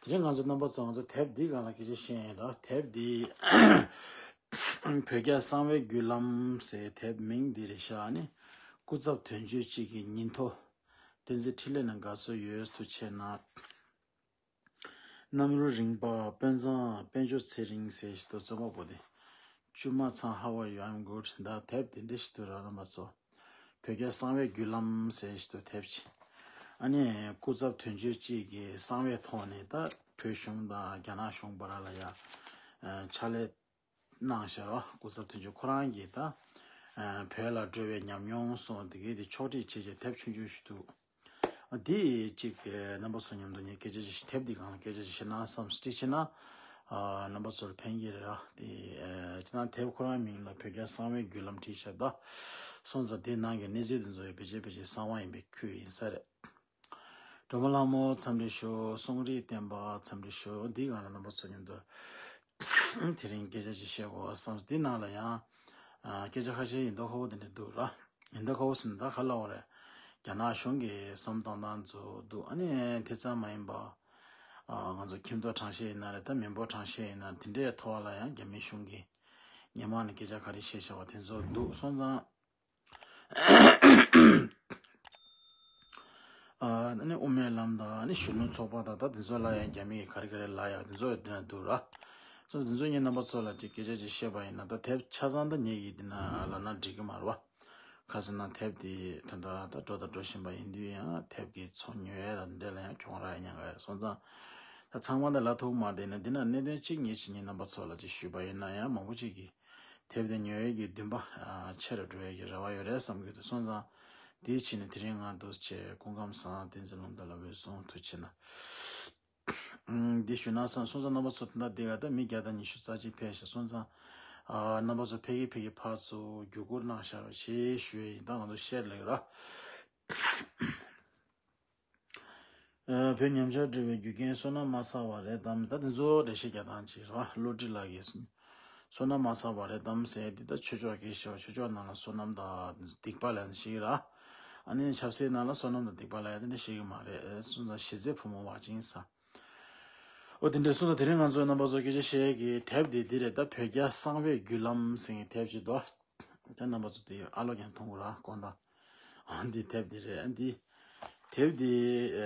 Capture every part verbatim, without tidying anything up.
དེ་རིང་ང་ཚོ་རྣམ་པ་ཚོ་ང་ཚོ་དེབ་འདིའི་སྒང་ལ་སྐད་ཆ་བཤད་ཡིན་ལ། དེབ་འདི་བོད་རྒྱ་གསང་བའི་བརྒྱུད་ལམ་ཟེར་དེབ་མིང་འདི་རེད་ཤག་ནི་སྐུ་ཚབ་དོན་གཅོད་གཅིག་གི་ཉིན་ཐོ། བསྟན་འཛིན་འཕྲིན་ལས་ནང་དགའ་བསུ་ཡོད། ཐུགས་ཆེ་གནང་། གནམ་རུ་རིང་པ་དཔོན་ཚང་དཔལ་འབྱོར་ཚེ་རིང་ཟེར་ཞིག་ཏུ་རྩོམ་པ་པོ་དེ། ཅུ་མ་ཚང་how are you? I'm good. ད་དེབ་དེ་འདྲ་ཞིག་ཏུ་ར་ལ་མ་ཚོ། བོད་རྒྱ་གསང་བའི་བརྒྱུད་ལམ་ཟེར་ཞིག་ཏུ་དེབ་ཅིག་ཨ་ནི་སྐུ་ཚབ་དོན་གཅོད་གཅིག་གིས་གསང་བའི་ཐོག་ནས་ད་བོད་གཞུང་དང་རྒྱ་ནག་གཞུང་བར་ལ་ཡ་ཕྱག་ལས་གནང་ཤར་བ། སྐུ་ཚབ་དོན་གཅོད་ཁོ་རང་གིས་ད་བོད་ལ་འགྲོ་བའི་ཉམས་མྱོང་སོགས་དེ་གའི་དེ་ཕྱོགས་སྒྲིག་བྱས་བྱས་དེབ་ཆུང་ཆུང་ཞིག་འདུག་འདི་གཅིག་རྣམ་པ་ཚོ་མཉམ་དུ་ངས་སྐད་ཆ་ཅིག་དེབ་འདི་སྒང་ལ་སྐད་ཆ་ཅིག་བཤད་ན་བསམ་སོང་། ཅིག་བྱས་ན་རྣམ་པ་ཚོར་ཕན་གྱི་རེད་ར། དེ་ཅི་ན་དེབ་ཁོ་རང་མིང་ལ་བོད་རྒྱ་གསང་བའི་བརྒྱུད་ལམ་བྲིས་ཤག་ད་སོང་ཙང་དེ་ནང་གི་གནས་ཚུལ་དེ་ཚོ་ཡང་བེད་སྤྱད་བེད་སྤྱད་གསང་བ་ཡིན་པའི་ཁུལ་ཡིན་ས་རེད། སྒྲོལ་མ་ལྷ་མོ་འཚམས་འདྲི་ཞུ། གསུང་རིག་བསྟན་པ་འཚམས་འདྲི་ཞུ། འདི་སྒང་ལ་རྣམ་པ་ཚོ་མཉམ་དུ་དེ་རིང་སྐད་ཆ་ཅིག་བཤད་དགོས་བསམ། འདི་ནང་ལ་ཡང་སྐད་ཆ་ཁ་ཤས་ཡིན་མདོག་ཁ་པོ་དེ་འདྲ་འདུག་ར། ཡིན་མདོག་ཁ་པོ་ཟེར་ན་ད་ག་ལབ་དགོས་རེད། རྒྱ་ནག་གཞུང་གི་བསམ་བློ་གཏོང་སྟངས་ཚོ་འདུག་ཨ་ནི་དེ་ཙམ་མ་ཡིན་པ། ང་ཚོ་ཁྱིམ་ཐོག་གྲངས་བཤེར་ཡིན་ན་རེད། ད་མི་འབོར་གྲངས་བཤེར་ཡིན་ན་དེ་འདྲའི་ཐོག་ལ་ཡང་རྒྱ་མི་གཞུང་གིས་སྔོན་མ་ནས་སྐད་ཆ་ག་རེ་བཤད་བཞག་པ་དེ་ཚོ་འདུག་སོང་ཙང་། ཨ་ནི་དབུ་མའི་ལམ་དང་ཨ་ནི་གཞོན་ནུ་ཚོགས་པ་དང་ད་དེ་ཚོ་ལ་ཡང་རྒྱ་མི་གིས་ག་རེ་ག་རེ་ལབ་ཡག་དེ་ཚོ་ཡང་འདུག་ར། སོང་ཙང་དེ་ཚོ་ངས་རྣམ་པ་ཚོ་ལ་ཅིག་སྐད་ཆ་ཅིག་བཤད་པ་ཡིན་ན། ད་དེབ་ཆ་ཚང་ད་ངེད་ཀྱིས་འདི་ན་ལབ་ན་འགྲིག་གི་མ་རེད་བ། ག་ཟེར་ན་དེབ་དེ་ད་ལྟ་ད་འགྲོ་དང་འགྲོ་བཞིན་པ་ཡིན་དུས་ཡང་དེབ་ཀྱི་ཚོང་ཉོ་ཡས་དང་འདི་འདྲ་ལ་ཡང་གྱོང་རག་ཡས་ཉེན་ཁ་ཡོད། སོང་ཙང་ད་ཚང་མ་ད་ལབ་ཐུབ་མ་རེད་ན། འདི་ན་གནད་དོན་གཅིག་ངས་ཅིག་ངས་རྣམ་པ་ཚོ་ལ་ཅིག་ཞུས་པ་ཡིན་ན་ཡང་མང་པོ་ཅིག་གིས་དེབ་དེ་ཉོ་ཡས་ཀྱི་འདུན་པ་ཆེ་རུ་འགྲོ་ཡས་ཀྱི་རེ་བ་ཡོད་རེད་བསམ་གྱི་འདུག་སོང་ཙང་དེའི་ཕྱིར་ནས་དེ་རིང་ང་འདུག་ཅེས་སྐུ་ཁམས་བཟང་། བསྟན་འཛིན་ལུང་རྟ་ལ་འོད་སྲུང་ཐུགས་ཆེ་གནང་། འདི་ཞུ་ན་བསམ། སོང་ཙང་རྣམ་པ་ཚོ་ད་ལྟ་འདི་ག་ད་མི་བརྒྱ་དང་ཉི་ཤུ་རྩ་གཅིག་ཕེབས་ཤག་སོང་ཙང་། ཨ་རྣམ་པ་ཚོ་ཕ་གི་ཕ་གི་ཕར་ཚུར་བརྒྱུད་བསྐུར་གནང་ཤག་རོགས་ཞེས་ཞུ་ཡས་ཡིན། ད་ང་ཚོ་ཤེར་ལེགས་ར། ཨ་བོད་ཉམས་ཆག་འགྲོ་བའི་རྒྱུ་རྐྱེན་བསོད་ནམས་མ་བསགས་པ་རེད་དམ། ད་དེ་ཚོ་འགྲེལ་བཤད་རྒྱག་སྟངས་ཅིག་ར། བློ་གྲོས་ལགས་ཀྱིས། བསོད་ནམས་མ་བསགས་པ་རེད་དམ་ཟེར་དེ་ད་ཆོས་ཕྱོགས་ཀྱི་ཞེས་པ། ཆོས་ཕྱོགས་ནང་ལ་བསོད་ནམས་དང་སྡིག་པ་ལབ་ནས་ཤེས་ཀྱི་ར། ཨ་ནི་ཆབ་སྲིད་ནང་ལ་བསོད་ནམས་དང་སྡིག་པ་ལབ་ཡ་དེ་འདྲ་ཤེས་ཀྱི་མ་རེད། སོང་ཙང་གཞི་རྩའི་ཕོ་མོ་བ་ཅིང་ས། འོ་དེ་འདྲ་སོང་ཙང་དེ་རིང་ང་ཚོ་རྣམ་པ་ཚོ་སྐད་ཆ་བཤད་ཀྱི་དེབ་དེ་འདི་རེད། ད་བོད་རྒྱ་གསང་བའི་བརྒྱུད་ལམ་ཟེར་མཁན་དེབ་ཅིག་འདུག་དེ་རྣམ་པ་ཚོ་དེ་ཨ་ལོ་ཀྱང་མཐོང་གི་ར། དགོངས་དག་ཨ་འདི་དེབ་འདི་རེད། ཨ་འདི་དེབ་འདི་ཨ་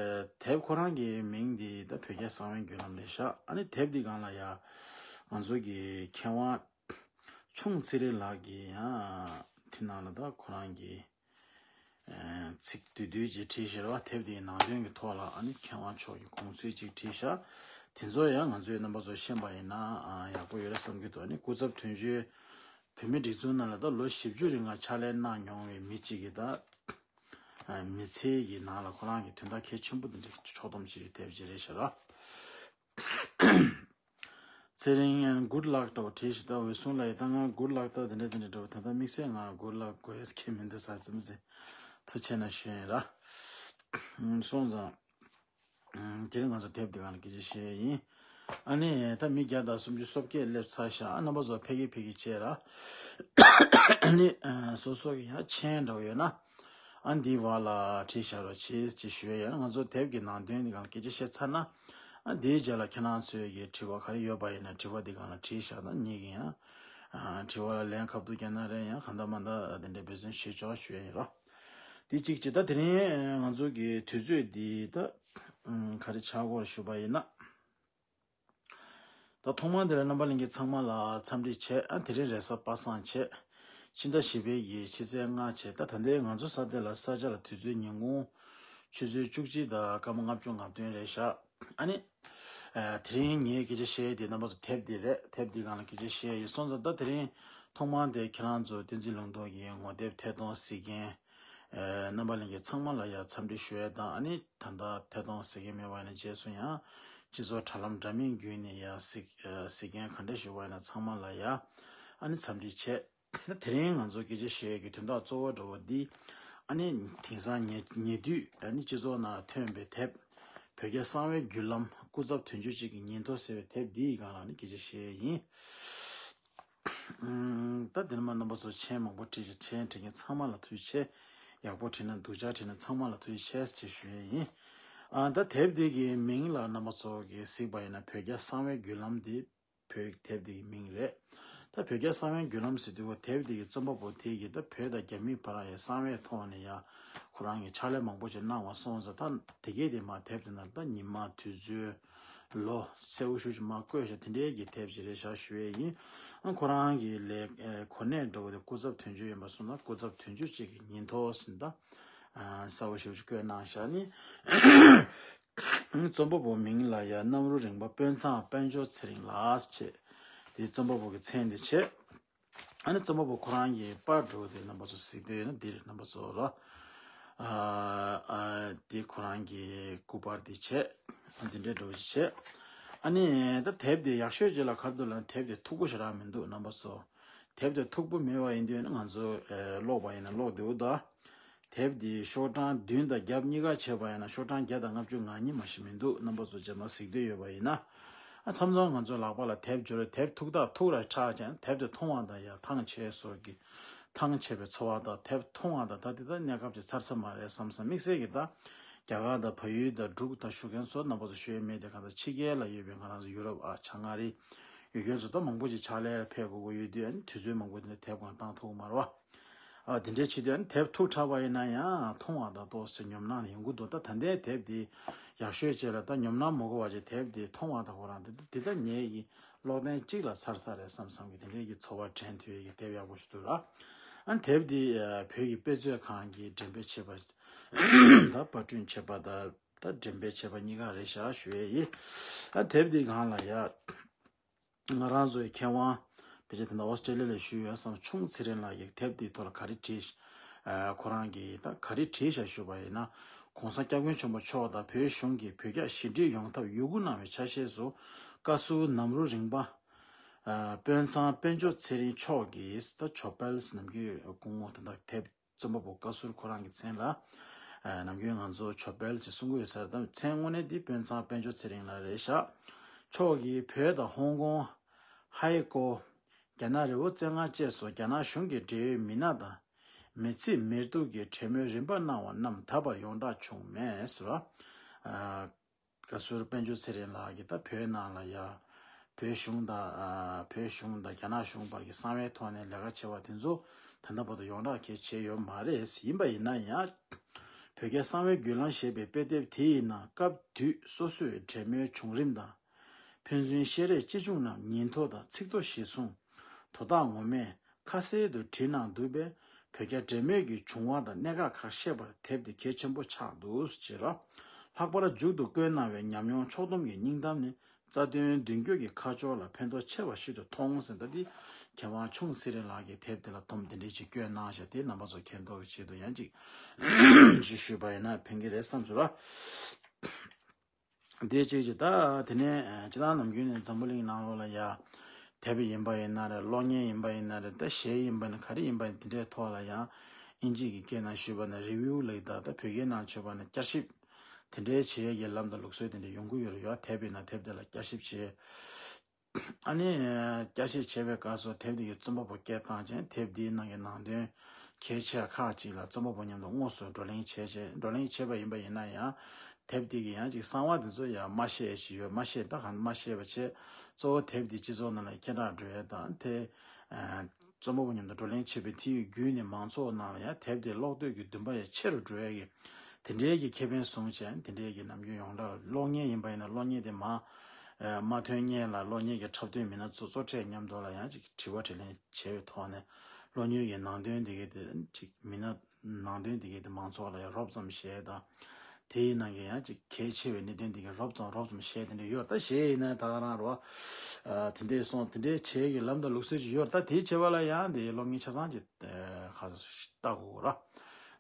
དེབ་ཁོ་རང་གི་མིང་འདི་ད་བོད་རྒྱ་གསང་བའི་བརྒྱུད་ལམ་རེད་ཤག་ཨ་ནི་དེབ་འདི་སྒང་ལ་ཡ་ང་ཚོ་གི་མཁས་དབང་ཆུང་ཚེ་རིང་ལགས་ཀྱིས་ཡང་དེ་ནང་ལ་ད་ཁོ་རང་གི་ཨ་ཚིག་བསྡུས་བསྡུས་ཅིག་བྲིས་ཤར་བ། དེབ་འདིའི་ནང་དོན་གྱི་ཐོག་ལ་ཨ་ནི་མཁས་དབང་མཆོག་གི་དགོངས་ཚུལ་ཅིག་བྲིས་ཤག་དེ་ཚོ་ཡང་ང་ཚོའི་རྣམ་པ་ཚོ་ཤེས་པ་ཡིན་ན་ཨ་ཡག་པོ་ཡོད་རེད་བསམ་གྱི་འདུག་ཨ་ནི་སྐུ་ཚབ་དོན་གཅོད་བོད་མིའི་སྒྲིག་འཛུགས་ནང་ལ་ད་ལོ་བཞི་བཅུ་རིང་ལ་ཕྱག་ལས་གནང་མྱོང་བའི་མི་གཅིག་གིས་ད་ཨ་མི་ཚེ་གི་ནང་ལ་ཁོ་རང་གི་དོན་དག་གལ་ཆེན་པོ་དེ་འདྲ་ཕྱོགས་བསྡོམས་བྱས་པའི་དེབ་ཅིག་རེད་ཤག་ར། ཚེ་རིང་ཡང་good luck འདྲ་བོ་བྲིས་ཤག་ད་འོད་སྲུང་ལགས་ཡིས་ད་ང་good luck ད་དེ་འདྲ་དེ་འདྲ་འདྲ་བོ། ད་ལྟ་དམིགས་བསལ་ང་good luck དགོས་ཡས་ཁྱད་མི་འདུག་ས་ཙམ་ཟེར། ཐུགས་ཆེ་གནང་ཞུ་ཡིན་ར། སོང་ཙང་། དེ་རིང་ང་ཚོ་དེབ་འདི་སྒང་ལ་སྐད་ཆ་བཤད་ཡིན། ཨ་ནི་ད་མི་བརྒྱ་དང་སུམ་ཅུ་སོ་བརྒྱད་སླེབས་ཚར་ཤག་ཨ་རྣམ་པ་ཚོ་ཕ་གི་ཕ་གི་བྱས་ར། ཨ་ནི་སོ་སོ་གི་ཡང་མཆན་འདྲ་བོ་ཡོད་ན། ཨ་འདིའི་བར་ལ་བྲིས་བཞག་རོགས་བྱེད་ཅེས་ཞུ་ཡ་ཡོད་ན། ང་ཚོ་དེབ་ཀྱི་ནང་དོན་འདི་སྒང་ལ་སྐད་ཆ་བཤད་ཚར་ན། ཨ་འདིའི་རྗེས་ལ་ཁྱེད་རང་ཚོའི་གི་དྲི་བ་ག་རེ་ཡོད་པ་ཡིན་ན་དྲི་བ་འདི་སྒང་ལ་བྲིས་བཞག་ན་ངེད་ཀྱི་ཡང་དྲི་བ་ལ་ལན་ཁ་ཐུག་རྒྱག་ན་རེད། ཡང་གང་ལྟར་མ་ལྟར་དེ་འདྲའི་འབད་བརྩོན་བྱེད་ཆོག་ཞུ་ཡ་ཡིན་རོགས། དེ་གཅིག་བྱས། ད་དེ་རིང་ང་ཚོ་གི་དུས་ཚོད་འདི་ད་ག་རེ་ཆགས་སྐོར་ཞུ་བ་ཡིན་ན། ད་ཐོག་མར་འདི་ལ་རྣམ་པ་ལྷན་རྒྱས་ཚང་མ་ལ་འཚམས་འདྲི་བྱས། ཨ་དེ་རིང་རེས་གཟའ་པ་སངས་བྱས། ཕྱི་ཟླ་བཞི་པའི་གི་ཕྱི་ཚེས་ལྔ་བྱས། ད་ད་ལྟའི་ང་ཚོ་ས་དེ་ལ་ས་ཆ་ལ་དུས་ཚོད་ཉིན་གུང་ཆུ་ཚོད་བཅུ་གཅིག་དང་སྐར་མ་ལྔ་བཅུ་ང་བདུན་རེད་ཤག་ཨ་ནི། ཨ་དེ་རིང་ངས་སྐད་ཆ་བཤད་ཡས་དེ་རྣམ་པ་ཚོ་དེབ་འདི་རེད། དེབ་འདི་སྒང་ལ་སྐད་ཆ་བཤད་ཡས་སོང་ཙང་། ད་དེ་རིང་ཐོག་མར་དེ་ཁྱེད་རང་ཚོ་བསྟན་འཛིན་ལུང་རྟོགས་ཀྱི་ངོ་དེབ་ཐད་གཏོང་གཟིགས་མཁན། ཨ་རྣམ་པ་ལྷན་རྒྱས་ཚང་མ་ལ་ཡང་འཚམས་འདྲི་ཞུ་ཡས་དང་། ཨ་ནི་ད་ལྟ་ཐད་གཏོང་གཟིགས་མཁན་མེད་པ་ཡིན་ན་རྗེས་སུ་ཡང་སྤྱི་ཚོགས་དྲ་ལམ་འདྲ་མིན་བརྒྱུད་ནས་ཡང་གཟིགས་ཨ་གཟིགས་མཁན་ག་འདྲ་ཞུ་བ་ཡིན་ན་ཚང་མ་ལ་ཡང་ཨ་ནི་འཚམས་འདྲི་བྱས། ད་དེ་རིང་ང་ཚོ་སྐད་ཆ་བཤད་ཡས་ཀྱི་དོན་དག་གཙོ་བོ་འདྲ་བོ་འདི། ཨ་ནི་དེང་སང་ཉེ་ཉེ་དུས་ཨ་ནི་སྤྱི་ཚོགས་ནང་ཐོན་པའི་དེབ། བོད་རྒྱ་གསང་བའི་བརྒྱུད་ལམ། སྐུ་ཚབ་དོན་གཅོད་གཅིག་གི་ཉིན་ཐོ་ཟེར་བའི་དེབ་འདིའི་སྒང་ལ་ནི་སྐད་ཆ་བཤད་ཡས་ཡིན། ཨུམ། ད་འདིར་མ་རྣམ་པ་ཚོ་མཆན་མང་པོ་བྲིས་ཤག་མཆན་བྲིས་མཁན་ཚང་མ་ལ་ཐུགས་རྗེ་ཆེ། ཡག་པོ་བྲིས་ན་སྡུག་ཅག་བྲིས་ན་ཚང་མ་ལ་ཐུགས་རྗེ་ཆེ་ཞེས་ཞུ་ཡས་ཡིན། ཨ་ད་དེབ་འདི་གི་མིང་ལ་རྣམ་པ་ཚོ་གིས་གཟིགས་པ་ཡིན་ན་བོད་རྒྱ་གསང་བའི་བརྒྱུད་ལམ་འདི་བོད་དེབ་འདི་གི་མིང་རེད། ད་བོད་རྒྱ་གསང་བའི་བརྒྱུད་ལམ་ཟེར་དུས་བོད་དེབ་འདི་གི་རྩོམ་པ་པོ་དེ་གིས་ད་བོད་དང་རྒྱ་མིའི་བར་ཡ་གསང་བའི་ཐོག་ནས་ཡ་ཁོ་རང་གི་ཕྱག་ལས་མང་པོ་ཞིག་གནང་བ་སོང་ཙང་ད་དེ་གས་དེ་མ་དེབ་དེ་ནང་ད་ཉི་མ་དུས་ཚོད་ལོ་གསལ་བོ་ཞུ་ཞིག་མ་བཀོད་ཤག་དེ་འདྲའི་གི་དེབ་ཅིག་རེད་ཤག་ཞུ་ཡས་ཡིན། ཨ་ཁོ་རང་གི་ལས་གོ་གནས་འདྲ་བོ་དེ་སྐུ་ཚབ་དོན་གཅོད་ཡིན་པ་སོང་ན་སྐུ་ཚབ་དོན་གཅོད་ཅིག་གི་ཉིན་ཐོ་ཟིན་ད། གསལ་བོ་ཞེ་པོ་ཅིག་བཀོད་གནང་བཞག་ནི། རྩོམ་པ་པོ་མིང་ལ་ཡ་གནམ་རུ་རིང་པ་དཔོན་ཚང་དཔལ་འབྱོར་ཚེ་རིང་ལགས་བྱས། དེ་རྩོམ་པ་པོ་གི་མཚན་དེ་བྱས། ཨ་ནི་རྩོམ་པ་པོ་ཁོ་རང་གི་པར་འདྲ་བོ་དེ་རྣམ་པ་ཚོ་གཟིགས་འདོད་ཡོད་ན་འདིར་རྣམ་པ་ཚོ་རོ། ཨ་ཨ་དེ་ཁོ་རང་གི་སྐུ་པར་དེ་བྱས། ཨ་འདི་འདྲའི་འདྲ་བོ་ཞིག་བྱས། ཨ་ནི་ད་དེབ་དེ་ཡག་ཤོས་ཅིག་ལ་ག་རེ་འདུག་ལབ་ན་དེབ་དེ་མཐུག་པོ་ཞེ་དྲག་མི་འདུག་རྣམ་པ་ཚོ། དེབ་དེ་མཐུག་པོ་མེད་པ་ཡིན་དུས་ང་ཚོ་ཨེ་ཀློག་པ་ཡིན་ན་ཀློག་བདེ་བོ་འདུག་དེབ་འདི་ཤོག་གྲངས་བདུན་དང་བརྒྱད་གཉིས་ཀ་བྱས་པ་ཡིན་ན་ཤོག་གྲངས་བརྒྱ་དང་ལྔ་བཅུ་ང་གཉིས་མ་ཞིག་མི་འདུག་རྣམ་པ་ཚོ་རྗེས་མ་གཟིགས་འདོད་ཡོད་པ་ཡིན་ན། ཨ་མཚམས་མཚམས་ང་ཚོ་ལག་པ་ལ་དེབ་འབྱོར་རེ་དེབ་ཐུག་ཐག་ཐུག་ར་ཁྲག་ཅན་དེབ་དེ་མཐོང་བ་དང་ཡ་ཐང་ཆད་སོགས་ཀྱི་ཐང་ཆད་པའི་ཚོར་བ་དང་དེབ་མཐོང་བ་དང་ད་དེ་ད་གནས་སྐབས་ཀྱི་ཚར་ས་མ་རེད་བསམ་བསམ་དམིགས་བསལ་གྱི་ད་རྒྱ་གར་དང་བལ་ཡུལ་དང་འབྲུག་དང་ཞུ་མཁན་ཚོ་རྣམ་པ་ཚོ་ཤོད་མེད་དེ་གང་ལྟར་ཕྱི་རྒྱལ་ལ་ཡོད་པའི་ང་རང་ཚོ་ཡུ་རོབ་ཨ་བྱང་ཨ་རི་ཡོད་མཁན་ཚོ་ད་མང་པོ་ཅིག་ཕྱག་ལས་ལ་ཕེབས་དགོས་ཀྱི་ཡོད་དུས་ཨ་ནི་དུས་ཚོད་མང་པོ་དེ་འདྲ་དེབ་སྒང་བཏང་ཐུབ་ཀྱི་མ་རེད་བ། ཨ་དེ་འདྲའི་ཆེད་དུ་ཨ་ནི་དེབ་ཐུག་དྲགས་པ་ཡིན་ན་ཡང་མཐོང་བ་དང་ཏོག་ཙམ་ཉོབ་སྣང་ཡོང་གི་འདུག་ད་ད་ལྟའི་དེབ་འདི་ཡག་ཤོས་བྱས་ལ་ད་ཉོབ་སྣང་མ་དགོས་པ་བྱས་དེབ་འདི་མཐོང་བ་དང་ཁོ་རང་འདི་འདི་ད་ངེད་ཀྱི་ཀློག་ཐེངས་གཅིག་ལ་ཚར་ས་རེད་བསམ་བསམ་གྱི་དེ་འདྲའི་གི་ཚོར་བ་དྲན་ཐུབ་ཡས་ཀྱི་དེབ་ཡག་པོ་ཞིག་འདུག་ལ། ཨ་ནི་དེབ་འདི་ཨ་བོད་ཀྱི་དཔེ་མཛོད་ཁང་གིས་འགྲེམས་སྤེལ་བྱས་པ་ད་པར་སྐྲུན་བྱས་པ་ད་ད་འགྲེམས་སྤེལ་བྱས་པ་གཉིས་ཀ་རེད་ཤག་ཞུ་ཡས་ཡིན། ཨ་དེབ་འདི་སྒང་ལ་ཡ། ང་རང་ཚོའི་མཁས་དབང་ཕལ་ཆེར་དེ་འདྲ་ཨོ་སི་ཀྲེ་ལི་ཡ་ལ་བཞུགས་ཡོད་བསམ་ཆུང་ཚེ་རིང་ལགས་ཀྱིས་དེབ་འདིའི་ཐོག་ལ་ག་རེ་བྲིས། ཨ་ཁོ་རང་གིས་ད་ག་རེ་བྲིས་ཤག་ཞུས་པ་ཡིན་ན། གོང་ས་སྐྱབས་མགོན་ཆེན་པོ་མཆོག་དང་བོད་གཞུང་གིས་བོད་རྒྱ་ཞི་འགྲིག་ཡོང་ཐབས་ཡོད་རྒུ་གནང་བའི་ཆ་ཤས་སུ་བཀའ་ཟུར་གནམ་རུ་རིང་པ། ཨ་དཔོན་ཚང་དཔལ་འབྱོར་ཚེ་རིང་མཆོག་གིས་ད་ཇོ་དཔལ་ཟེར་ནམ་རྒྱུན་སྐུ་ངོ་དེ་འདྲ་དེབ། རྩོམ་པ་པོ་བཀའ་ཟུར་ཁོ་རང་གི་མཚན་ལ། ཨ་ནམ་རྒྱུན་ང་ཚོ་ཇོ་དཔལ་ཅེས་གསུང་གི་ཡོད་ས་རེད་དམ། མཚན་དངོས་གནས་འདི་དཔོན་ཚང་དཔལ་འབྱོར་ཚེ་རིང་ལགས་རེད་ཤག་མཆོག་གིས་བོད་དང་ཧོང་ཀོང་། ཧའེ་ཀོ། རྒྱ་ནག་རི་བོ་རྩེ་ལྔ་བཅས་སུ་རྒྱ་ནག་གཞུང་གི་འབྲེལ་ཡོད་མི་སྣ་དང་། མི་ཚེ་མིར་གཏུགས་ཀྱི་གྲོས་མོལ་རིམ་པ་གནང་བ་རྣམས་ད་བར་ཡོངས་གྲགས་བྱུང་མེད་ཟེར་བ། ཨ། བཀའ་ཟུར་དཔལ་འབྱོར་ཚེ་རིང་ལགས་ཀྱིས་ད་བོད་ནང་ལ་ཡ། བོད་གཞུང་དང་། ཨ་བོད་གཞུང་དང་རྒྱ་ནག་གཞུང་བར་གྱི་གསང་བའི་ཐོག་ནས་ལས་ཀ་བྱེད་པ་དེ་ཚོ་ད་ལྟ་བར་དུ་ཡོངས་གྲགས་གལ་ཆེ་ཡོད་མ་རེད། ཡིན་པ་ཡིན་ན་ཡང་། བོད་རྒྱ་གསང་བའི་བརྒྱུད་ལམ་ཞེས་པའི་དཔེ་དེབ་དེ་ཡི་ནང་སྐབས་དུས་སོ་སོའི་གྲོས་མོལ་བྱུང་རིམ་དང་། ཕན་ཚུན་བཤད་རེས་ཅི་བྱུང་རྣམས་ཉིན་ཐོ་དང་ཚིག་ཐོ་གཞིར་བཟུང་། དོ་བདག་ངོ་མས། ཁ་གསལ་དུ་བྲིས་གནང་འདུག་པས། བོད་རྒྱ་འབྲེལ་མོལ་གྱི་བྱུང་བ་དང་གནད་འགག་ཁག་ཤེས་པར་དེབ་འདི་གལ་ཆེན་པོ་ཆགས་འདུག་ཅེས་རོ། ལྷག་པར་མཇུག་ཏུ་བཀོད་གནང་བའི་ཉམས་མྱོང་ཕྱོགས་བསྡོམས་ཀྱི་སྙིང་གཏམ་ནི་རྩ་དོན་མདུན་སྐྱོད་ཀྱི་ཁ་ཕྱོགས་ལ་ཕན་ཐོགས་ཆེ་བ་ཞིག་ཏུ་མཐོང་ཟིན། ད་འདི་མཁས་དབང་ཆུང་ཚེ་རིང་ལགས་ཀྱིས་དེབ་འདི་ལ་སྡོམ་འདི་འདྲའི་ཅིག་བཀོད་གནང་བཞག་དེ་རྣམ་པ་ཚོ་མཁྱེན་རྟོགས་ཀྱི་ཆེད་དུ་ཡང་ཅིག་ཞུས་ཞུས་པ་ཡིན་ན་ཕན་གྱི་རེད་བསམ་སོང་ར། དེ་གཅིག་གཅིག་ད་དེ་ནས་སྤྱི་བཏང་ནམ་རྒྱུན་ནས་འཛམ་བུ་གླིང་ནང་ལོགས་ལ་ཡ་དེབ་ཡིན་པ་ཡིན་ན་རེད། གློག་བརྙན་ཡིན་པ་ཡིན་ན་རེད། ད་གཞས་ཡིན་པ་ཡིན་ན་ག་རེ་ཡིན་པ་ཡིན་དེ་འདྲའི་ཐོག་ལ་ཡང་ཨིན་ཇི་གི་སྐད་ནང་ཞུས་པ་ན་རི་བིའུ་ལབ་ཀྱི་ད་ད་བོད་སྐད་ནང་བྱས་པ་ན་བསྐྱར་ཞིབ་དེ་འདྲའི་བྱེད་ཡས་ཀྱི་ལམ་དང་ལུགས་སྲོལ་དེ་འདྲ་ཡོང་གི་ཡོད་རེད། ཡ་དེབ་ཡིན་ན་དེབ་དེ་ལ་བསྐྱར་ཞིབ་བྱེད། ཨ་ནི་བསྐྱར་ཞིབ་བྱས་པའི་སྐབས་སུ་དེབ་འདི་གི་རྩོམ་པ་པོ་སྐད་བཏང་ཅིང་དེབ་འདིའི་ནང་གི་ནང་དོན་གལ་ཆེ་བ་ཁག་ཅིག་ལ་རྩོམ་པ་པོ་མཉམ་དུ་དངོས་སུ་བགྲོ་གླེང་བྱས་བྱས་བགྲོ་གླེང་བྱས་པ་ཡིན་པ་ཡིན་ན་ཡང་དེབ་འདི་གི་ཡང་ཅིག་གསང་བ་འདི་ཚོ་ཡང་མ་བཤད་ཅིག་ཡོད། མ་བཤད་ད་གང་མ་བཤད་པ་བྱས་གཙོ་བོ་དེབ་འདི་སྤྱི་ཚོགས་ནང་ལ་སྐད་གྲགས་འགྲོ་ཡས་དང་དེ་རྩོམ་པ་པོ་མཉམ་དུ་བགྲོ་གླེང་བྱས་པའི་དེའི་བརྒྱུད་ནས་མང་ཚོགས་ནང་ལ་ཡང་དེབ་འདི་ཀློག་འདོད་ཀྱི་འདུན་པ་ཡང་ཆེ་རུ་འགྲོ་ཡས་ཀྱི་དེ་འདྲའི་གི་ཁེ་ཕན་བཟུང་བྱས་དེ་འདྲའི་གི་ནམ་རྒྱུན་ཡོངས་གྲགས་གློག་བརྙན་ཡིན་པ་ཡིན་ན་གློག་བརྙན་དེ་མ་ཨ་མ་ཐོན་སྔོན་ལ་གློག་བརྙན་གྱི་འཁྲབ་སྟོན་མི་སྣ་ཚོ་ཚོ་གྲས་མཉམ་དུ་ལ་ཡང་ཅིག་དྲི་བ་དྲིས་ལན་བྱས་པའི་ཐོག་ནས་གློག་བརྙན་གྱི་ནང་དོན་དེ་གའི་དེ་ཅིག་མི་སྣ་ནང་དོན་དེ་གའི་དེ་མང་ཚོགས་ལ་ཡང་རོབ་ཙམ་བཤད་དང་། དེའི་ནང་གི་ཡང་ཅིག་གལ་ཆེ་བའི་གནད་དོན་དེ་གའི་རོབ་ཙམ་རོབ་ཙམ་བཤད་དེ་འདྲ་ཡོད། ད་གཞས་ཡིན་ན་ད་ག་རང་རོ། ཨ་དེ་འདྲའི་སོང་དེ་འདྲའི་བྱེད་ཀྱི་ལམ་དང་ལུགས་སྲོལ་ཅིག་ཡོད། ད་དེའི་བྱེད་པ་ལ་ཡང་དེ་གློག་བརྙན་ཆ་ཚང་ཅིག་ཁ་ས་ལྟ་དགོས་ར།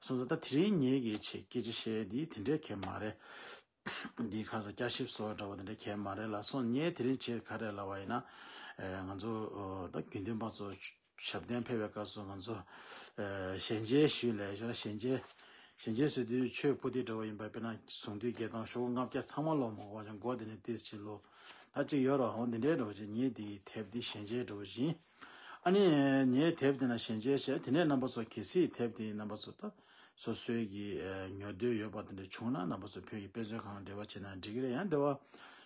སོང་ཙང་ད་དེ་རིང་ངེད་ཀྱི་ཆེད་སྐད་ཆ་བཤད་དེ་དེ་འདྲའི་གལ་མ་རེད། འདི་ཁ་ས་བསྐྱར་ཞིབ་བཟོ་བ་འདྲ་བོ་དེ་འདྲ་གལ་མ་རེད་ལ་སོང་། ངས་དེ་རིང་བྱེད་ག་རེ་ལབ་པ་ཡིན་ན། ཨེ་ང་ཚོ་ཨོ་ད་དགེ་འདུན་པ་ཚོ་ཞབས་བརྟན་ཕེབས་པའི་སྐབས་སུ་ང་ཚོ་ཨེ་ཞལ་མཇལ་ཞུས་ལས་ཞོར་ཞལ་མཇལ་ཞལ་མཇལ་ཟེར་དུས་ཆོས་ཕུ་ཐི་འདྲ་བོ་ཡིན་པ་དཔེར་ན་གཟུངས་འདུས་བརྒྱད་སྟོང་ཤོག་ལྔ་བརྒྱ་ཚང་མ་ལོ་མ་གོ་བ་ཅང་མགོ་དེ་ནས་ཏིས་ཕྱི་ལོ་ད་ཅིག་ཡོད་ར། འོ་འདི་འདྲའི་འདྲ་བོ་ཅིག་ངས་འདི་དེབ་འདི་ཞལ་མཇལ་འདྲ་བོ་ཞིག་ཡིན། ཨ་ནི་ངས་དེབ་འདི་ན་ཞལ་མཇལ་བྱས་དེ་ནས་རྣམ་པ་ཚོ་གལ་སྲིད་དེབ་འདི་རྣམ་པ་ཚོ་ད། སོ་སོའི་གི་ཨ་ཉོ་འདོད་ཡོད་པ་དེ་འདྲ་བྱུང་ན་རྣམ་པ་ཚོ་བོད་ཀྱི་དཔེ་མཛོད་ཁང་ལ་འབྲེལ་བ་བྱེད་ན་འགྲིག་གི་རེད། ཡང་འདི་བ་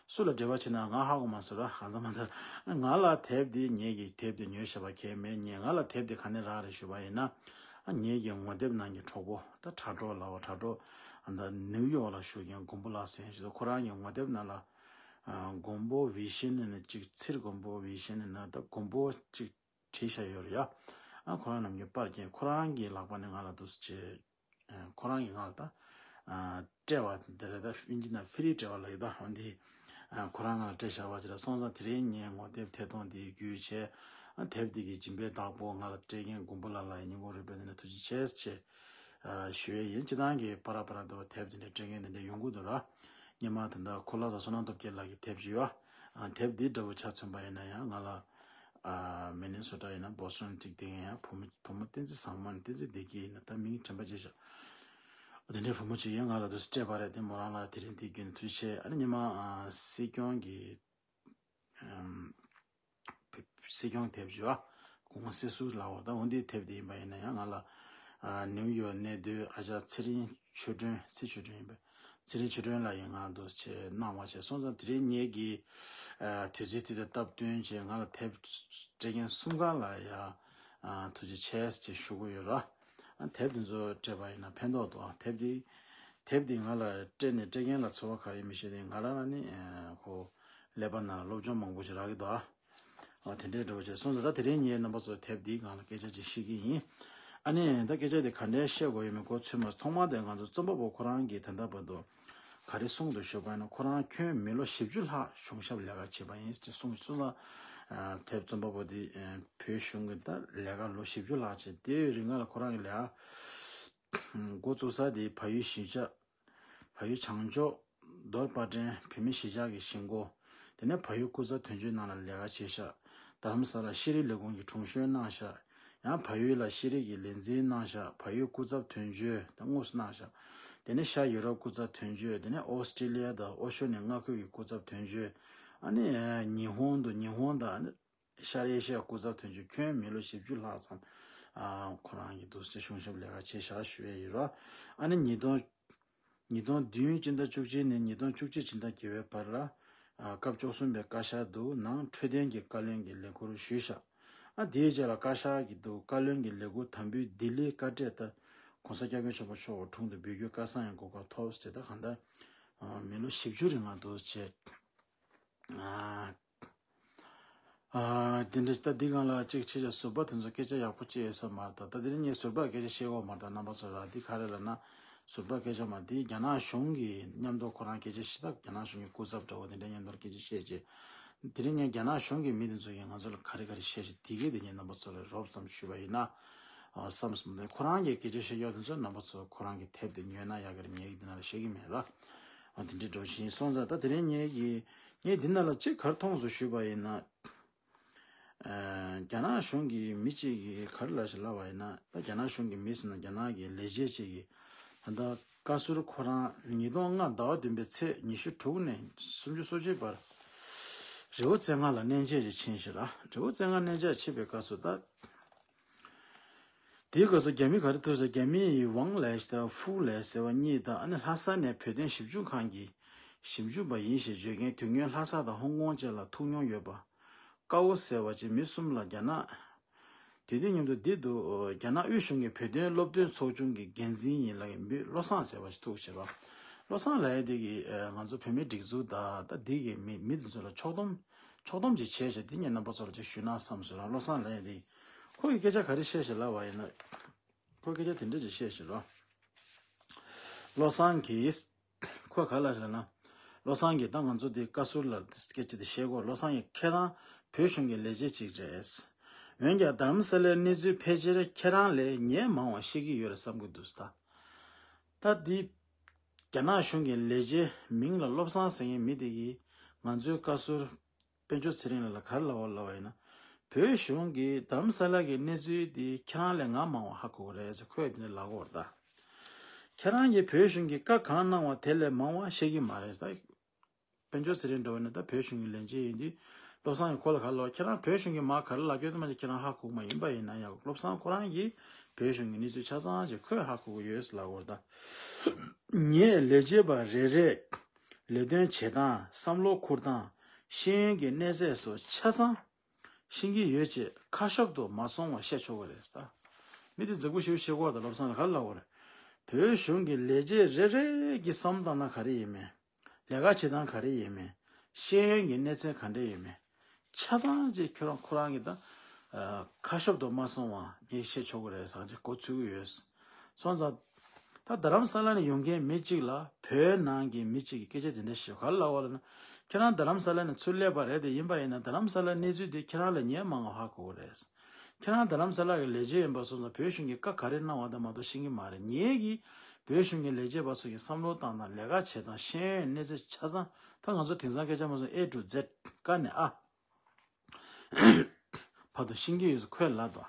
སུ་ལ་འབྲེལ་བ་བྱེད་ན་ང་ཧ་གོ་མ་སོང་ར། གང་ཚ་མ་མཐར་ང་ལ་དེབ་འདི་ངེད་ཀྱི་དེབ་འདི་ཉོས་ཤེས་པ་གལ་མེད། ངས་ང་ལ་དེབ་འདི་ག་ནས་རག་རེད་ཞུས་པ་ཡིན་ན། ཨ་ངེད་ཀྱི་ངོ་དེབ་ནང་གི་གྲོགས་པོ་ད་དྲ་གྲོགས་ལ་བ་དྲ་གྲོགས་ཨ་ད་ནིའུ་ཡོག་ལ་བཞུགས་མཁན་མགོན་པོ་ལགས་ཟེར་ཞུ། ཁོ་རང་གི་ངོ་དེབ་ནང་ལ་ཨ་མགོན་པོ་བི་ཤན་ནི་གཅིག་ཚེ་རིང་མགོན་པོ་བི་ཤན་ནི་ད་མགོན་པོ་གཅིག་བྲིས་བཞག་ཡོད་རེད་ཡ། ཨ་ཁོ་རང་ནམ་རྒྱུན་པར་རྒྱན་ཁོ་རང་གི་ལག་པ་ནས་ང་ལ་འདུག་སེ་བྱས། ཁོ་རང་གིས་ང་ལ་ད་ཨ་སྤྲད་པ་དེ་རེད། ད་ཨིན་ཇི་ནང་ཕི་རི་སྤྲད་པ་ལ་ཡོད་ད། འོན་ཏེ་ཨ་ཁོ་རང་ང་ལ་སྤྲད་བཞག་པ་ཅིག་ལ་སོང་ཙང་དེ་རིང་ངས་ངོ་དེབ་ཐད་གཏོང་འདི་བརྒྱུད་བྱས། ཨ་དེབ་འདི་གི་སྦྱིན་པའི་བདག་པོ་ང་ལ་སྤྲད་མཁན་མགོན་པོ་ལགས་ལ་ཡང་སྙིང་ཁོང་རུས་པའི་གཏིང་ནས་ཐུགས་རྗེ་ཆེ་ཞེས་ཨ་ཞུ་ཡས་ཡིན། སྤྱིར་བཏང་གི་པ་ར་པ་ར་འདུག་དེབ་འདི་འདྲ་སྤྲད་མཁན་འདི་འདྲ་ཡོང་གི་འདུག་ར། སྔོན་མ་ད་ལྟ་ཁོ་ལགས་སོ་བསོད་ནམས་སྟོབས་རྒྱལ་ལགས་ཀྱི་དེབ་ཅིག་ཡོད། ཨ་དེབ་འདི་འདྲ་བོ་ཆ་མཚོན་པ་ཡིན་ན་ཡང་ང་ལ་ཨ་མི་ནི་སོ་ཊ་ཡིན་ན་བོ་སི་ཊོན་གཅིག་དེ་ཡང་བུ་མོ་བུ་མོ་བསྟན་འཛིན་བཟང་མོ་ནི་བསྟན་འཛིན་བདེ་སྐྱིད་ཡིན་ན་ད་མིང་དྲན་པ་བརྗེད་ཤག་དེ་འདྲའི་བུ་མོ་གཅིག་ཡང་ང་ལ་དུ་སྤྲད་པ་རེད། དེ་མོ་རང་ལ་དེ་རིང་འདི་བརྒྱུད་ནས་ཐུགས་རྗེ་ཆེ། ཨ་ནི་ཉི་མ་ཨ་སྲིད་སྐྱོང་གི་ཨམ་སྲིད་སྐྱོང་དེབ་ཅིག་ཡོད། སྐུ་ངོ་སྲིད་ཟུར་ལགས་འོ། ད་འོ་འདིའི་དེབ་དེ་ཡིན་པ་ཡིན་ན་ཡང་ང་ལ་ཨ་ནིའུ་ཡོག་གནས་སྡོད་ཨ་ཅག་ཚེ་རིང་ཆོས་སྒྲོན། ཚེ་ཆོས་སྒྲོན་ཡིན་པས། ཚེ་རིང་ཆོས་སྒྲོན་ལགས་ཡིན་ང་འདུག་ཆེ་གནང་བ་བྱས་སོང་ཙང་དེ་རིང་ངེད་ཀྱི་ཨ་དུས་ཚོད་དེ་དང་སྟབས་བསྟུན་བྱས་ང་ལ་དེབ་སྤྲད་མཁན་གསུམ་ཀ་ལ་ཡ་ཨ་ཐུགས་རྗེ་ཆེ་ཞེས་ཞུ་གི་ཡོད་ར། ཨ་དེབ་དེ་ཚོ་སྤྲད་པ་ཡིན་ན་ཕན་ཐོགས་འདུག་ཨ་དེབ་དེ་དེབ་དེ་ང་ལ་སྤྲད་ནས་སྤྲད་མཁན་ལ་ཚོར་བ་ག་རེ་མི་ཤེས་ཏེ་ང་རང་ལ་ནི་ཨ་ཁོ་ཀླད་པ་ནང་ལ་སློབ་སྦྱོང་མང་པོ་ཞིག་རག་གི་འདུག་ཨ། ཨ་དེ་འདྲའི་འདྲ་བོ་བྱས་སོང་ཙང་ད་དེ་རིང་ངས་རྣམ་པ་ཚོ་དེབ་འདིའི་སྒང་ལ་སྐད་ཆ་ཅིག་བཤད་ཀྱི་ཡིན། ཨ་ནི་ད་སྐད་ཆ་དེ་ག་འདྲའི་བཤད་དགོས་ཡོད་མེད་མགོ་ཚོད་མ་སོང་། ཐོག་མར་དེ་ང་ཚོ་རྩོམ་པ་པོ་ཁོ་རང་གིས་ད་ལྟ་བར་དུ་ག་རེ་གསུངས་འདུག་ཞུས་པ་ཡིན་ན། ཁོ་རང་ཁྱོན་མི་ལོ་བཞི་བཅུ་ལྷག་གཞུང་ཞབས་ལས་ཀ་བྱས་པ་ཡིན་ཅེས་གསུངས་སོང་ཙང་། ཨ་དེབ་རྩོམ་པ་པོ་དེ་ཨ་བོད་གཞུང་གི་ད་ལས་ཀ་ལོ་བཞི་བཅུ་ལྷག་བྱས། དེའི་རིང་ལ་ཁོ་རང་གི་ལས་ཀ་འགོ་བཙུགས་ས་དེ་བལ་ཡུལ་གཞིས་ཆགས། བལ་ཡུལ་བྱང་ཕྱོགས་རྡོར་པ་ཏྲེན་བོད་མི་གཞིས་ཆགས་ཀྱི་གཞིས་འགོ། དེ་ནས་བལ་ཡུལ་སྐུ་ཚབ་དོན་གཅོད་ནང་ལ་ལས་ཀ་བྱས་ཤག་རྡ་རམ་ས་ལ་ཤེས་རིག་ལས་ཁུངས་ཀྱི་དྲུང་གཞོན་གནང་ཤག་ཡང་བལ་ཡུལ་ལ་ཤེས་རིག་གི་ལས་འཛིན་གནང་ཤག་བལ་ཡུལ་སྐུ་ཚབ་དོན་གཅོད་དང་དངོས་སུ་གནང་ཤག་དེ་ནས་ཤར་ཡུ་རོབ་སྐུ་ཚབ་དོན་གཅོད། དེ་ནས་ཨོ་སི་ཀྲི་ལི་ཡ་དང་ཨོ་ཤོ་ནི་མངའ་ཁུལ་གྱི་སྐུ་ཚབ་དོན་གཅོད། ཨ་ནི་ཉི་ཧོང་དུ་ཉི་ཧོང་དང་ཨ་ནི་ཤར་ཨེ་ཤི་ཡ་སྐུ་ཚབ་དོན་གཅོད། ཁྱོན་མི་ལོ་བཞི་བཅུ་ལྷག་ཙམ་ཨ་ཁོ་རང་གི་འདུག་སེ་གཞུང་ཞབས་ལས་ཀ་བྱས་བཞག་ཞུ་ཡས་ཡོད་ར། ཨ་ནི་ཉིས་སྟོང་ཉིས་སྟོང་བདུན་སྤྱི་ཟླ་བཅུ་གཅིག་ནས་ཉིས་སྟོང་བཅུ་གཅིག་སྤྱི་ཟླ་བརྒྱད་པའི་བར་ལ་ཨ་སྐབས་བཅུ་གསུམ་པའི་བཀའ་ཤག་ཏུ་ནང་འཕྲོད་བསྟེན་གྱི་བཀའ་བློན་གྱི་ལས་ཁུར་ཞུས་ཤག་ཨ་དེའི་རྗེས་ལ་བཀའ་ཤག་གི་འདུག་བཀའ་བློན་གྱི་ལས་ཁུར་དམ་འབུལ་ལྡི་ལིའི་བཀའ་ཁྲིད་ལྟར་༸གོང་ས་༸སྐྱབས་མགོན་ཆེན་པོ་མཆོག་གི་དྲུང་དུ་འབུལ་རྒྱུའི་བཀའ་གསང་ཡང་གོ་སྐབས་ཐོབ་ཟེར། ད་གང་ལྟར་ཨ་མི་ལོ་བཞི་བཅུ་རིང་ང་འདུག་བྱས། ཨ་ཨ་དེ་འདྲ་ད་འདི་སྒང་ལ་གཅིག་ཆེ་ཆ་ཟུར་པ་དེ་ཚོ་སྐད་ཆ་ཡག་པོ་བཤད་ཡོད་ས་མ་རེད། ད་ད་དེ་རིང་ངས་ཟུར་པ་སྐད་ཆ་བཤད་ཀྱི་ཡོད་མ་རེད། ད་རྣམ་པ་ཚོ་ར་འདི་ག་རེ་ལབ་ན་ཟུར་པ་སྐད་ཆ་མ་འདི་རྒྱ་ནག་གཞུང་གི་མཉམ་དུ་ཁོ་རང་སྐད་ཆ་བཤད་ད་རྒྱ་ནག་གཞུང་གི་སྐུ་ཚབ་འདྲ་བོ་དེ་འདྲ་མཉམ་དུ་སྐད་ཆ་བཤད་རྗེས་དེ་རིང་ངས་རྒྱ་ནག་གཞུང་གི་མི་དེ་ཚོ་ཡིས་ང་ཚོ་ལ་ག་རེ་ག་རེ་བཤད་རྗེས་དེ་གས་དེ་ངས་རྣམ་པ་ཚོ་ལ་རོབ་ཙམ་ཞུས་པ་ཡིན་ན། ཨ་བསམ་སོང་། ཁོ་རང་གི་སྐད་ཆ་བཤད་ཡག་དེ་ཚོ་རྣམ་པ་ཚོ་ཁོ་རང་གི་དེབ་དེ་ཉོས་ན་ཡག་གི་རེད། ངས་འདི་ན་ལ་བཤད་ཀྱི་མེད་ར། ཨ་དེ་འདྲའི་འགྲོ་བཞིན་སོང་ཙང་ད་དེ་རིང་ངས་ཀྱི་ངས་འདི་ན་ལ་གཅིག་ག་རེ་མཐོང་སོང་ཞུས་པ་ཡིན་ན། ཨ་རྒྱ་ནག་གཞུང་གི་མི་གཅིག་གིས་ག་རེ་ལབ་ཞིག་ལབ་པ་ཡིན་ན། ད་རྒྱ་ནག་གཞུང་གི་མི་ཟེར་ན་རྒྱ་ནག་གི་ལས་བྱེད་ཅིག་གིས་ད་ལྟ་བཀའ་ཟུར་ཁོ་རང་ཉིས་སྟོང་ལྔ་ཟླ་བ་བདུན་པའི་ཚེས་ཉི་ཤུ་དྲུག་ནས་སུམ་ཅུ་སོ་གཅིག་བར་རི་བོ་རྩེ་ལྔ་ལ་གནས་མཇལ་ཅིག་ཕྱིན་ཞིག་ར། རི་བོ་རྩེ་ལྔ་གནས་མཇལ་ཕྱིན་པའི་སྐབས་སུ་ད། དེའི་སྐབས་སུ་རྒྱ་མི་ག་རེ་ཐུག་ཟེར། རྒྱ་མི་ཡི་ཝང་ལེ་དང་ཧྥུའུ་ལེ་ཟེར་བ་གཉིས་དང་ཨ་ནི་ལྷ་ས་ནས་བོད་དོན་ཞིབ་འཇུག་ཁང་གི་ཞིབ་འཇུག་པ་ཡིན་ཞེས་བརྗོད་མཁན་དུས་རྒྱུན་ལྷ་ས་དང་ཧོང་ཀོང་བཅས་ལ་ཐུག་མྱོང་ཡོད་པ། ཀའོ་ཟེར་བ་བཅས་མི་གསུམ་ལ་རྒྱ་ནག་དེ་དུས་མཉམ་དུ་འདི་འདུག་རྒྱ་ནག་དབུས་གཞུང་གི་བོད་དོན་སློབ་སྟོན་ཚོགས་ཆུང་གི་འགན་འཛིན་ཡིན་ལབ་མཁན་མི་བློ་བཟང་ཟེར་བ་ཞིག་ཐུག་བྱས་པ། བློ་བཟང་ལབ་ཡ་དེ་གིས་ང་ཚོ་བོད་མིའི་སྒྲིག་འཛུགས་དང་ད་འདི་གི་མི་མི་དེ་ཚོ་ལ་ཕྱོགས་སྡོམ་ཕྱོགས་སྡོམ་ཅིག་བྱས་བྱས་འདི་ངས་རྣམ་པ་ཚོ་ལ་ཅིག་ཞུས་ན་བསམ་སོང་ར། བློ་བཟང་ལབ་ཡ་དེ་ཁོ་གིས་སྐད་ཆ་ག་རེ་བཤད་ཞེས་ལབ་པ་ཡིན་ན། ཁོ་སྐད་ཆ་དེ་འདྲ་ཅིག་བཤད་ཞེས་རོ། བློ་བཟང་གིས་ཁོ་ག་ལ་ཞེས་ན། བློ་བཟང་གིས་ད་ང་ཚོ་འདི་བཀའ་ཟུར་ལ་སྐད་ཆ་དེ་བཤད་གོ། བློ་བཟང་གིས་ཁྱེད་རང་བོད་གཞུང་གི་ལས་བྱེད་ཅིག་རེད། འོན་ཀྱང་རྡ་རམ་ས་ལའི་གནས་ཚུལ་ཕལ་ཆེར་ཁྱེད་རང་ལས་ངས་མང་བ་ཤེས་ཀྱི་ཡོད་རེད་བསམ་གྱི་འདུག་ད། ད་འདི་རྒྱ་ནག་གཞུང་གི་ལས་བྱེད་མིང་ལ་བློ་བཟང་ཟེར་མཁན་མི་དེ་གིས་ང་ཚོའི་བཀའ་ཟུར་དཔལ་འབྱོར་ཚེ་རིང་ལགས་ལ་ག་རེ་ལབ་པ་ལབ་པ་ཡིན་ན། བོད་གཞུང་གིས་རྡ་རམ་ས་ལ་གི་གནས་ཚུལ་འདི་ཁྱེད་རང་ལས་ང་མང་བ་ཧ་གོ་གི་རེད་ཟེར་ཁོས་དེ་འདྲ་ལབ་ཀྱི་ཡོད་རེད་ད། ཁྱེད་རང་གིས་བོད་གཞུང་གིས་བཀའ་གང་གནང་བ་དེ་ལས་མང་བ་ཤེས་ཀྱི་མ་རེད་ད། དཔལ་འབྱོར་ཚེ་རིང་འདྲ་བོ་ནི་ད་བོད་གཞུང་གི་ལས་བྱེད་ཡིན་དུས་བློ་བཟང་གིས་ཁོ་ལ་ག་རེ་ལབ། ཁྱེད་རང་བོད་གཞུང་གིས་མར་ག་རེ་ལབ་ཀྱི་ཡོད་དམ་ཅིག་ཁྱེད་རང་ཧ་གོ་གི་མ་ཡིན་པ་ཡིན་ན་ཡང་བློ་བཟང་ཁོ་རང་གིས་ བོད་གཞུང་གི་གནས་ཚུལ་ཆ་ཚང་ཅིག་ཁོས་ཧ་གོ་གི་ཡོད་ལབ་དགོས་རེད་ད། ངས་ལས་བྱེད་པ་རེ་རེས་ལས་དོན་བྱེད་སྟངས། བསམ་བློ་འཁུར་སྟངས། ཤེས་ཡོན་གྱི་གནས་ཚད་སོགས་ཆ་ཚང་ཤེས་ཀྱི་ཡོད་ཅེས་ཁ་ཤོབ་ཏུ་མ་སོང་བ་བཤད་ཆོག་གི་རེད་ད། མི་དེ་རྫིག་པོ་ཞེ་པོ་བཤད་ཀྱི་ཡོད་རེད་ད། བློ་བཟང་ལགས་ག་རེ་ལབ་དགོས་རེད། བོད་གཞུང་གི་ལས་བྱེད་རེ་རེ་གིས་བསམ་བཏང་ན་ག་རེ་ཡིན་མིན། ལས་ཀ་བྱེད་སྟངས་ག་རེ་ཡིན་མིན། ཤེས་ཡོན་གྱི་གནས་ཚད་ག་འདྲ་ཡིན་མིན། ཆ་ཚང་ཅིག་ཁྱོད་རང་ཁོ་རང་གིས་ད། ཨ། ཁ་ཤོབ་ཏུ་མ་སོང་བ་ངས་བཤད་ཆོག་གི་རེད་བསམ་གྱི་མགོ་ཚོད་ཀྱི་ཡོད། སོང་ཙང་། ད་རྡ་རམ་ས་ལ་ནས་ཡོང་མཁན་མི་གཅིག་ལ་བོད་ནང་གི་མི་གཅིག་གིས་སྐད་ཆ་དེ་འདྲ་ཞིག་ག་རེ་ལབ་པ་ལབ་ན། ཁྱེད་རང་རྡ་རམ་ས་ལ་ནས་ཚུར་སླེབས་པ་རེད་དེ། ཡིན་པ་ཡིན་ན་རྡ་རམ་ས་ལའི་གནས་ཚུལ་དེ་ཁྱེད་རང་ལས་ངས་མང་བ་ཧ་གོ་གི་རེད། ཁྱེད་རང་རྡ་རམ་ས་ལ་གི་ལས་བྱེད་ཡིན་པ་སོང་ཙང་བོད་གཞུང་གིས་བཀའ་ག་རེ་གནང་བ་དང་མ་གཏོགས་ཤེས་ཀྱི་མ་རེད། ངེད་ཀྱིས་བོད་གཞུང་གི་ལས་བྱེད་པ་ཚོ་གི་བསམ་བློ་བཏང་སྟངས། ལས་ཀ་བྱེད་སྟངས། ཤེས་ཡོན་གནས་ཚད་ཆ་ཚང་། ད་ང་ཚོ་དེང་སང་སྐད་ཆ་མ་སོང་A to Z ཀ་ནས་ཨ་བར་དུ་ཤེས་ཀྱི་ཡོད་ཟེར་ཁོས་ལབ་དང་།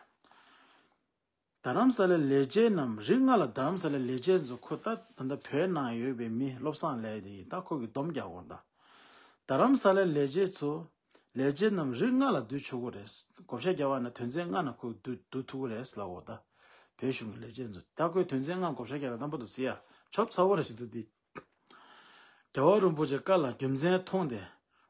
རྡ་རམ་ས་ལའི་ལས་བྱེད་རྣམས། རིགས་ལྔ་ལ་རྡ་རམ་ས་ལའི་ལས་བྱེད་ཚོ། ཁོ་ད་ད་ལྟ་བོད་ནང་ཡོད་པའི་མི་བློ་བཟང་ལགས་དེ་ཡིན། ད་ཁོ་གིས་སྡོམ་རྒྱག་དགོས་རེད་ད། རྡ་རམ་ས་ལའི་ལས་བྱེད་ཚོ། ལས་བྱེད་རྣམས་རིགས་ལྔ་ལ་བསྡུ་ཆོག་གི་རེད། བགོ་བཤའ་རྒྱག་པ་ན་དོན་ཚན་ལྔ་ནང་ཁོ་བསྡུ་བསྡུ་ཐུབ་ཀྱི་རེད་ལབ་དགོས་ད། བོད་གཞུང་གི་ལས་བྱེད་ཚོ། ད་ཁོས་དོན་ཚན་ལྔ་བགོ་བཤའ་རྒྱག་ན་རྣམ་པ་ཚོ་གཟིགས་ཡ། ཆོབ་ཚ་བོ་རེད་ཞིག་འདུག་འདི། རྒྱལ་བ་རིན་པོ་ཆེའི་བཀའ་ལ་རྒྱུ་མཚན་མཐོང་སྟེ་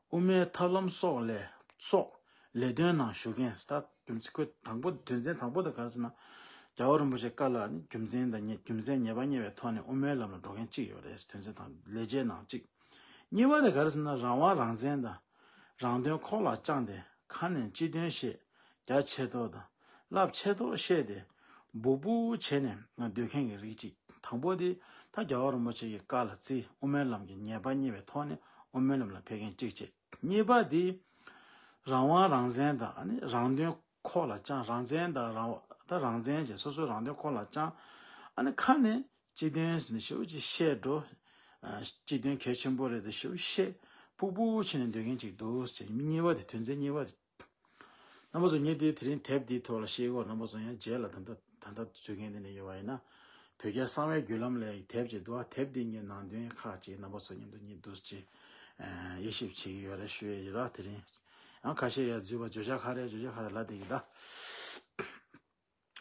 དབུ་མའི་ཐབས་ལམ་སོགས་ལས་སོགས་ལས་དོན་ནང་ཞུགས་མཁན། ད་རྒྱུ་མཚན་ཁོས་དང་པོ་དོན་ཚན་དང་པོ་དེ་ག་རེ་ཟེར་ན། རྒྱལ་བ་རིན་པོ་ཆེའི་བཀའ་ལ་ནི་རྒྱུ་མཚན་དང་ཉེ་རྒྱུ་མཚན་ཉེས་པ་རྙེད་པའི་ཐོག་ནས་དབུ་མའི་ལམ་ལ་འགྲོ་མཁན་གཅིག་ཡོད་རེད། དོན་ཚན་དང་ལས་བྱེད་ནང་གཅིག། གཉིས་པ་དེ་ག་རེ་ཟེར་ན། རང་དབང་རང་བཙན་དང་རང་དོན་ཁོག་ལ་བཅངས་ཏེ་ཁ་ནས་སྤྱི་དོན་བཤད། རྒྱ་ཆེ་མདོག་དང་རླབས་ཆེ་མདོག་བཤད་དེ་སྦུག་སྦུག་བྱས་ནས་ང་སྡོད་མཁན་གྱི་རིགས་གཅིག། དང་པོ་དེ་ད་རྒྱལ་བ་རིན་པོ་ཆེ་གི་བཀའ་ལ་བརྩི། དབུ་མའི་ལམ་གྱི་ཉེས་པ་རྙེད་པའི་ཐོག་ནས་དབུ་མའི་ལམ་ལ་ཕེབས་མཁན་གཅིག་བྱས། གཉིས་པ་དེ་རང་དབང་རང་བཙན་དང་ཨ་ནི་རང་དོན་ཁོག་ལ་བཅངས། རང་བཙན་དང་རང་ད་རང་བཙན་བྱས། སོ་སོའི་རང་དོན་ཁོག་ལ་བཅངས། ཨ་ནི་ཁ་ནས་སྤྱི་དོན་ཟེར་ནས་ཞེ་པོ་ཅིག་བཤད་འགྲོ། ཨ། སྤྱི་དོན་གལ་ཆེན་པོ་རེད་དེ་ཞེ་པོ་བཤད། སྦུག་སྦུག་བྱས་ནས་སྡོད་མཁན་ཅིག་འདུག་ཅེས། གཉིས་པ་དེ། དོན་ཚན་གཉིས་པ་དེ། རྣམ་པ་ཚོ་ངས་དེ་དེ་རིང་དེབ་འདིའི་ཐོག་ལ་བཤད་ཡོད། རྣམ་པ་ཚོ་ཡང་རྗེས་ལ་ད་ལྟ་ད་ལྟ་འཛུལ་མཁན་དེ་ནས་ཡོད་པ་ཡིན་ན། བོད་རྒྱལ་གསང་བའི་བརྒྱུད་ལམ་ལས་དེབ་ཅིག་འདུག་ཨ། དེབ་འདི་ངས་ནང་དོན་ཁག་ཅིག་རྣམ་པ་ཚོ་མཉམ་དུ་ངས་འདུག་ཅིག་ཨ། དབྱེ་ཞིབ་བྱེད་ཀྱི་ཡོད་རེད་ཞུ་ཡས་ཡིན་ར། དེ་རིང་ཡང་ཁ་ཤས་ཡར་འཛུལ་བ། བརྗོད་བྱ་ག་རེ་བརྗོད་བྱ་ག་རེ་ལབ་བསྡད་ཀྱི་ད།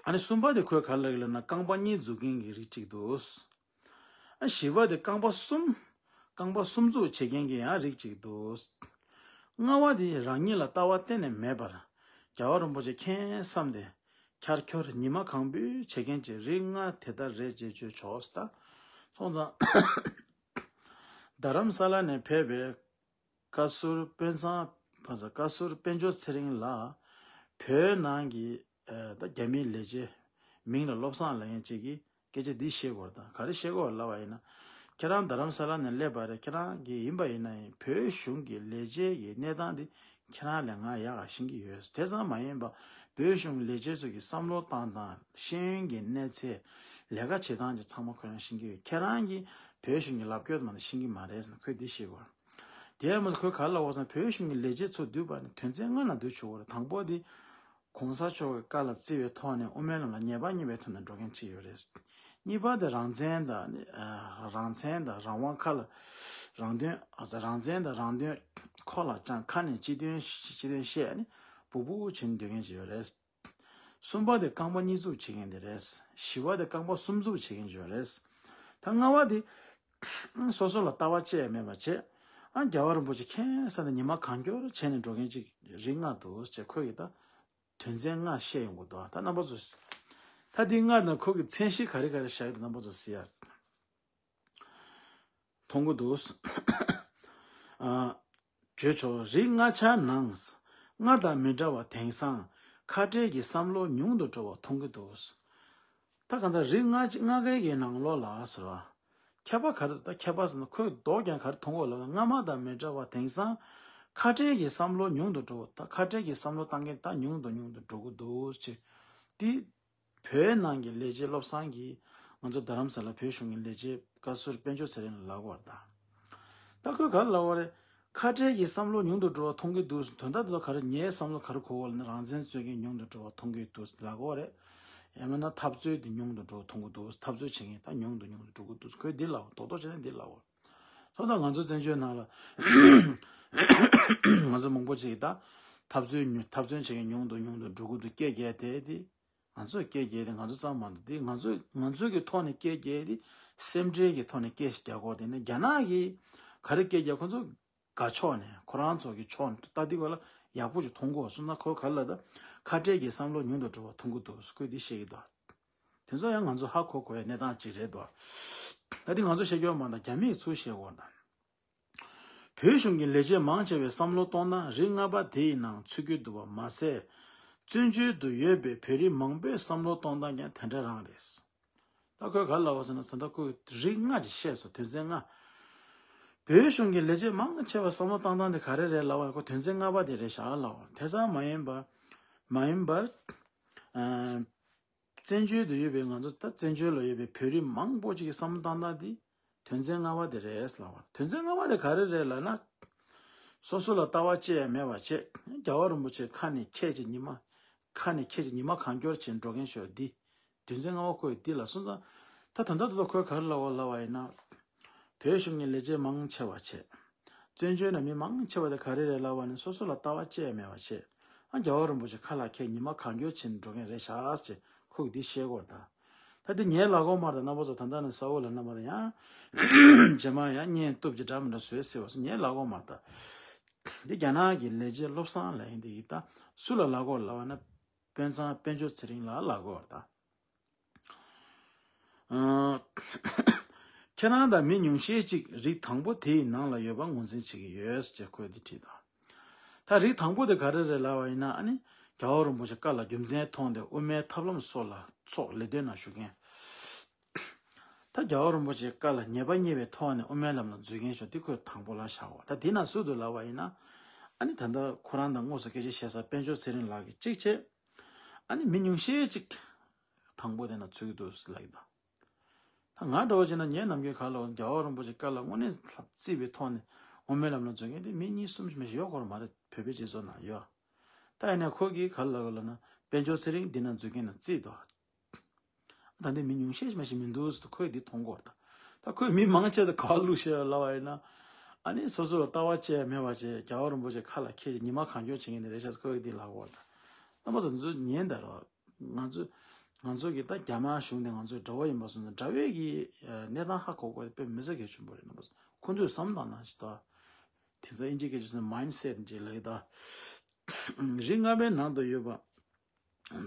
ཨ་ནི་གསུམ་པ་དེ་ཁོས་ག་རེ་ལབ་ཀྱི་ལབ་ན། རྐང་པ་གཉིས་འཛུགས་མཁན་གྱི་རིགས་གཅིག་འདུག། ཨ། བཞི་པ་དེ་རྐང་པ་གསུམ། རྐང་པ་གསུམ་འཛུགས་བྱེད་མཁན་གྱི་ཡང་རིགས་གཅིག་འདུག། ལྔ་པ་དེ་རང་ཉིད་ལ་ལྟ་བ་གཏན་ནས་མེད་པར་རྒྱལ་བ་རིན་པོ་ཆེ་མཁྱེན་བསམ་སྟེ་འཁྱར་འཁྱོར་ཉི་མ་གང་འབུལ་བྱེད་མཁན་གྱི་རིགས་ལྔ་དེ་ལྟར་རེད་ཅེས་བརྗོད་ཆོག་ཟེར་ད། སོང་ཙང་རྡ་རམ་ས་ལ་ནས་ཕེབས་པའི་བཀའ་ཟུར་དཔོན་ཚང་། བཀའ་ཟུར་དཔལ་འབྱོར་ཚེ་རིང་ལགས་བོད་ནང་གི་ཨ། ད་རྒྱ་མིའི་ལས་བྱེད་མིང་ལ་བློ་བཟང་ལབ་མཁན་ཅིག་གིས་སྐད་ཆ་འདི་བཤད་ཀྱི་ཡོད་རེད་ད། ག་རེ་བཤད་ཀྱི་ཡོད་ལབ་པ་ཡིན་ན། ཁྱེད་རང་རྡ་རམ་ས་ལ་ནས་སླེབས་པ་རེད། ཁྱེད་རང་གིས་ཡིན་པ་ཡིན་ན་ཡང་བོད་གཞུང་གི་ལས་བྱེད་ཀྱི་གནས་སྟངས་འདི་ཁྱེད་རང་ལས་ང་ཡག་ག་ཤེས་ཀྱི་ཡོད། དེ་ཙམ་མ་ཡིན་པ་བོད་གཞུང་གི་ལས་བྱེད་ཚོ་གི་བསམ་བློ་བཏང་སྟངས། ཤེས་ཡོན་གྱི་གནས་ཚད། ལས་ཀ་བྱེད་སྟངས་ཀྱི་ཚང་མ་ཁོ་རང་ཤེས་ཀྱི་ཡོད། ཁྱེད་རང་གིས་བོད་གཞུང་གི་ལབ་སྐྱོར་དེ་མ་གཏོགས་ཤེས་ཀྱི་མ་རེད་ཟེར་ནས་ཁོས་འདི་བཤད་ཀྱི་ཡོད་རེད། དེ་ཡང་མ་ཟད་ཁོས་ག་རེ་ལབ་ཡོད་ཟེར་ན། བོད་གཞུང་གི་ལས་བྱེད་ཚོ་བསྡུས་པ་ནི་དོན་ཚན་ལྔ་ནང་བསྡུ་ཆོག་གི་རེད། དང་པོ་དེ་གོང་ས་མཆོག་གི་བཀའ་ལ་བརྩི་བའི་ཐོག་ནས་དབུ་མའི་ལམ་ལ་ཉེས་པ་རྙེད་པའི་ཐོག་ནས་འགྲོ་མཁན་གཅིག་ཡོད་རེད། གཉིས་པ་དེ་རང་བཙན་དང་། ཨ། རང་བཙན་དང་རང་དབང་ཁ་ལ། རང་དོན། ཨ། རང་བཙན་དང་རང་དོན་ཁོག་ལ་བཅངས། ཁ་ནས་སྤྱི་དོན་སྤྱི་དོན་བཤད་ནས་སྦུག་སྦུག་བྱས་ནས་སྡོད་མཁན་ཅིག་ཡོད་རེད། གསུམ་པ་དེ་རྐང་པ་གཉིས་འཛུགས་བྱེད་མཁན་དེ་རེད། བཞི་པ་དེ་རྐང་པ་གསུམ་འཛུགས་བྱེད་མཁན་ཅིག་ཡོད་རེད། ད་ལྔ་པ་དེ་སོ་སོ་ལ་ལྟ་བ་ཅི་ཡང་མེད་པ་བྱས། ཨ། རྒྱལ་བ་རིན་པོ་ཆེ་མཁྱེན་བསམ་ནས་ཉི་མ་གང་འཁྱོལ་བྱས་ནས་འགྲོ་མཁན་ཅིག་རིགས་ལྔ་འདུག་ཅེས་ཁོས་ཀྱིས་ད་དོན་ཚན་ལྔ་བཤད་ཡོང་གི་འདུག། ད་རྣམ་པ་ཚོ། ད་འདི་ལྔ་དང་ཁོ་གི་མཚན་གཞི་ག་རེ་ག་རེ་བཞག་ཡོད་རྣམ་པ་ཚོ་གཟིགས་ཡ། མཐོང་གི་འདུག། ཨ། བརྗོད་ཆོག། རིགས་ལྔ་ཆ་ནང་སྔར་དང་མི་འདྲ་བ། དེང་སང་ཁ་བྲལ་གྱི་བསམ་བློ་ཉུང་དུ་འགྲོ་བ་མཐོང་གི་འདུག། ད་གང་ལྟར་རིགས་ལྔ་ལྔ་ཀའི་གི་ནང་ལོགས་ལ་ཟེར་བ། ཁྱད་པར་ག་རེ། ད་ཁྱད་པར་ཟེར་ན་ཁོས་ལྡོག་ཀྱང་ག་རེ་མཐོང་གི་ཡོད་ལབ་ན། སྔ་མ་དང་མི་འདྲ་བ། དེང་སང་ཁ་བྲལ་གྱི་བསམ་བློ་ཉུང་དུ་འགྲོ་བ། ད་ཁ་བྲལ་གྱི་བསམ་བློ་བཏང་མཁན་ད་ཉུང་དུ་ཉུང་དུ་འགྲོ་གི་འདུག་ཅེས། འདི་བོད་ནང་གི་ལས་བྱེད་བློ་བཟང་གིས་ང་ཚོ་རྡ་རམ་ས་ལ་བོད་གཞུང་གི་ལས་བྱེད་བཀའ་ཟུར་དཔལ་འབྱོར་ཚེ་རིང་ལ་ལབ་པ་རེད་ད། ད་ཁོས་ག་རེ་ལབ་པ་རེད། ཁ་བྲལ་གྱི་བསམ་བློ་ཉུང་དུ་འགྲོ་བ་མཐོང་གི་འདུག། དོན་དག་འདི་ལ་ག་རེ། ངའི་བསམ་བློ་ག་རེ་གོ་བ་ལབ་ན། རང་བཙན་རྩོད་མཁན་ཉུང་དུ་འགྲོ་བ་མཐོང་གི་འདུག་ལབ་ཀྱི་ཡོད་རེད། ཡང་མིན་ན་འཐབ་རྩོད་འདི་ཉུང་དུ་འགྲོ་བ་མཐོང་གི་འདུག། འཐབ་རྩོད་བྱེད་མཁན་ད་ཉུང་དུ་ཉུང་དུ་འགྲོ་གི་འདུག། ཁོས་འདི་ལབ་པ། རྡོག་རྡོག་བྱས་ནས་འདི་ལབ་པ། སོང་ཙང་ང་ཚོ་བཙན་བྱོལ་ནང་ལ་ང་ཚོ་མང་པོ་ཅིག་གིས་ད་འཐབ་རྩོད་ཉུ་འཐབ་རྩོད་བྱེད་མཁན་ཉུང་དུ་ཉུང་དུ་འགྲོ་གི་འདུག་སྐད་རྒྱག་བསྡད་དེ། ང་ཚོས་སྐད་རྒྱག་དེ་ང་ཚོ་ཙམ་མ་གཏོགས་དེ་ང་ཚོས་ང་ཚོའི་གི་ཐོག་ནས་སྐད་རྒྱག་དེ་སེམས་ཁྲལ་གྱི་ཐོག་ནས་སྐད་ཞིག་རྒྱག་དགོས། དེ་ནས་རྒྱ་ནག་གིས་ག་རེ་སྐད་རྒྱག་ཁོ་ཚོ་དགའ་ཕྱོགས་ནས་ཁོ་རང་ཚོ་གི་ཕྱོགས་ནས་ལྟ་དུས་ག་ལ་ཡག་པོ་ཞིག་མཐོང་གི་ཡོད། སོང་ཙང་ཁོ་ག་ལ་ད་ཁ་བྲལ་གྱི་བསམ་བློ་ཉུང་དུ་འགྲོ་བ་མཐོང་གི་འདུག་ཁོས་འདི་བཤད་ཀྱི་འདུག་དེ་ཚོ་ཡང་ང་ཚོ་ཧ་གོ་དགོས་ཡ་གནས་སྟངས་ཅིག་རེད་འདུག་ད་དེ་ང་ཚོ་བཤད་རྒྱུ་མ་གཏོགས་རྒྱ་མིས་ཚུར་བཤད་དགོས་དང་། བོད་གཞུང་གི་ལས་བྱེད་མང་ཆེ་བས་བསམ་བློ་གཏོང་ན་རིགས་ལྔ་པ་དེ་ཡི་ནང་ཚུད་ཀྱི་འདུག་པ་མ་ཟད། བཙན་བྱོལ་དུ་ཡོད་པའི་བོད་རིགས་མང་པོས་བསམ་བློ་གཏོང་སྟངས་ཀྱང་དེ་འདྲ་རང་རེད། ད་ཁོས་ག་རེ་ལབ་པ་ཟེར་ན་ད་ལྟ་ཁོས་རིགས་ལྔ་ཅིག་བཤད་སོང་། དོན་ཚན་ལྔ། བོད་གཞུང་གི་ལས་བྱེད་མང་ཆེ་བས་བསམ་བློ་གཏོང་སྟངས་དེ་ག་རེ་རེད་ལབ་པ་ཁོ་དོན་ཚན་ལྔ་པ་དེ་རེད་བཞག་ལབ་པ་དེ་ཙམ་མ་ཡིན་པར་མ་ཡིན་པར། བཙན་བྱོལ་དུ་ཡོད་པའི་ང་ཚོ་ད་བཙན་བྱོལ་ལ་ཡོད་པའི་བོད་རིགས་མང་པོ་ཅིག་གི་བསམ་བློ་བཏང་སྟངས་དེ་དོན་ཚན་ལྔ་པ་དེ་རེད་ལབ་པ། དོན་ཚན་ལྔ་པ་དེ་ག་རེ་རེད་ལབ་ན། སོ་སོ་ལ་ལྟ་བ་ཅི་ཡང་མེད་པ་བྱས། རྒྱལ་བ་རིན་པོ་ཆེ་ཁ་ནས་ཁྱེད་ཀྱི་ཉི་མ། ཁ་ནས་ཁྱེད་ཀྱི་ཉི་མ་གང་འཁྱོལ་བྱས་འགྲོ་མཁན་ཤོག་འདི། དོན་ཚན་ལྔ་པ་ཁོས་འདི་ལ་སོང་ཙང་། ད་དོན་དག་ཏུ་ཁོས་ག་རེ་ལབ་པ་ལབ་པ་ཡིན་ན། བོད་གཞུང་གི་ལས་བྱེད་མང་ཆེ་བ་བྱས། བཙན་བྱོལ་ནང་མི་མང་ཆེ་བ་དེ་ག་རེ་རེད་ལབ་པ་ནི་སོ་སོ་ལ་ལྟ་བ་ཅི་ཡང་མེད་པ་བྱས། ཨ་རྒྱལ་བ་རིན་པོ་ཆེ་ཁ་ལག་ཁྱེད་ཉི་མ་གང་འཁྱོལ་བྱས་ནས་འགྲོ་མཁན་རེད་ཤག་ཅེས་ཁོས་འདི་བཤད་ཀྱི་ཡོད་རེད་ད། ད་འདི་ངའི་ལབ་ཀྱི་མ་རེད་ད། རྣམ་པ་ཚོ་ད་ལྟ་ནས་གསལ་བོ་ལབ་ན་མ་གཏོགས་ཡང་། རྗེས་མ་ཡང་བརྙན་གཏུབ་ཀྱི་འདྲ་མི་འདྲ་བཟོས་ཟེར་བ་སོ་ངའི་ལབ་ཀྱི་མ་རེད་ད། འདི་རྒྱ་ནག་གི་ལས་བྱེད་བློ་བཟང་ལབ་མཁན་འདི་ཡིན་ད། སུ་ལ་ལབ་ཀྱི་ཡོད་ལབ་པ་ན། དཔོན་ཚང་དཔལ་འབྱོར་ཚེ་རིང་ལགས་ལབ་ཀྱི་ཡོད་རེད་ད། ཨ། ཁྱེད་རང་དང་མི་ཉུང་ཤས་ཅིག་རིགས་དང་པོ་དེའི་ནང་ལ་ཡོད་པ་ངོས་འཛིན་བྱེད་ཀྱི་ཡོད་ཅེས་ཁོས་འདི་བྲིས་དང་། ད་རིགས་དང་པོ་དེ་ག་རེ་རེད་ལབ་པ་ཡིན་ན་ཨ་ནི། རྒྱལ་བ་རིན་པོ་ཆེ་བཀའ་ལ་རྒྱུ་མཚན་མཐོང་སྟེ་དབུ་མའི་ཐབས་ལམ་སོགས་ལ་ཚོགས་ལས་དོན་ནང་ཞུགས་མཁན། ད་རྒྱལ་བ་རིན་པོ་ཆེའི་བཀའ་ལ་ཉེས་པ་རྙེད་པའི་ཐོག་ནས་དབུ་མའི་ལམ་ལ་འཛུལ་མཁན་ཤོག་འདི་ཁོས་དང་པོ་ལ་བཞག་པ། ད་འདི་ན་སུ་འདུག་ལབ་པ་ཡིན་ན། ཨ་ནི་ད་ལྟ་ཁོ་རང་དང་དངོས་སུ་སྐད་ཆ་བཤད་ས་དཔལ་འབྱོར་ཚེ་རིང་ལགས་ཀྱིས་གཅིག་བྱས། ཨ་ནི་མི་ཉུང་ཤས་ཅིག་དང་པོ་དེ་ན་ཚུད་ཀྱི་འདུག་ལབ་ཀྱི་འདུག་ད་ང་འདྲ་བོ་བྱས་ན་ངས་ནམ་རྒྱུན་ག་ལ་རྒྱལ་བ་རིན་པོ་ཆེ་བཀའ་ལ་དངོས་གནས་བརྩིས་པའི་ཐོག་ནས་དབུ་མའི་ལམ་ལ་འཛུལ་མཁན་དེ་མི་གཉིས་གསུམ་ཞིག་མ་ཞིག་ཡོད་སྐོར་མ་རེད། བོད་པའི་སྤྱི་ཚོགས་ནང་ཡོད། ད་ཡིན་ནའི་ཁོ་གིས་ག་ལ་ལབ་ན་དཔལ་འབྱོར་ཚེ་རིང་འདི་ན་འཛུལ་མཁན་ན་བརྩིས་ཏོ། ད་འདི་མི་ཉུང་ཤས་ཤིག་མ་ཞིག་མི་འདུག་ཟེར་ཁོས་འདི་མཐོང་གི་ཡོད་རེད་ད། ད་ཁོས་མི་མང་ཆེ་ད་ག་བ་བླུགས་ཤེས་ལབ་པ་ཡིན་ན། ཨ་ནི་སོ་སོ་ལ་ལྟ་བ་ཅི་ཡང་མེད་པ་བྱས་རྒྱལ་བ་རིན་པོ་ཆེ་ཁ་ལ་ཁྱེད་ཀྱི་ཉི་མ་གང་འཁྱོལ་བྱེད་མཁན་དེ་རེད་ཤག་ཁོས་འདི་ལབ་ཀྱི་ཡོད་རེད་ད། རྣམ་པ་ཚོ་འདི་ཚོ་ཉན་ད་རོགས། ང་ཚོ་ང་ཚོ་གི་ད་རྒྱ་དམར་གཞུང་དེ་ང་ཚོའི་དགྲ་བོ་ཡིན་པ་སོང་ཙང་དགྲ་བོའི་གི་གནས་སྟངས་ཧ་གོ་དགོས་དེ་དཔེ་མི་ཚེ་གལ་ཆེན་པོ་རེད། རྣམ་པ་ཚོ་ཁོ་ཚོས་བསམ་བཏང་ན་ཞིག་ད། དེ་ཚོ་ཨིན་ཇི་སྐད་ཆ་ཟེར་ན་མའིན་སེཊ་ཅིག་ལབ་ཀྱི་ད། རིགས་ལྔ་པའི་ནང་དུ་ཡོད་པ།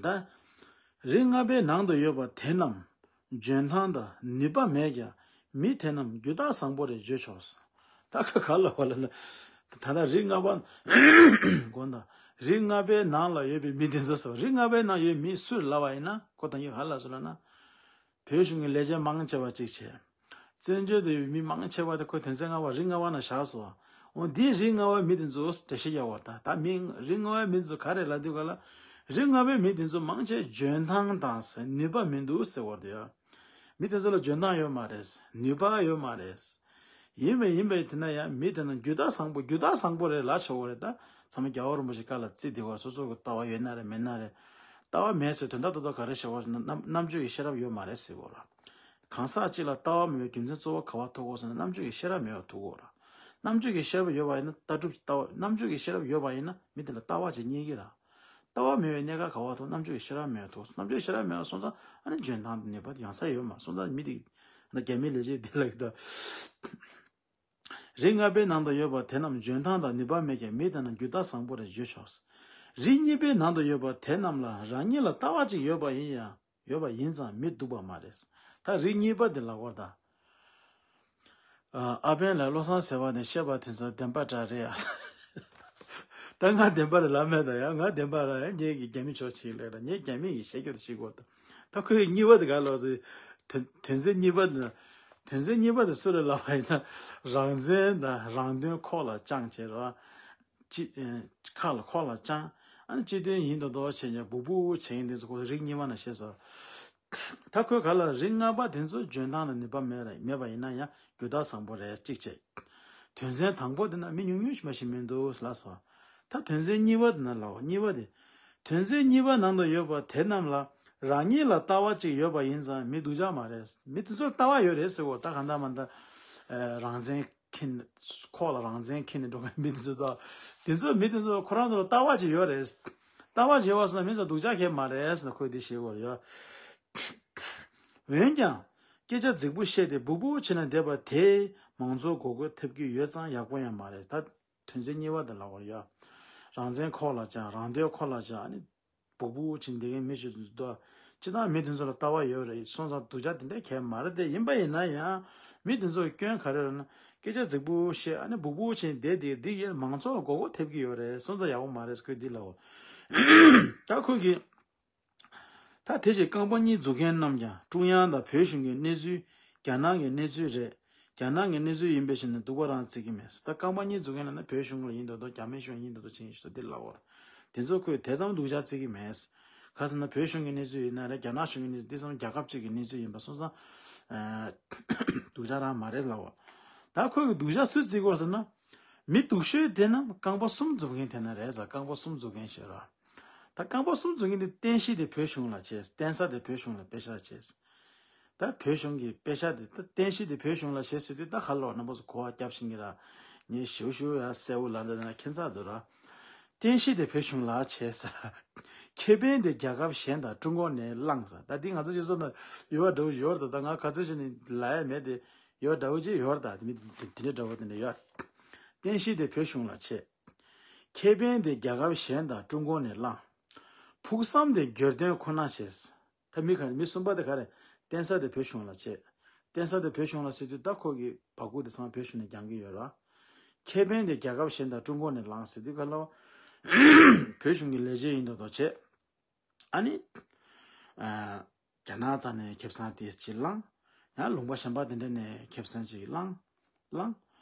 ད། རིགས་ལྔ་པའི་ནང་དུ་ཡོད་པ་དེ་རྣམས་འཇོན་ཐང་དང་ནུས་པ་མེད་ཀྱང་མི་དེ་རྣམས་རྒྱུ་དག་བཟང་པོ་རེད་བརྗོད་ཆོག་ད་ཁ་ག་ལ་བ་ལ་ལ། ད་ལྟ་རིགས་ལྔ་པ། དགོངས་དག་རིགས་ལྔ་པའི་ནང་ལ་ཡོད་པའི་མི་དེ་ཚོ་སོ་རིགས་ལྔ་པའི་ནང་ཡོད་མི་སུ་ལབ་པ་ཡིན་ན་ཁོ་ད་ཡིན་ག་ལ་སུ་ལབ་ན། བོད་གཞུང་གི་ལས་བྱེད་མང་ཆེ་བ་གཅིག་བྱས། བཙན་བྱོལ་དུ་ཡོད་པའི་མི་མང་ཆེ་བ་དེ་ཁོས་དོན་ཚན་ལྔ་པ་རིགས་ལྔ་པ་ནང་བཞག་སོང་། འོ་འདིའི་རིགས་ལྔ་པའི་མི་དེ་ཚོ་འགྲེལ་བཤད་རྒྱག་དགོས་ད། ད་མི་རིགས་ལྔ་པའི་མི་ཚོ་ག་རེ་ལབ་དུས་ག་ལ། རིགས་ལྔ་པའི་མི་དེ་ཚོ་མང་ཆེ་འཇོན་ཐང་དང་ཟེར་ནུས་པ་མི་འདུག་ཟེར་བར་དུ་ཡོད། མི་དེ་ཚོ་ལ་འཇོན་ཐང་ཡོད་མ་རེད། ནུས་པ་ཡོད་མ་རེད། ཡིན་པས་ཡིན་པས་དེ་ན་ཡང་མི་དེ་ན་རྒྱུ་དག་བཟང་པོ་རྒྱུ་དག་བཟང་པོ་རེད་ལབ་ཆོག་གི་རེད་ད། ཚང་མ་རྒྱལ་བ་རིན་པོ་ཆེ་བཀའ་ལ་བརྩི་བདེ་བ་སོ་སོ་གི་ལྟ་བ་ཡོད་ན་རེད་མེད་ན་རེད། ལྟ་བ་མེད་ཟེར་དོན་དག་ཏག་ཏག་ག་རེ་བྱ་བ་ཟེར་ན་རྣམ་རྣམ་དཔྱོད་ཀྱི་ཤེས་རབ་ཡོད་མ་རེད་ཟེར་གོ་ར། གང་ཟག་གཅིག་ལ་ལྟ་བ་མེད་པའི་རྒྱུ་མཚན་གཙོ་བོ་ག་བ་ཐུག་གོ་ཟེར་ན་རྣམ་དཔྱོད་ཀྱི་ཤེས་རབ་མེད་པ་ཐུག་གོ་ར། རྣམ་དཔྱོད་ཀྱི་ཤེས་རབ་ཡོད་པ་ཡིན་ན་ལྟ་གྲུབ་ཀྱི་ལྟ་བ་རྣམ་དཔྱོད་ཀྱི་ཤེས་རབ་ཡོད་པ་ཡིན་ན་མི་དེ་ལ་ལྟ་བ་ཅིག་རྙེད་ཀྱི་ར། ལྟ་བ་མེད་པའི་གནས་སྐབས་ག་བ་ཐུག་རྣམ་དཔྱོད་ཀྱི་ཤེས་རབ་མེད་པ་ཐུག་རྣམ་དཔྱོད་ཀྱི་ཤེས་རབ་མེད་པ་སོང་ཙང་ཨ་ནི་འཇོན་ཐང་དང་ནུས་པ་དེ་ཡོང་ས་ཡོད་མ་སོང་ཙང་མི་དེ་ན་རྒྱ་མིའི་ལས་བྱེད་དེ་ལ་ཡོད་ད། རིགས་ལྔ་པའི་ནང་དུ་ཡོད་པ་དེ་རྣམས་འཇོན་ཐང་དང་ནུས་པ་མེད་ཀྱང་མི་དེ་རྣམས་རྒྱུ་དག་བཟང་པོ་རེད་བརྗོད་ཆོག་རིགས་གཉིས་པའི་ནང་དུ་ཡོད་པ་དེ་རྣམས་ལ་རང་ཉིད་ལ་ལྟ་བ་ཅིག་ཡོད་པ་ཡིན་ཡང་ཡོད་པ་ཡིན་ཙང་མི་སྡུག་པ་མ་རེད། ད་རིགས་གཉིས་པ་དེ་ལ་བར་ད། ཨ་ཕན་ལ་བློ་བཟང་ཟེར་བ་ནས་བཤད་པ་དེ་ཚོ་བདེན་པ་འདྲ་རེད་ཨ། ད་ང་བདེན་པ་རེད་ལབ་མེད་ད་ཡ། ང་བདེན་པ་རེད་ཡ། ངས་ཀྱི་རྒྱ་མི་ཕྱོགས་ཕྱིན་ལེ་ར། ངས་རྒྱ་མི་ཡི་བཤད་རྒྱུ་དེ་ཤེས་དགོས་ད། ད་ཁོས་གཉིས་པ་དེ་ག་ལོག་ཟེར། དོན་དོན་ཚན་གཉིས་པ་དེ་ན། དོན་ཚན་གཉིས་པ་དེ་སུ་རེད་ལབ་པ་ཡིན་ན། རང་བཙན་དང་རང་དོན་ཁོག་ལ་བཅངས་བྱས་ར། སྤྱི་ཁ་ལ་ཁོག་ལ་བཅངས། ཨ་ནི་སྤྱི་དོན་ཡིན་མདོག་མདོག་བྱས་ཀྱང་སྦུག་སྦུག་བྱས་ཡིན་དེ་ཚོ་ཁོ་རིགས་གཉིས་པ་ན་བཤད་སོ། ད་ཁོས་ག་ལ་རིགས་ལྔ་པ་དེ་ཚོ་འཇོན་ཐང་ལ་ནུས་པ་མེད་ར་མེད་པ་ཡིན་ན་ཡང་རྒྱུ་དག་བཟང་པོ་རེད་གཅིག་བྱས། དོན་ཚན་དང་པོ་དེ་ན་མི་ཉུང་ཉུང་ཞིག་མ་ཞིག་མི་འདུག་ལབ་སོང་། ད་དོན་ཚན་གཉིས་པ་དེ་ན་ལབ་པ་གཉིས་པ་དེ། དོན་ཚན་གཉིས་པ་ནང་དུ་ཡོད་པ་དེ་རྣམས་ལ་རང་ཉིད་ལ་ལྟ་བ་ཅིག་ཡོད་པ་ཡིན་ཙང་མི་སྡུག་ཅག་མ་རེད། མི་དེ་ཚོར་ལྟ་བ་ཡོད་རེད་ཟེར་གོ་ད་གང་ལྟར་མ་ལྟར། རང་བཙན་འཁྱེར་ནས་ཁོག་ལ་རང་བཙན་འཁྱེར་ནས་འགྲོ་མཁན་མི་དེ་ཚོ་དང་། དེ་ཚོ་མི་དེ་ཚོ་ཁོ་རང་ཚོ་ལ་ལྟ་བ་ཅིག་ཡོད་རེད། ལྟ་བ་བྱེད་པ་སོགས་མི་ཚོ་སྡུག་ཅག་གས་མ་རེད་ཟེར་ན་ཁོས་འདི་ཤེས་དགོས་རེད་ཡ། འོན་ཀྱང་། སྐད་ཆ་རྫིག་པོ་བཤད་དེ་སྦུག་སྦུག་བྱས་ན་བསྡད་པ་དེས་མང་ཚོགས་མགོ་སྐོར་ཐེབས་ཀྱི་ཡོད་ཙང་ཡག་པོ་ཡང་མ་རེད། ད་དོན་ཚན་གཉིས་པ་དེ་ལབ་པ་རེད་ཡ། རང་བཙན་ཁོག་ལ་བཅངས། རང་དོན་ཁོག་ལ་བཅངས། ཨ་ནི་སྦུག་སྦུག་བྱས་བསྡད་མཁན་མི་ཞིག་འདུག་སྤྱིར་བཏང་མི་དེ་ཚོ་ལ་ལྟ་བ་ཡོད་རེད་སོང་ཙང་སྡུག་ཅག་དེ་འདྲ་གས་མ་རེད་དེ། ཡིན་པ་ཡིན་ན་ཡང་མི་དེ་ཚོ་སྐྱོན་ག་རེ་རེད་ན་སྐད་ཆ་རྫིག་པོ་བཤད། ཨ་ནི་སྦུག་སྦུག་བྱས་བསྡད་དེ་འདི་ཡིན་མང་ཚོགས་ལ་མགོ་སྐོར་ཐེབས་ཀྱི་ཡོད་རེད་སོང་ཙང་ཡག་པོ་མ་རེད་ཁོས་འདི་ལབ་པ། ད་ཁོས་ཀྱིས། ད་དེ་བཞིན་རྐང་པ་གཉིས་འཛུགས་མཁན་རྣམས་ཀྱང་ཀྲུང་དབྱང་དང་བོད་གཞུང་གི་གནས་ཚུལ། རྒྱ་ནག་གི་གནས་ཚུལ་རེད། རྒྱ་ནག་གི་གནས་ཚུལ་ཡིན་པའི་ཕྱིར་ན་སྡུག་པ་རང་བརྩི་གི་མེད། ད་རྐང་པ་གཉིས་འཛུགས་མཁན་ལ་ན་བོད་གཞུང་ལ་ཡིན་མདོག་མདོག་རྒྱ་མི་གཞུང་ཡིན་མདོག་མདོག་བྱེད་ཀྱི་ཡོད་དེ་ལབ་པ། དེ་ཚོ་ཁོས་དེ་ཙམ་སྡུག་ཅག་བརྩི་གི་མེད། ག་ཟེར་ན་བོད་གཞུང་གི་གནས་ཚུལ་ཡིན་ན་རེད། རྒྱ་ནག་གཞུང་གི་གནས་ཚུལ་དེ་ཙམ་རྒྱལ་ཁབ་གཅིག་གི་གནས་ཚུལ་ཡིན་པ་སོང་ཙང་། ཨ། སྡུག་ཅག་རང་མ་རེད་ལབ་པ། ད་ཁོས་སྡུག་ཅག་སུས་བརྩི་དགོས་ཟེར་ན། མི་སྡུག་ཤོས་དེ་རྣམས་རྐང་པ་གསུམ་འཛུགས་མཁན་དེ་ན་རེད་ཟེར། རྐང་པ་གསུམ་འཛུགས་མཁན་ཞེས་ར། ད་རྐང་པ་གསུམ་འཛུགས་མཁན་དེ་རྟེན་གཞི་དེ་བོད་གཞུང་ལ་བྱས། རྟེན་ས་དེ་བོད་གཞུང་ལ་དཔེ་ཆ་བྱས། ད་བོད་གཞུང་གི་དཔེ་ཆ་དེ་ད་རྟེན་གཞི་དེ་བོད་གཞུང་ལ་བྱས་ཟེར་དུས་ད་ག་ལོག་རྣམ་པ་ཚོ་གོ་བ་རྒྱབ་ཤེས་ཀྱི་ར། ངས་ཞུ་ཞུ་ཡ་གསལ་བོ་ལ་འདི་ན་ཁྱད་མཚར་འདུག་ར། རྟེན་གཞི་དེ་བོད་གཞུང་ལ་བྱས་ཟེར། ཁེ་ཕན་དེ་རྒྱལ་ཁབ་གཞན་དང་ཀྲུང་གོ་ནས་བླངས་ཟེར། ད་འདི་ང་ཚོ་སྤྱི་ཚོགས་ནང་ཡོད་པ་འདྲ་བོ་ཡོད་རེད། ད་ང་ག་ཚོད་ཅིག་ནས་ལབ་ཡ་མེད་དེ། ཡོད་འདྲ་བོ་ཅིག་ཡོད་རེད། ད་དེ་མི་དེ་དེ་འདྲ་འདྲ་བོ་དེ་འདྲ་ཡོད། རྟེན་གཞི་དེ་བོད་གཞུང་ལ་བྱས། ཁེ་ཕན་དེ་རྒྱལ་ཁབ་གཞན་དང་ཀྲུང་གོ་ནས་བླངས། ཕུགས་བསམ་དེ་སྒེར་དོན་ཁོ་ན་བྱས། ད་མི་ག་རེ་མི་གསུམ་པ་དེ་ག་རེ། རྟེན་ས་དེ་བོད་གཞུང་ལ་བྱས། རྟེན་ས་དེ་བོད་གཞུང་ལ་ཟེར་དུས་ད་ཁོ་གི་བ་ཀུ་དེ་ཚང་བོད་གཞུང་ནས་རྒྱག་གི་ཡོད་ར། ཁེ་ཕན་དེ་རྒྱལ་ཁབ་གཞན་དང་ཀྲུང་གོ་ནས་བླངས་ཟེར་དུས་ག་ལ་བ། བོད་གཞུང་གི་ལས་བྱེད་ཡིན་མདོག་མདོག་བྱས། ཨ་ནི། ཨ། རྒྱ་ནག་རྩ་ནས་ཁེ་བཟང་དེ་ཅིག་བླངས། ཡང་ལུང་པ་གཞན་པ་དེ་འདྲ་ནས་ཁེ་བཟང་ཅིག་བླངས། བླངས།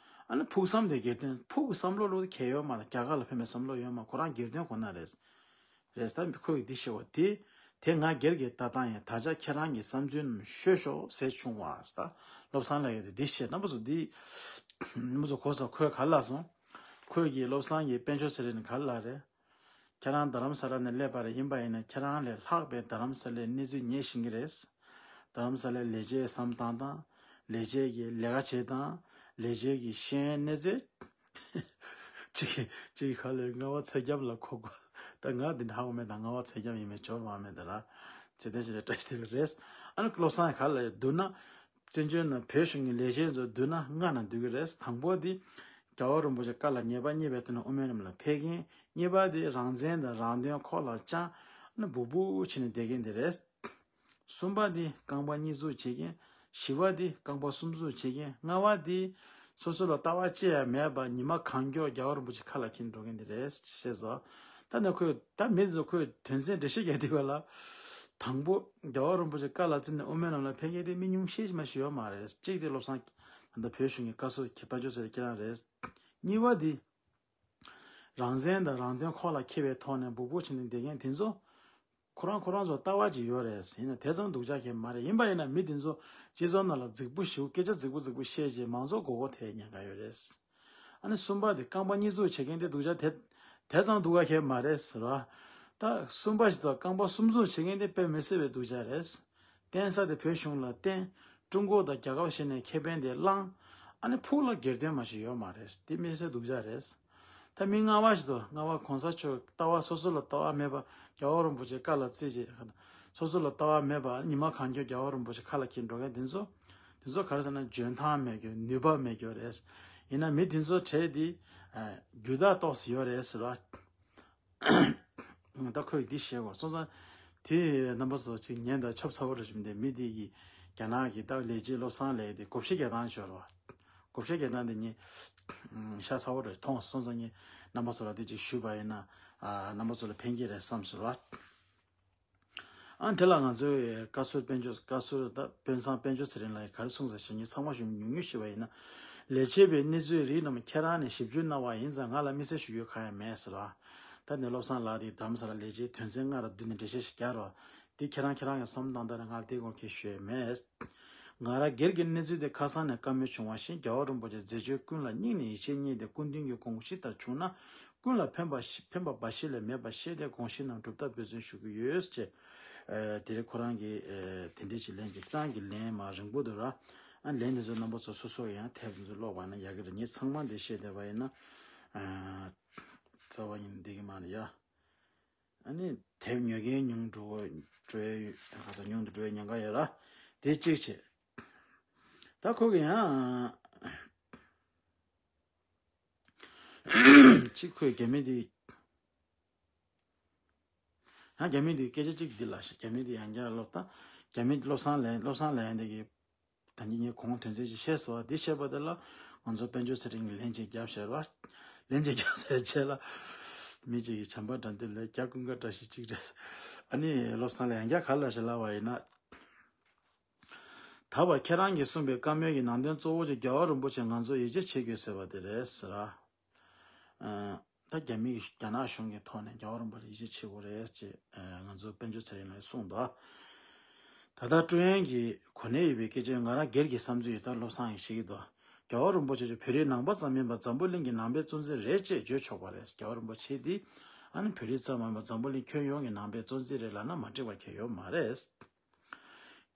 ཨ་ནི་ཕུགས་བསམ་དེ་སྒེར་དོན། ཕུགས་བསམ་བློ་ལོ་དེ་གལ་ཡོད་མ་རེད། རྒྱ་གར་ལ་ཕན་པའི་བསམ་བློ་ཡོད་མ། ཁོ་རང་སྒེར་དོན་ཁོ་ན་རེད། རེད། ད་ཁོས་འདི་བཤད་པ་དེ། དེ་ང་སྒེར་གྱི་ལྟ་སྟངས་ཡིན། ད་ཆ་ཁྱེད་རང་གི་བསམ་ཚུལ་རྣམས་ཤོད་ཤོག་ཟེར་བྱུང་བ། ད་བློ་བཟང་ལགས་ཀྱིས་འདི་བཤད། རྣམ་པ་ཚོ་འདི་རྣམ་པ་ཚོ་གོ་སོང་། ཁོས་ག་རེ་ལབ་སོང་། ཁོས་ཀྱིས་བློ་བཟང་གིས་དཔལ་འབྱོར་ཚེ་རིང་ནས་ག་རེ་ལབ་རེད། ཁྱེད་རང་རྡ་རམ་ས་ལ་ནས་སླེབས་པ་རེད། ཡིན་པ་ཡིན་ན་ཁྱེད་རང་ལས་ལྷག་པའི་རྡ་རམ་ས་ལའི་གནས་ཚུལ་ངས་ཤེས་ཀྱི་རེད། རྡ་རམ་ས་ལའི་ལས་བྱེད་བསམ་སྟངས་དང་། ལས་བྱེད་ཀྱི་ལས་ཀ་བྱེད་སྟངས། ལས་བྱེད་ཀྱི་ཤེས་ཡོན་གནས་ཚད། གཅིག་གཅིག་ག་ལས་རྔ་བ་ཚ་རྒྱབ་ལ་ཁོག་པ། ད་ང་འདི་འདྲ་ཧ་གོ་མེད། ད་རྔ་བ་ཚ་རྒྱབ་ཡིན་མིན་འབྱོར་མ་མེད་ད་ར། ཚེ་བརྟན་ཞིག་ལ་བཀྲ་ཤིས་བདེ་ལེགས་རེད། ཨ་ནི་བློ་བཟང་ག་ལ་བསྡུར་ན། བཙན་བྱོལ་ནང་བོད་གཞུང་གི་ལས་བྱེད་ཚོ་བསྡུར་ན་ལྔ་ནང་འདུས་ཀྱི་རེད། དང་པོ་འདི། རྒྱལ་བ་རིན་པོ་ཆེ་བཀའ་ལ་ཉེས་པ་རྙེད་པའི་དོན་དུ་དབུ་མའི་ལམ་ལ་ཕེབས་མཁན། གཉིས་པ་འདི་རང་བཙན་དང་རང་དོན་ཁོག་ལ་བཅངས་ནས་སྦུག་སྦུག་བྱས་ནས་བསྡད་མཁན་འདི་རེད། གསུམ་པ་འདི་རྐང་པ་གཉིས་འཛུགས་བྱེད་མཁན། བཞི་པ་འདི་རྐང་པ་གསུམ་འཛུགས་བྱེད་མཁན། ལྔ་པ་འདི་སོ་སོ་ལ་ལྟ་བ་ཅི་ཡང་མེད་པར་ཉི་མ་གང་མགྱོགས་རྒྱལ་བ་རིན་པོ་ཆེ་ཁ་ལ་འཁྱེར་འགྲོ་མཁན་འདི་རེད་ཅེས་སོ། ད་ནི་ཁོས་ད་མི་ཚོ་ཁོས་དོན་ཚན་འགྲེལ་བཤད་རྒྱག་དུས་པ་ལ། དང་པོ་རྒྱལ་བ་རིན་པོ་ཆེ་བཀའ་ལ་བརྩིས་ནས་དབུ་མའི་ལམ་ལ་ཕེབས་མཁན་དེ་མི་ཉུང་ཤས་ཤིག་མ་ཞིག་ཡོད་མ་རེད། གཅིག་དེ་བློ་བཟང་ད་ལྟ་བོད་གཞུང་གི་བཀའ་ཟུར་གྱི་དཔལ་འབྱོར་ཟེར་ཁྱེད་རང་རེད། གཉིས་པ་འདི། རང་བཙན་དང་རང་དོན་ཁོག་ལ་འཁྱེར་བའི་ཐོག་ནས་སྦུག་སྦུག་བྱས་ནས་བསྡད་མཁན་དེ་ཚོ། ཁོ་རང་ཁོ་རང་ཚོ་ལྟ་བ་ཅིག་ཡོད་རེད། ཡིན་ན་དེ་ཙམ་སྡུག་ཅག་གི་མ་རེད། ཡིན་པ་ཡིན་ན་མི་དེ་ཚོ་སྤྱི་ཚོགས་ནང་ལ་རྫིག་པོ་ཞིག་སྐད་ཆ་རྫིག་པོ་རྫིག་པོ་བཤད་རྗེས་མང་ཚོགས་མགོ་སྐོར་ཐེབས་ཉེན་ཁ་ཡོད་རེད། ཨ་ནི་གསུམ་པ་དེ་རྐང་པ་གཉིས་འཛུགས་བྱེད་མཁན་དེ་སྡུག་ཅག་དེ་དེ་ཙམ་སྡུག་ཅག་གི་མ་རེད་ཟེར་བ། ད་གསུམ་པ་ཞིག་དང་རྐང་པ་གསུམ་འཛུགས་བྱེད་མཁན་དེ་དཔེ་མི་སྲིད་པའི་སྡུག་ཅག་རེད། བརྟེན་ས་དེ་བོད་གཞུང་ལ་བརྟེན། ཀྲུང་གོ་དང་རྒྱལ་ཁབ་གཞན་ནས་ཁེ་ཕན་དེ་བླངས། ཨ་ནི་ཕུགས་ལ་སྒེར་དོན་མ་ཞིག་ཡོད་མ་རེད། དེ་མི་སེ་སྡུག་ཅག་རེད། ད་མི་ལྔ་པ་ཞིག་ཏུ་ལྔ་པ་གོང་ས་མཆོག་ལྟ་བ་སོ་སོ་ལ་ལྟ་བ་མེད་པ་རྒྱལ་བ་རིན་པོ་ཆེ་བཀའ་ལ་བརྩིས་རྗེས། སོ་སོ་ལ་ལྟ་བ་མེད་པ་ཉི་མ་གང་འཁྱོལ་རྒྱལ་བ་རིན་པོ་ཆེ་ཁ་ལ་འཁྱེར་འགྲོ་མཁན་དེ་ཚོ། དེ་ཚོ་ག་རེ་ཟེར་ན་འཇོན་ཐང་མེད་རྒྱུ་ནུས་པ་མེད་རྒྱུ་རེད། ཡིན་ན་མི་དེ་ཚོ་གྲས་དེ། རྒྱུ་དག་ཏོག་ཙམ་ཡོད་རེད་ཟེར་བ། ད་ཁོས་འདི་བཤད་དགོས་སོང་ཙང་། དེ་རྣམ་པ་ཚོ་ཅིག་ཉན་དང་ཆབ་ཚ་བོ་རེ་བྱུང་སྟེ་མི་དེ་གིས་རྒྱ་ནག་གི་ད་ལས་བྱེད་བློ་བཟང་ལགས་དེ་བགོ་བཤའ་རྒྱག་སྟངས་ཤོར་བ། བགོ་བཤའ་རྒྱག་སྟངས་དེ་ཉིད་ཤ་ཚ་བོ་རེ་མཐོང་སོང་ཙང་ངས་རྣམ་པ་ཚོ་ལ་དེ་ཅིག་ཞུས་པ་ཡིན་ན། རྣམ་པ་ཚོ་ལ་ཕན་གྱི་རེད་བསམ་ཟེར་བ། ཨ་དེ་ལ་ང་ཚོའི་བཀའ་ཟུར་དཔལ་འབྱོར་བཀའ་ཟུར་ད་དཔོན་ཚང་དཔལ་འབྱོར་ཚེ་རིང་ལགས་ཀྱིས་ག་རེ་གསུངས་ཟེར་ཞུ་ཉིན་ཚང་མ་ཞུ་ཉུང་ཉུང་ཞུས་པ་ཡིན་ན། ལས་བྱེད་པའི་གནས་ཚུལ་རིགས་རྣམས་ཁྱེད་རང་ནས་ཞིབ་འཇུག་གནང་བ་ཡིན་ཙང་ང་ལ་དམིགས་བསལ་ཞུ་རྒྱུ་གང་ཡང་མེད་ཟེར་བ། ད་ནི་བློ་བཟང་ལགས་དེ་རྡ་རམ་ས་ལ་ལས་བྱེད་དོན་ཚན་ལྔ་ར་བདུན་ནས་འགྲེལ་བཤད་ཞིག་རྒྱག་རོགས། དེ་ཁྱེད་རང་ཁྱེད་རང་གི་བསམ་སྟངས་ལྟར་ང་དེ་སྐོར་གྱི་ཞུས་མེད། ང་རང་སྒེར་གྱི་གནས་ཚུལ་དེ་ཁ་སང་ནས་བཀའ་མོལ་བྱུང་བ་བཞིན་རྒྱལ་བ་རིན་པོ་ཆེ་མཛད་སྤྱོད་ཀུན་ལ་སྙིང་ནས་ཡིད་ཆེས་རྙེད་དེ་སྐུ་མདུན་གྱི་དགོངས་གཞི་ལྟར་བྱུང་ན། ཀུན་ལ་ཕན་པ་ཕན་པ་འབའ་ཞིག་ལས་མེད་པ་ཤེས་ཏེ་དགོངས་གཞི་རྣམས་སྒྲུབ་ཐབས་འབད་བརྩོན་ཞུ་གི་ཡོད་ཅེས། དེ་རིང་ཁོ་རང་གིས་དེ་འདྲའི་ཅིག་ལན་གྱི་ཏང་གི་ལན་མ་རིང་པོ་འདུག་ར། ཨ་ལན་དེ་ཚོ་རྣམ་པ་ཚོ་སོ་སོ་ཡང་དེབ་དེ་ཚོ་ཀློག་པ་ན་ཡག་གི་རེད། ངས་ཚང་མ་འདི་བཤད་བསྡད་པ་ཡིན་ན། རྩ་བ་ཡིན་འདི་གི་མ་རེད་ཡ། ཨ་ནི་དེབ་ཉོ་མཁན་ཉུང་འགྲོ་འགྲོ་ཡ་ཡོད། ག་ཚོད་ཉུང་དུ་འགྲོ་ཡ་ཉེན་ཁ་ཡོད་ར། དེ་གཅིག་བྱས། ད་ཁོ་གི་ཡང་གཅིག་ཁོས་རྒྱ་མི་དེ། ཡང་རྒྱ་མི་དེ་སྐད་ཆ་གཅིག་འདི་ལ་ཤི། རྒྱ་མི་དེ་ཡང་བསྐྱར་སློབ་ད། རྒྱ་མི་སློབ་བཟང་ལས་སློབ་བཟང་ལས་འདི་གི། ད་ནི་ངས་གོང་དོན་ཚན་ཅིག་བཤད་སོང་བ། འདི་བཤད་པ་དེ་ལ་ང་ཚོ་དཔལ་འབྱོར་ཚེ་རིང་གིས་ལན་ཅིག་བརྒྱབ་ཤར་བ། ལན་ཅིག་བརྒྱབ་ཟེར་བྱས་ལ། མི་གཅིག་གིས་བྱམས་པ་དགྲ་འདུལ་ལ་རྒྱ་ཀུན་དགའ་བཀྲ་ཤིས་གཅིག་རེད། ཨ་ནི་སློབ་བཟང་ལ་ཡང་བསྐྱར་ག་ལ་ཞིག་ལབ་པ་ཡིན་ན། ད་བར་ཁྱེད་རང་གིས་གསུངས་པའི་བཀའ་མོལ་གྱི་ནང་དོན་གཙོ་བོ་ཅིག་རྒྱལ་བ་རིན་པོ་ཆེ་ང་ཚོ་ཡིད་ཆེས་བྱེད་དགོས་ཟེར་བ་དེ་རེད་ཟེར། ཨ། ད་རྒྱ་མི་གི་རྒྱ་ནག་གཞུང་གི་ཐོག་ནས་རྒྱལ་བ་རིན་པོ་ཆེ་ཡིད་ཆེས་བྱེད་དགོས་རེད་ཅེས་ང་ཚོ་དཔལ་འབྱོར་ཚེ་རིང་ལགས་གསུངས་འདུག། ད་ལྟ་ཀྲུང་དབྱང་གི་གོ་གནས་ཡོད་པའི་སྐད་ཆ། ང་རང་སྒེར་གྱི་བསམ་ཚུལ་ཡིན། ད་བློ་བཟང་གིས་བཤད་ཀྱི་འདུག། རྒྱལ་བ་རིན་པོ་ཆེ་ཆོས་བོད་རིགས་ནང་པ་ཙམ་མིན་པར་འཛམ་བུ་གླིང་གི་ནང་པའི་གཙོ་འཛིན་རེད་ཅེས་བརྗོད་ཆོག་པ་རེད། རྒྱལ་བ་རིན་པོ་ཆེ་འདི་ཨ་ནི་བོད་རིགས་ཙམ་མིན་པར་འཛམ་བུ་གླིང་ཁྱོན་ཡོངས་ཀྱི་ནང་པའི་གཙོ་འཛིན་རེད་ལབ་ན་མ་འགྲིག་པ་གང་ཡང་ཡོད་མ་རེད།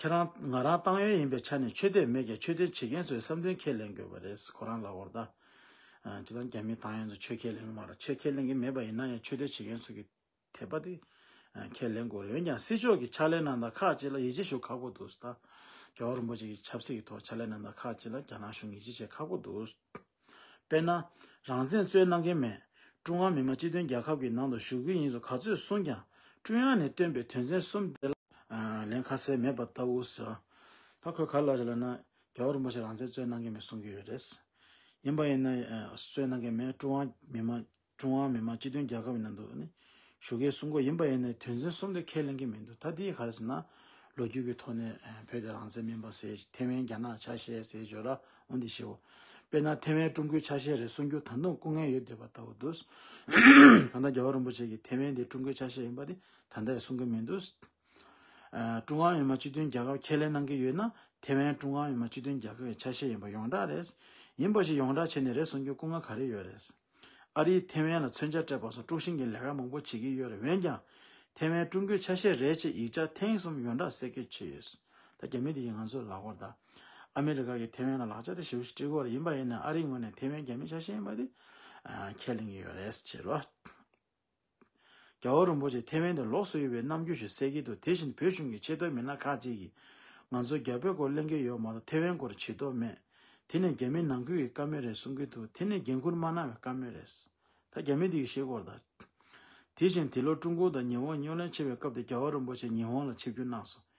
ཁྱེད་རང་ང་རང་ཏང་ཡོན་ཡིན་པའི་ཆ་ནས་ཆོས་དད་མེད་ཀྱང་ཆོས་དོན་བྱེད་མཁན་ཚོའི་བསམ་དོན་ཁས་ལེན་དགོས་པ་རེད། ཁོ་རང་ལ་འོར་ད། ཅི་ལྟར་རྒྱ་མི་ཏང་ཡོན་ཚོ་ཆོས་ཁས་ལེན་གྱི་མ་རེད། ཆོས་ཁས་ལེན་གྱི་མེད་པ་ཡིན་ན་ཡང་ཆོས་དད་བྱེད་མཁན་ཚོ་གི་དད་པ་དེ་ཁས་ལེན་དགོས་རེད། འོན་ཀྱང་སྲིད་ཕྱོགས་ཀྱི་ཕྱག་ལས་གནང་སྟངས་ཁག་ཅིག་ལ་ཡིད་ཆེས་ཞུ་ཁག་པོ་འདུག་ཟེར། ད་རྒྱལ་བ་རིན་པོ་ཆེ་གི་ཆབ་སྲིད་ཀྱི་ཐོག་ཕྱག་ལས་གནང་སྟངས་ཁག་ཅིག་ལ་རྒྱ་ནག་གཞུང་ཡིད་ཆེས་བྱེད་ཁག་པོ་འདུག། དཔེར་ན། རང་བཙན་རྩོད་གནང་མཁན་མེད། ཀྲུང་ཧྭ་མི་དམངས་སྤྱི་མཐུན་རྒྱལ་ཁབ་ཀྱི་ནང་དུ་བཞུགས་ཀྱི་ཡིན་ཚུལ་ག་ཚོད་གསུངས་ཀྱང་། ཀྲུང་དབྱང་ནས་བཏོན་པའི་དོན་ཚན་གསུམ་དེ་ལ་ལན་ཁ་གསལ་མེད་པ་ལྟ་བུ་ཟེར། ད་ཁོས་ག་ལ་ཞིག་ལབ་ན། རྒྱལ་བ་རིན་པོ་ཆེ་རང་བཙན་རྩོད་གནང་མཁན་མེད་གསུང་གི་ཡོད་རེད། ཡིན་པ་ཡིན་ན་རྩོད་གནང་མཁན་མེད། ཀྲུང་ཧྭ་མི་དམངས་ཀྲུང་ཧྭ་མི་དམངས་སྤྱི་མཐུན་རྒྱལ་ཁབ་ཀྱི་ནང་དུ་ནི་བཞུགས་མཁན་གསུང་གི་ཡོད། ཡིན་པ་ཡིན་ན་དོན་ཚན་གསུམ་དེ་ཁས་ལེན་གྱི་མི་འདུག། ད་འདི་ག་རེ་ཟེར་ན། ལོ་རྒྱུས་ཀྱི་ཐོག་ནས་བོད་དེ་རང་བཙན་མིན་པ་ཟེར། ཐེ་ཝན་རྒྱ་ནག་ཆ་ཤས་ཟེར་བརྗོད་ར་འོ་འདི་ཞེའོ། དཔེར་ན་ཐེ་ཝན་ཀྲུང་གོའི་ཆ་ཤས་རེད་གསུང་རྒྱུ་ད་དུང་སྐུ་ངལ་ཡོད་བསྡད་པ་ལྟ་བུ་འདུག། གང་ལྟར་རྒྱལ་བ་རིན་པོ་ཆེ་གིས་ཐེ་ཝན་དེ་ཀྲུང་གོའི་ཆ་ཤས་ཡིན་པ་དེ་ད་ལྟ་ཡང་གསུང་གི་མི་འདུག། ཀྲུང་ཧྭ་མི་དམངས་སྤྱི་མཐུན་རྒྱལ་ཁབ་ཁས་ལེན་གནང་གི་ཡོད་ན། ཐེ་ཝན་ཀྲུང་ཧྭ་མི་དམངས་སྤྱི་མཐུན་རྒྱལ་ཁབ་ཀྱི་ཆ་ཤས་ཡིན་པ་ཡོངས་གྲགས་རེད། ཡིན་པ་ཞིག་ཡོངས་གྲགས་བྱས་ནས་རེད་གསུང་རྒྱུ་སྐུ་ངལ་ག་རེ་ཡོད་རེད། ཨ་རིས་ཐེ་ཝན་ལ་མཚོན་ཆ་སྤྲད་པ་སོགས་དཀྲུག་ཤིང་གི་ལས་ཀ་མང་པོ་བྱེད་ཀྱི་ཡོད་རེད། འོན་ཀྱང་། ཐེ་ཝན་ཀྲུང་གོའི་ཆ་ཤས་རེད་ཅེས་ཡིག་ཆ་ཐེངས་གསུམ་ཡོངས་གྲགས་གསལ་སྐད་ཆོད་ཡོད། ད་རྒྱ་མི་དེ་གིས་ང་ཚོར་ལབ་ཀྱི་ཡོད་རེད་ད། ཨ་མི་རི་ཀ་གིས་ཐེ་ཝན་ལ་ལག་ཆ་དེ་ཞེ་པོ་ཞིག་སྤྲད་ཀྱི་ཡོད་རེད། ཡིན་པ་ཡིན་ནའི་ཨ་རིའི་ངོས་ནས་ཐེ་ཝན་རྒྱ་མིའི་ཆ་ཤས་ཡིན་པ་དེ་ཁས་ལེན་གྱི་ཡོད་རེད་ཟེར་བ། རྒྱལ་བ་རིན་པོ་ཆེས་ཐེ་ཝན་དེ་ལོགས་སུ་ཡོད་པའི་རྣམ་འགྱུར་ཞིག་གསལ་གྱི་འདུག། དེ་བཞིན་བོད་གཞུང་གི་ཆེས་མཐོའི་མི་སྣ་ཁག་ཅིག་གིས་ང་ཚོ་རྒྱ་བོད་སྐོར་གླེང་གི་ཡོད་མ་གཏོགས་ཐེ་ཝན་སྐོར་བྱེད་ཐུབ་མེད། དེ་ནི་རྒྱ་མི་ནང་ཁུལ་གྱི་བཀའ་མོལ་རེད་གསུང་གི་འདུག། དེ་ནི་འགན་འཁུར་མ་གནང་བའི་བཀའ་མོལ་རེད། ད་རྒྱ་མི་དེ་གིས་བཤད་ཀྱི་ཡོད་རེད་ད། དེ་བཞིན་དེ་ལོ་ཀྲུང་གོ་དང་ཉི་ཧོང་རྙོག་གླེང་ཆེ་བའི་སྐབས་དེ་རྒྱལ་བ་རིན་པོ་ཆེ་ཉི་ཧོང་ལ་ཆིབས་བསྒྱུར་གནང་སོང་།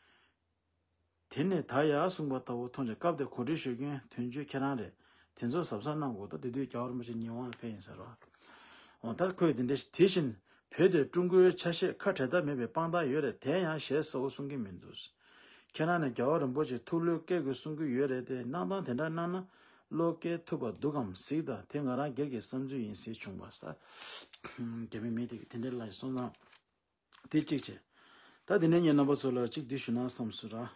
དེ་ནས་ད་ཡར་གསུངས་པ་ལྟ་བུ་མཐོང་ཆོག། སྐབས་དེར་གོ་སྒྲིག་ཞུ་མཁན་དོན་གཅོད་ཁྱེད་རང་རེད། དེ་ཚོར་གཟབ་གཟབ་གནང་དགོས། ད་དེ་དུས་རྒྱལ་བ་རིན་པོ་ཆེ་ཉི་ཧོང་ལ་ཕེབས་ཡིན་ཟེར་བ། འོ་ད་ཁོས་དེ་འདྲ་ཞིག། དེ་བཞིན་བོད་དེ་ཀྲུང་གོའི་ཆ་ཤས་ཁ་བྲལ་ཐབས་མེད་པའི་དཔང་རྟགས་ཡོད་རེད། དེ་ཡང་ཞེ་གསལ་པོ་གསུང་གི་མི་འདུག། ཁྱེད་རང་ནས་རྒྱལ་བ་རིན་པོ་ཆེ་ཐུགས་བློས་བཀལ་དགོས་གསུང་གི་ཡོད་རེད་དེ། གནང་སྟངས་དེ་འདྲ་གནང་ན་བློ་བཀལ་ཐུབ་པ་འདུག་གམ་གཟིགས་དང་། དེ་ང་རང་སྒེར་གྱི་བསམ་ཚུལ་ཡིན་ཟེར་བྱུང་བ་ས། རྒྱ་མི་མི་དེ་གིས་དེ་འདྲའི་ལ་གསུངས་ཙང་། དེ་གཅིག་བྱས། ད་དེ་ནས་ངས་རྣམ་པ་ཚོ་ལ་གཅིག་འདི་ཞུ་ན་བསམ་སོང་ར།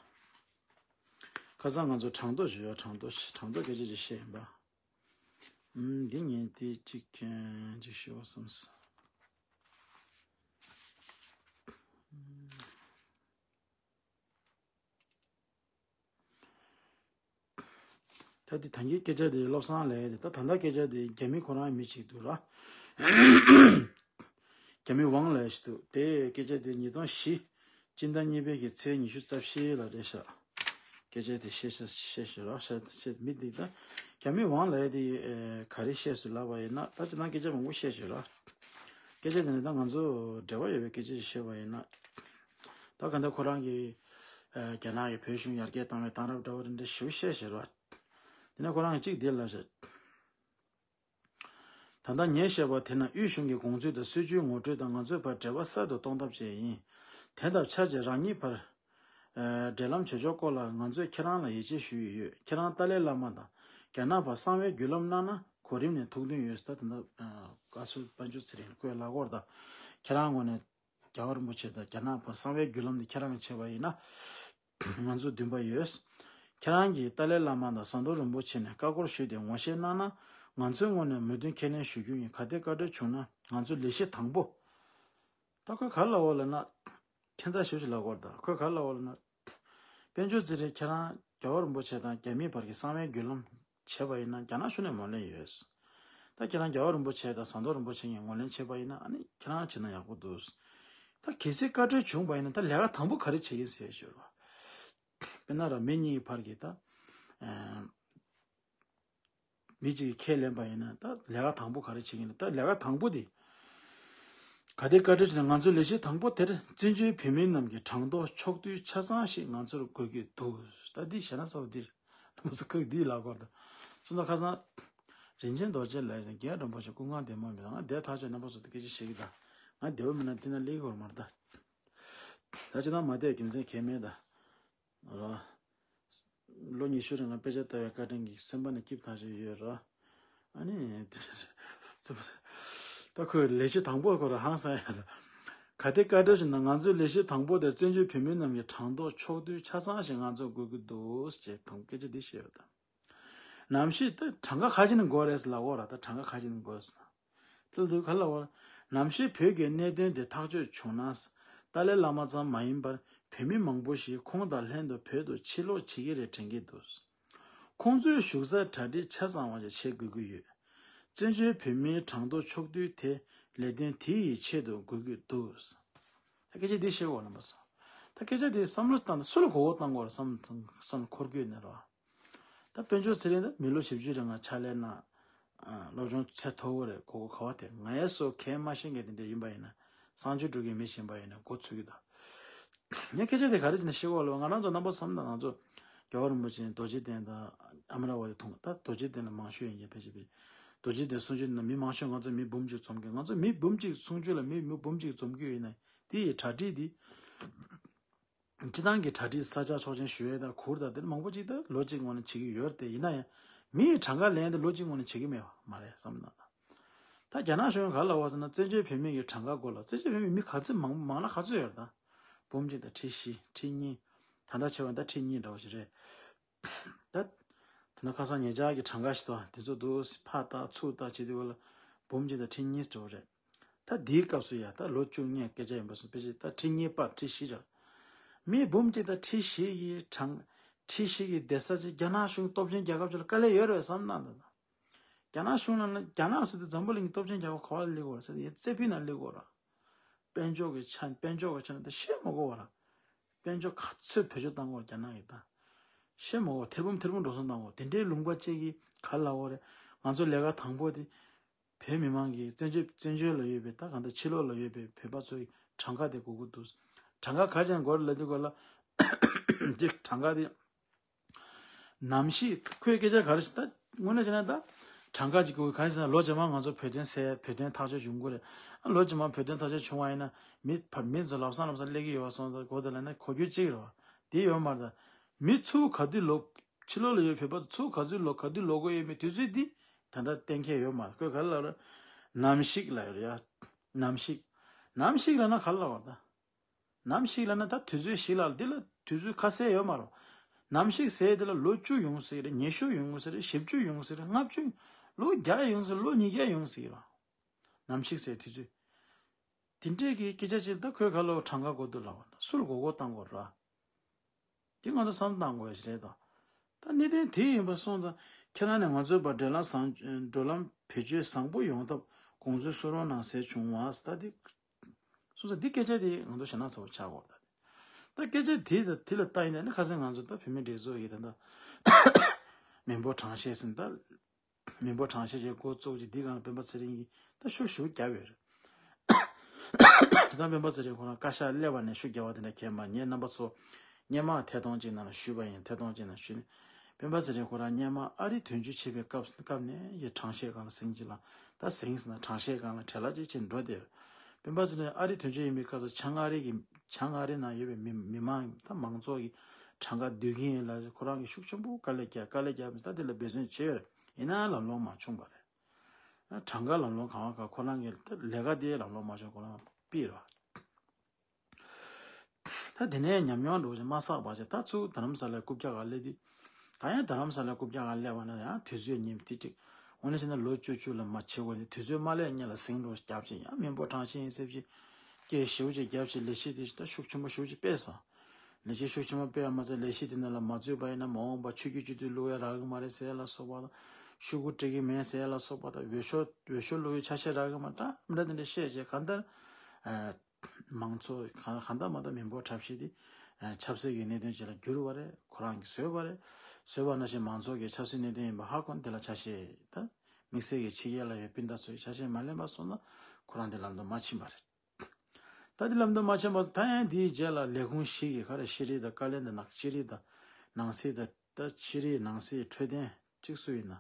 ཁ་སང་ང་ཚོ་གྲངས་ཐོ་ཞུ་ཡ། གྲངས་ཐོ་གྲངས་ཐོ་སྐད་ཆ་ཅིག་བཤད་ཡིན་པ། ཨུམ། འདི་ངས་དེ་གཅིག་གཅིག་ཞུ་བ་བསམ་སོང་། ད་དེ་ད་གིན་སྐད་ཆ་དེ་བློ་བཟང་ལགས་དེ། ད་ད་ལྟ་སྐད་ཆ་དེ་རྒྱ་མི་ཁོ་རང་མི་གཅིག་འདུག་ལ། རྒྱ་མི་ཝང་ལགས་ཤིག་འདུག། དེ་སྐད་ཆ་དེ་ཉིས་སྟོང་བཞི་སྤྱི་ཟླ་གཉིས་པའི་གི་ཚེས་ཉི་ཤུ་རྩ་བཞི་ལ་རེད་ཤག། སྐད་ཆ་དེ་བཤད་བཤད་བཤད་ཤོད་ར། བཤད་བཤད། མི་འདི་ད་རྒྱ་མི་ཝང་ལགས་དེ་ག་རེ་བཤད་སོང་ལབ་པ་ཡིན་ན། ད་ཅི་ན་སྐད་ཆ་མང་པོ་བཤད་ཤོད་ར། སྐད་ཆ་དེ་ནི་ད་ང་ཚོ་འབྲེལ་བ་ཡོད་པའི་སྐད་ཆ་ཞིག་བཤད་པ་ཡིན་ན། ད་ག་འདྲ་ཁོ་རང་གིས་རྒྱ་ནག་གིས་བོད་གཞུང་ཡར་རྒྱས་བཏང་བའི་གཏང་རག་འདྲ་བོ་རེ་འདྲ་ཞིག་བཤད་ཤོད་ར། དེ་ནས་ཁོ་རང་གིས་གཅིག་འདི་ལ་བཤད། ད་ལྟ་ངས་བཤད་པ་དེ་ནི་དབུས་གཞུང་གི་དགོངས་ཚུལ་དང་སྲིད་བྱུས་ངོ་སྤྲོད་དང་ང་ཚོའི་བར་འབྲེལ་བ་གསར་དུ་གཏོང་ཐབས་བཅས་ཡིན། དེ་དང་ཆབས་ཅིག་རང་ཉིད་བར་འབྲེལ་ལམ་བྱེད་ཕྱོགས་སྐོར་ལ་ང་ཚོས་ཁྱེད་རང་ལ་ཡིད་ཆེས་ཞུ་ཡི་ཡོད། ཁྱེད་རང་ཏཱ་ལའི་བླ་མ་དང་རྒྱ་ནག་བར་གསང་བའི་བརྒྱུད་ལམ་གནང་ན་གོ་རིམ་ནས་ཐུགས་འདུན་ཡོད། ད་ད་ལྟ་བཀའ་ཟུར་དཔལ་འབྱོར་ཚེ་རིང་ཁོས་ལབ་སྐོར་དང་། ཁྱེད་རང་ངོས་ནས་རྒྱལ་བ་རིན་པོ་ཆེ་དང་རྒྱ་ནག་བར་གསང་བའི་བརྒྱུད་ལམ་འདི་ཁྱེད་རང་གིས་བྱས་པ་ཡིན་ན། ང་ཚོ་འདུན་པ་ཡོད། ཁྱེད་རང་གིས་ཏཱ་ལའི་བླ་མ་དང་ཟམ་གདོང་རིན་པོ་ཆེ་ནས་བཀའ་བསྒོ་ཞུས་ཏེ་ངོ་ཤེས་གནང་ན། ང་ཚོའི་ངོས་ནས་མོས་མཐུན་ཁས་ལེན་ཞུ་རྒྱུ་ཡིན། གལ་ཏེ་བཀའ་འཁྲོལ་བྱུང་ན་ང་ཚོ་ལས་གཞི་དང་པོ། ད་ཁོས་ག་རེ་ལབ་པ་ལབ་ན། ཁྱད་མཚར་ཞེ་པོ་ཅིག་ལབ་ཀྱི་ཡོད་རེད་ད། ཁོས་ག་རེ་ལབ་པ་ལབ་ན། དཔལ་འབྱོར་ཚེ་རིང་ཁྱེད་རང་རྒྱལ་བ་རིན་པོ་ཆེ་དང་རྒྱ་མིའི་བར་གྱི་གསང་བའི་བརྒྱུད་ལམ་བྱས་པ་ཡིན་ན་རྒྱ་ནག་གཞུང་ནས་ངོས་ལེན་ཡོད། ད་ཁྱེད་རང་རྒྱལ་བ་རིན་པོ་ཆེ་དང་ཟམ་གདོང་རིན་པོ་ཆེ་གཉིས་ངོས་ལེན་བྱས་པ་ཡིན་ན་ཨ་ནི་ཁྱེད་རང་བྱས་ན་ཡག་པོ་འདུག། ད་གལ་སྲིད་བཀའ་འཁྲོལ་བྱུང་པ་ཡིན་ན་ད་ལས་ཀ་དང་པོ་ག་རེ་བྱེད་ཀྱི་ཡིན་ཟེར་ཞུ་རོགས། དཔེར་ན་ར་མི་གཉིས་ཀྱི་བར་གྱི་ད་མི་གཅིག་གིས་ཁས་ལེན་པ་ཡིན་ན་ད་ལས་ཀ་དང་པོ་ག་རེ་བྱེད་ཀྱི་ཡིན་ན། ད་ལས་ཀ་དང་པོ་དེ་ག་དེ་བཀའ་འཁྲོལ་བྱས་ན། ང་ཚོའི་ལས་གཞི་དང་པོ་དེར་བཙན་བྱོལ་བོད་མི་རྣམས་ཀྱི་གྲངས་ཐོ་ཕྱོགས་བསྡུས་ཆ་ཚང་ཞིག་ང་ཚོར་དགོས་ཀྱི་འདུག་ད་འདི་བྱས་ན་ཚོ་འདིར་ལྷ་མོ་སུ་ཁུག་འདི་ལ་སྐོར་དང་། སོ་ན་ཁ་སང་རིན་ཆེན་རྡོ་རྗེ་ལགས་ཀྱིས་རྒན་རིན་པོ་ཆེ་སྐུ་ངལ་བདེ་མོ་མི་འདུག་ང་འདིར་ཐག་ཆོད་རྣམ་པ་ཚོ་དང་སྐད་ཆ་བཤད་ཀྱི་དང་། ང་བདེ་པོ་མིན་ན་འདི་ན་སླེབས་ཀྱི་ཡོད་མ་རེད་ད། ད་ཅི་ད་མ་བསྡད་རྒྱུ་མཚན་གང་ཡང་མེད་ད། རོ། ལོ་ཉི་ཤུ་རིང་ང་དཔེ་ཆ་ལྟ་བའི་བཀའ་དྲིན་གྱིས་སེམས་པ་ནས་སྐྱིད་ཐག་ཆོད་ཡོད་རོ། ཨ་ནི། ད་ཁོས་ལས་གཞི་དང་པོ་ཁོ་རང་ཧང་སང་ཡ་ད། ག་དེ་བཀའ་འཁྲོལ་བྱས་ན། ང་ཚོའི་ལས་གཞི་དང་པོ་དེ་བཙན་བྱོལ་བོད་མི་རྣམས་ཀྱི་གྲངས་ཐོ་ཕྱོགས་བསྡུས་ཆ་ཚང་ཞིག་ང་ཚོར་དགོས་ཀྱི་འདུག་ཅེས་དང་སྐད་ཆ་འདི་བཤད་ཡོད་ད། ནམ་ཞིག་ད་གྲངས་ཀ་ཁ་ཅིག་ནི་དགོས་རེད་ལབ་ཡོད་ར། ད་གྲངས་ཀ་ཁ་ཅིག་ནི་དགོས་ཟེར། དེ་ལ་དུས་ག་ལ་བར། ནམ་ཞིག་བོད་ཀྱི་གནད་དོན་དེ་ཐག་གཅོད་བྱུང་ན། ཏཱ་ལའི་བླ་མ་ཙམ་མ་ཡིན་པར་བོད་མི་མང་པོ་ཞིག་ཁོང་དང་ལྷན་དུ་བོད་དུ་ཕྱིར་ལོག་བྱེད་ཀྱི་རེད་དྲན་གྱི་འདུག་ཁོང་ཚོའི་བཞུགས་སར་གྲ་སྒྲིག་ཆ་ཚང་བ་ཞིག་བྱེད་དགོས་ཀྱི་ཡོད། བཙན་བྱོལ་བོད་མིའི་གྲངས་ཐོ་ཕྱོགས་བསྡུས་དེ་ལས་དོན་དེ་ཡི་ཆེད་དུ་དགོས་ཀྱི་འདུག་ད་སྐད་ཆ་འདི་བཤད་དགོས་རྣམ་པ་ཚོ། ད་སྐད་ཆ་འདི་བསམ་བློ་བཏང་ན་སུ་ལ་མགོ་སྐོར་བཏང་དགོས་རེད་བསམ་བསམ་འཁོར་སྐྱོད་ནས་རོ། ད་དཔལ་འབྱོར་ཚེ་རིང་ད་མི་ལོ་བཞི་བཅུ་རིང་ང་ཕྱག་ལས་གནང་། ཨ། སློབ་སྦྱོང་ཚད་མཐོ་བོ་རེད། གོ་གོ་ག་བ་དེ་ང་ཡ་སོ་གས་མ་ཤེས་མཁན་དེ་འདྲ་ཡིན་པ་ཡིན་ན། གསང་སྤྱོད་འགྲོ་མཁན་མི་ཤེས་པ་ཡིན་ན་མགོ་ཚོས་ཀྱི་ད། ངས་སྐད་ཆ་དེ་ག་རེ་བྱས་ན་ཤེས་གོ་ལོ། ང་རང་ཚོ་རྣམ་པ་བསམ་ན་ང་ཚོ་རྒྱལ་བ་རིན་པོ་ཆེ་རྡོ་རྗེ་གདན་དང་ཨ་མ་ར་བ་དེ་མཐོང་། ད་རྡོ་རྗེ་གདན་ལ་མང་ཤོས་ཡིན་གྱི་ཕལ་ཆེར་ཕལ་ཆེར། རྡོ་རྗེ་གདན་གསུང་ཆོས་ན་མི་མང་ཤོས་ང་ཚོ་མི་འབུམ་གཅིག་འཛོམས་ཀྱི། ང་ཚོ་མི་འབུམ་གཅིག་གསུང་ཆོས་ལ་མི་མི་འབུམ་གཅིག་འཛོམས་ཀྱི་ཡོད་ན་དེ་ཡི་གྲ་སྒྲིག་དེ། སྤྱི་བཏང་གི་གྲ་སྒྲིག་ས་ཆ་ཆོག་མཆན་ཞུ་ཡས་དང་གུར་དང་དེ་མང་པོ་ཅིག་ད་ལོ་གཅིག་སྔོན་ནས་བྱེད་ཀྱི་ཡོད་རེད་དེ། ཡིན་ན་ཡང་མི་ཡི་གྲངས་ཀ་ལེན་དེ་ལོ་གཅིག་སྔོན་ནས་བྱེད་ཀྱི་མེད་པ་མ་རེད་བསམ་ན། ད་རྒྱ་ནག་གཞུང་ག་ལ་བ་ཟེར་ན་བཙན་བྱོལ་བོད་མི་གི་གྲངས་ཀ་སྐོར་ལ། བཙན་བྱོལ་བོད་མི་མི་ག་ཚོད་མང་མང་ན་ག་ཚོད་ཡོད་རེད་ད། འབུམ་གཅིག་དང་ཁྲི་བཞི་ཁྲི་གཉིས། ད་ལྟ་བྱས་པ་ད་ཁྲི་གཉིས་འདྲ་བོ་ཞིག་རེད། ད་དེ་ན་ཁ་སང་ཉེ་ཆར་གྱི་གྲངས་ཀ་ཞིག་ཏུ་དེ་ཚོ་འདུག་ཕར་ལྟ་ཚུར་ལྟ་བྱེད་དུས་སྐབས་ལ་འབུམ་གཅིག་དང་ཁྲི་གཉིས་འདྲ་བོ་རེད། ད་དེའི་སྐབས་སུ་ཡ་ད་ལོ་བཅུ་གཉིས་སྐད་ཆ་ཡིན་པ་སོང་། དཔེ་ཆ་ད་ཁྲི་གཉིས་པ་ཁྲི་བཞི་ཆགས། མི་འབུམ་གཅིག་དང་ཁྲི་བཞི་ཡི་གྲངས། ཁྲི་བཞི་ཡི་བསྡད་ས་ཅིག་རྒྱ་ནག་གཞུང་སྟོབས་ཆེན་རྒྱལ་ཁབ་ཅིག་ལ་དཀའ་ལས་ཡོད་རེད་བསམ་གནང་འདུག་རྒྱ་ནག་གཞུང་ལ་ན་རྒྱ་ནག་ཟེར་དུས་འཛམ་བུ་གླིང་གི་སྟོབས་ཆེན་རྒྱལ་ཁབ་ག་བ་ལ་སླེབས་ཡོད་རེད་ཟེར་དུས་ཡ་རྩེ་ཕུད་ནང་སླེབས་ཡོད་རེད། དཔལ་འབྱོར་གྱི་ཆ་དཔལ་འབྱོར་གྱི་ཆ་ནས་ད་བཤད་མ་དགོས་པ་ར། དཔལ་འབྱོར་ག་ཚོད་བེད་སྤྱོད་བཏང་དགོས་རྒྱ་ནག་གིས་ད། བཤད་མ་དགོས། ཐེར་འབུམ་ཐེར་འབུམ་འགྲོ་སོང་བཏང་དགོས། དེ་འདྲའི་ལུང་པ་གཅིག་གིས་ག་ལ་འོ་རེད། ང་ཚོ་ལས་ཀ་དང་པོ་དེ། བོད་མི་མང་གིས་བཙན་བྱོལ་བཙན་བྱོལ་ལ་ཡོད་པའི་ད་གང་ལྟར་ཕྱི་ལོགས་ལ་ཡོད་པའི་བོད་པ་ཚོའི་གྲངས་ཀ་དེ་དགོས་ཀྱི་འདུག་གྲངས་ཀ་ག་ཅན་དགོས་རེད་ལབ་དུས་སྐབས་ལ། དེ་གྲངས་ཀ་དེ། ནམ་ཞིག་ཁོའི་སྐད་ཆ་ག་རེ་ཞིག་ད་དངོས་གནས་བྱས་ན་ད་གྲངས་ཀ་ཅིག་དགོས། གང་ཡིན་ཟེར་ན་ལོ་རྗེས་མ་ང་ཚོ་བོད་དོན་སེལ། བོད་དོན་ཐག་གཅོད་བྱུང་དགོས་རེད། ཨ་ལོ་རྗེས་མ་བོད་དོན་ཐག་གཅོད་བྱུང་བ་ཡིན་ན་མི་ཕ་མི་ཚོ་ལམ་སང་ལམ་སང་སླེབས་ཀྱི་ཡོད་པ་སོང་ཙང་གོ་དེ་ལ་ནི་གོ་རྒྱུ་གཅིག་རེད་བ། དེ་ཡོད་མ་རེད་ད། མི་ཚུར་ག་དུས་ལོག་ཕྱི་ལོགས་ལ་ཡོད་བོད་པ་ཚོ་ཚུར་ག་ཚོད་ལོག་ག་དུས་ལོག་དགོས་ཡོད་མེད་དུས་ཚོད་འདི་ད་ལྟ་གཏན་འཁེལ་ཡོད་མ་རེད། ཁོས་ག་ལ་ལབ་རེད། ནམ་ཞིག་ལབ་ཡོད་རེད་ཡ། ནམ་ཞིག་ནམ་ཞིག་ལབ་ན་ག་ལ་ལབ་པ་རེད་ད། ནམ་ཞིག་ལབ་ན་ད་དུས་ཚོད་ཞིག་ལ་འདི་ལ་དུས་ཚོད་ཁ་གསལ་ཡོད་མ་རེད། ནམ་ཞིག་ཟེར་དེ་ལ་ལོ་བཅུ་ཡོང་སྲིད་རེད། ཉི་ཤུ་ཡོང་སྲིད་རེད། བཞི་བཅུ་ཡོང་སྲིད་རེད། ལྔ་བཅུ། ལོ་བརྒྱ་ཡོང་སྲིད། ལོ་ཉིས་བརྒྱ་ཡོང་སྲིད་རེད། ནམ་ཞིག་ཟེར་དུས་ཚོད། དེ་འདྲས་ཀྱི་སྐད་ཆ་ཅིག་ད་ཁོས་ག་ལོ་གྲངས་ཀ་གོ་དུས་ལབ་པ་ད་སུ་ལ་གོ་གོ་བཏང་དགོས་ར། དེ་ང་ཚོ་བསམ་བཏང་དགོས་ཞིག་རེད་ད། ད་གནད་དོན་དེ་ཡིན་པ་སོང་ཙང་ཁྱེད་རང་ནས་ང་ཚོའི་བར་འབྲེལ་ལམ་བཟང་འགྲོ་ལམ་བེད་སྤྱོད་བཟང་པོ་ཡོང་ཐབས་དགོངས་ཚུལ་གསོལ་རོགས་གནང་ཟེར་བྱུང་བ་ད་དེ། སོང་ཙང་འདི་སྐད་ཆ་དེ་ང་ཚོ་ཞེ་དྲག་ཚ་བོ་ཆགས་དགོས་ད། ད་སྐད་ཆ་དེ་ད་དེ་ལ་ལྟ་ཡིན་ན་ནི་ཁ་སང་ང་ཚོ་ད་བོད་མི་སྒྲིག་འཛུགས་ཡིན་ད་ད། མི་འབོར་གྲངས་བཤེར་ཟིན་ད། མི་འབོར་གྲངས་བཤེར་བྱས་འགོ་བཙུགས་ཀྱི་འདི་སྒང་ལ་སྤེན་པ་ཚེ་རིང་གིས་ད་ཤུགས་ཞེ་པོ་བརྒྱབ་ཡོད་རེད། དེ་དང་སྤེན་པ་ཚེ་རིང་ཁོ་རང་བཀའ་ཤག་སླེབས་པ་ནས་ཤུགས་རྒྱབ་པ་དེ་འདྲ་གས་མ། ངས་རྣམ་པ་ཚོ་སྔོན་མ་ཐད་གཏོང་ཅིག་ནང་ལ་ཞུས་པ་ཡིན། ཐད་གཏོང་ཅིག་ནང་ཞུས་ནས་སྤེན་པ་ཚེ་རིང་ཁོ་རང་སྔོན་མ་ཨ་རི་དོན་གཅོད་བྱེད་པའི་སྐབས་སྐབས་ནས་ཡ་གྲངས་བཤེར་སྒང་ལ་ཟིང་ཅིག་ལ་ད་ཟིང་ཟིན་ན་གྲངས་བཤེར་སྒང་ལ་བྲེལ་བ་ཅིག་བྱས་འགྲོ་བསྡད་ཡོད། སྤེན་པ་ཚེ་རིང་ཨ་རི་དོན་གཅོད་ཡིན་པའི་སྐབས་སུ་བྱང་ཨ་རི་གི་བྱང་ཨ་རི་ནང་ཡོད་པའི་མི་མི་མང་ད་མང་ཚོགས་ཀྱི་གྲངས་ཀ་བསྡུ་གི་ཡིན་ལབ་ཁོ་རང་གིས་ཤུགས་ཆེན་པོ་དཀའ་ལས་བརྒྱབ། དཀའ་ལས་བརྒྱབ་ད་དེ་ལ་འབད་བརྩོན་བྱས་ཡོད་རེད། ཡིན་ན་ལམ་ལྷོང་མ་བྱུང་བ་རེད། གྲངས་ཀ་ལམ་ལྷོང་གང་བ་ག་ཁོ་རང་གི་ལས་ཀ་དེ་ལམ་ལྷོང་མ་བྱུང་། ཁོ་རང་པི་ར། ད་དེ་ནས་ཉམས་མྱོང་འགྲོ་ཅིག་མ་བསགས་པ་ཅིག་ད་ཚུར་རྡ་རམ་ས་ལའི་རྐུབ་བཀྱག་ག་སླེབས་དུས། ད་ཡང་རྡ་རམ་ས་ལའི་རྐུབ་བཀྱག་ག་སླེབས་པ་ན་ཡང་དུས་ཚོད་ཉིན་ཏིག་ཏིག་འོ་ན་བྱས་ན་ལོ་བཅུ་བཅུ་ལ་མ་བྱེད་དགོས་ནས་དུས་ཚོད་མ་སླེབས་སྔོན་ལ་ཟིང་འགྲོ་རྒྱབ་ཅིག་ཡང་མི་འབོར་གྲངས་བཤེར་ཡིན་ཟེར་ཅིག་སྐད་ཞེ་པོ་ཅིག་རྒྱབ་ཅིག་ལས་གཞི་དེ་ད་ཤུགས་ཆེན་པོ་ཞེ་པོ་ཅིག་སྤེལ་སོང་། ལས་གཞི་ཤུགས་ཆེན་པོ་སྤེལ་བ་མ་ཚད་ལས་གཞི་དེ་ནང་ལ་མ་འཛུལ་བ་ཡིན་ན་མ་འོངས་པ་ཆོས་བརྒྱུད་སྤྱི་འཐུས་བླུག་ཡ་རག་གི་མ་རེད་ཟེར་ཡ་ལ་སོགས་པ་དང་། ཤོག་གུ་སྤྲད་ཀྱི་མེད་ཟེར་ཡ་ལ་སོགས་པ་དང་། འོས་ཤོག་འོས་ཤོག་བླུག་ཡའི་ཆ་ཤས་རག་གི་མ་འདྲ་མི་འདྲ་དེ་འདྲ་བཤད་བྱས་གང་ལྟར། ཨ། མང་ཚོགས་གང་གང་ལྟར་མ་ལྟར་མི་འབོར་གྲབས་ཤིག་དེ་ཆབ་སྲིད་ཀྱི་གནད་དོན་ཅིག་ལ་གྱུར་བ་རེད། ཁོ་རང་གིས་བཟོས་པ་རེད། བཟོས་པ་ནང་བཞིན་མང་ཚོགས་ཀྱི་ཆབ་སྲིད་གནད་དོན་ཡིན་པ་ཧ་གོ་ནས་དེ་ལ་ཆ་ཤས་དང་དམིགས་བསལ་གྱི་ཕྱི་རྒྱལ་ལ་ཡོད་སྤུན་ཟླ་ཚོས་ཆ་ཤས་མ་ལེན་པ་སོང་ན་ཁོ་རང་དེ་ལམ་དུ་མ་ཕྱིན་པ་རེད། ད་དེ་ལམ་དུ་མ་ཕྱིན་པ་སོང་ད་ཡང་དེའི་རྗེས་ལ་ལས་ཁུངས་ཤིག་གིས་ག་རེ་ཤེས་རིག་དང་དཀའ་ལས་འདི་ནག་ཤེས་རིག་དང་ནང་སྲིད་དང་ད་ཤེས་རིག་ནང་སྲིད་འཕྲོད་བསྟེན་གཅིག་སུ་ཡིན་ན་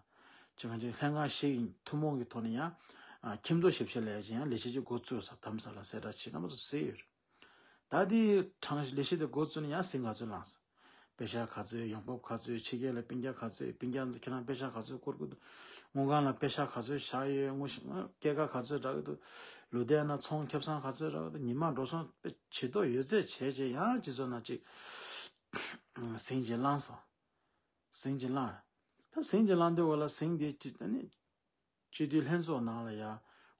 ཅི་གང་ཅི་ལྷན་ཁང་ཞིག་ཐུན་མོང་གི་ཐོག་ནས་ཡང་ཁྱིམ་ཐོག་ཞིབ་བཤེར་ལས་ཀྱི་ཡང་ལས་བྱེད་ཀྱི་འགོ་བཙུགས་ས་དམ་ས་ལ་གསལ་བསྒྲགས་བྱེད་རྣམ་པ་ཚོ་གཟིགས་ཡོད་རེད། ད་དེའི་གྲངས་ལས་གཞི་དེ་འགོ་བཙུགས་ནས་ཡང་ཟིང་ག་ཚོད་ལངས་སོང་། པེ་ཤག་ག་ཚོད་ཡོང་འབབ་ག་ཚོད་ཕྱི་རྒྱལ་ལ་སྤུན་ཀྱག་ག་ཚོད་སྤུན་ཀྱག་ཚོ་ཁྱེད་རང་པེ་ཤག་ག་ཚོད་བསྐུར་དགོས་འདུག་དངུལ་ཁང་ལ་པེ་ཤག་ག་ཚོད་བཞག་ཡོད། དངུལ་སྐྱེད་ཀ་ག་ཚོད་རག་གི་འདུག་ལུ་བསྡད་ན་ཚོང་ཁེ་བཟང་ག་ཚོད་རག་གི་འདུག་ཉི་མ་འགྲོ་སོང་ཇེ་མཐོ་ཡོད་ཚད་བྱས་རྗེས་ཡང་སྤྱི་ཚོགས་ནང་ཅིག་ཟིང་ཅིག་ལངས་སོང་། ཟིང་ཅིག་ལངས། ད་ཟིང་ཅིག་ལངས་དུས་བ་ལ་ཟིང་དེ་ཅི་ད་ནི། སྤྱི་འཐུས་ལྷན་ཚོགས་ནང་ལ་ཡ།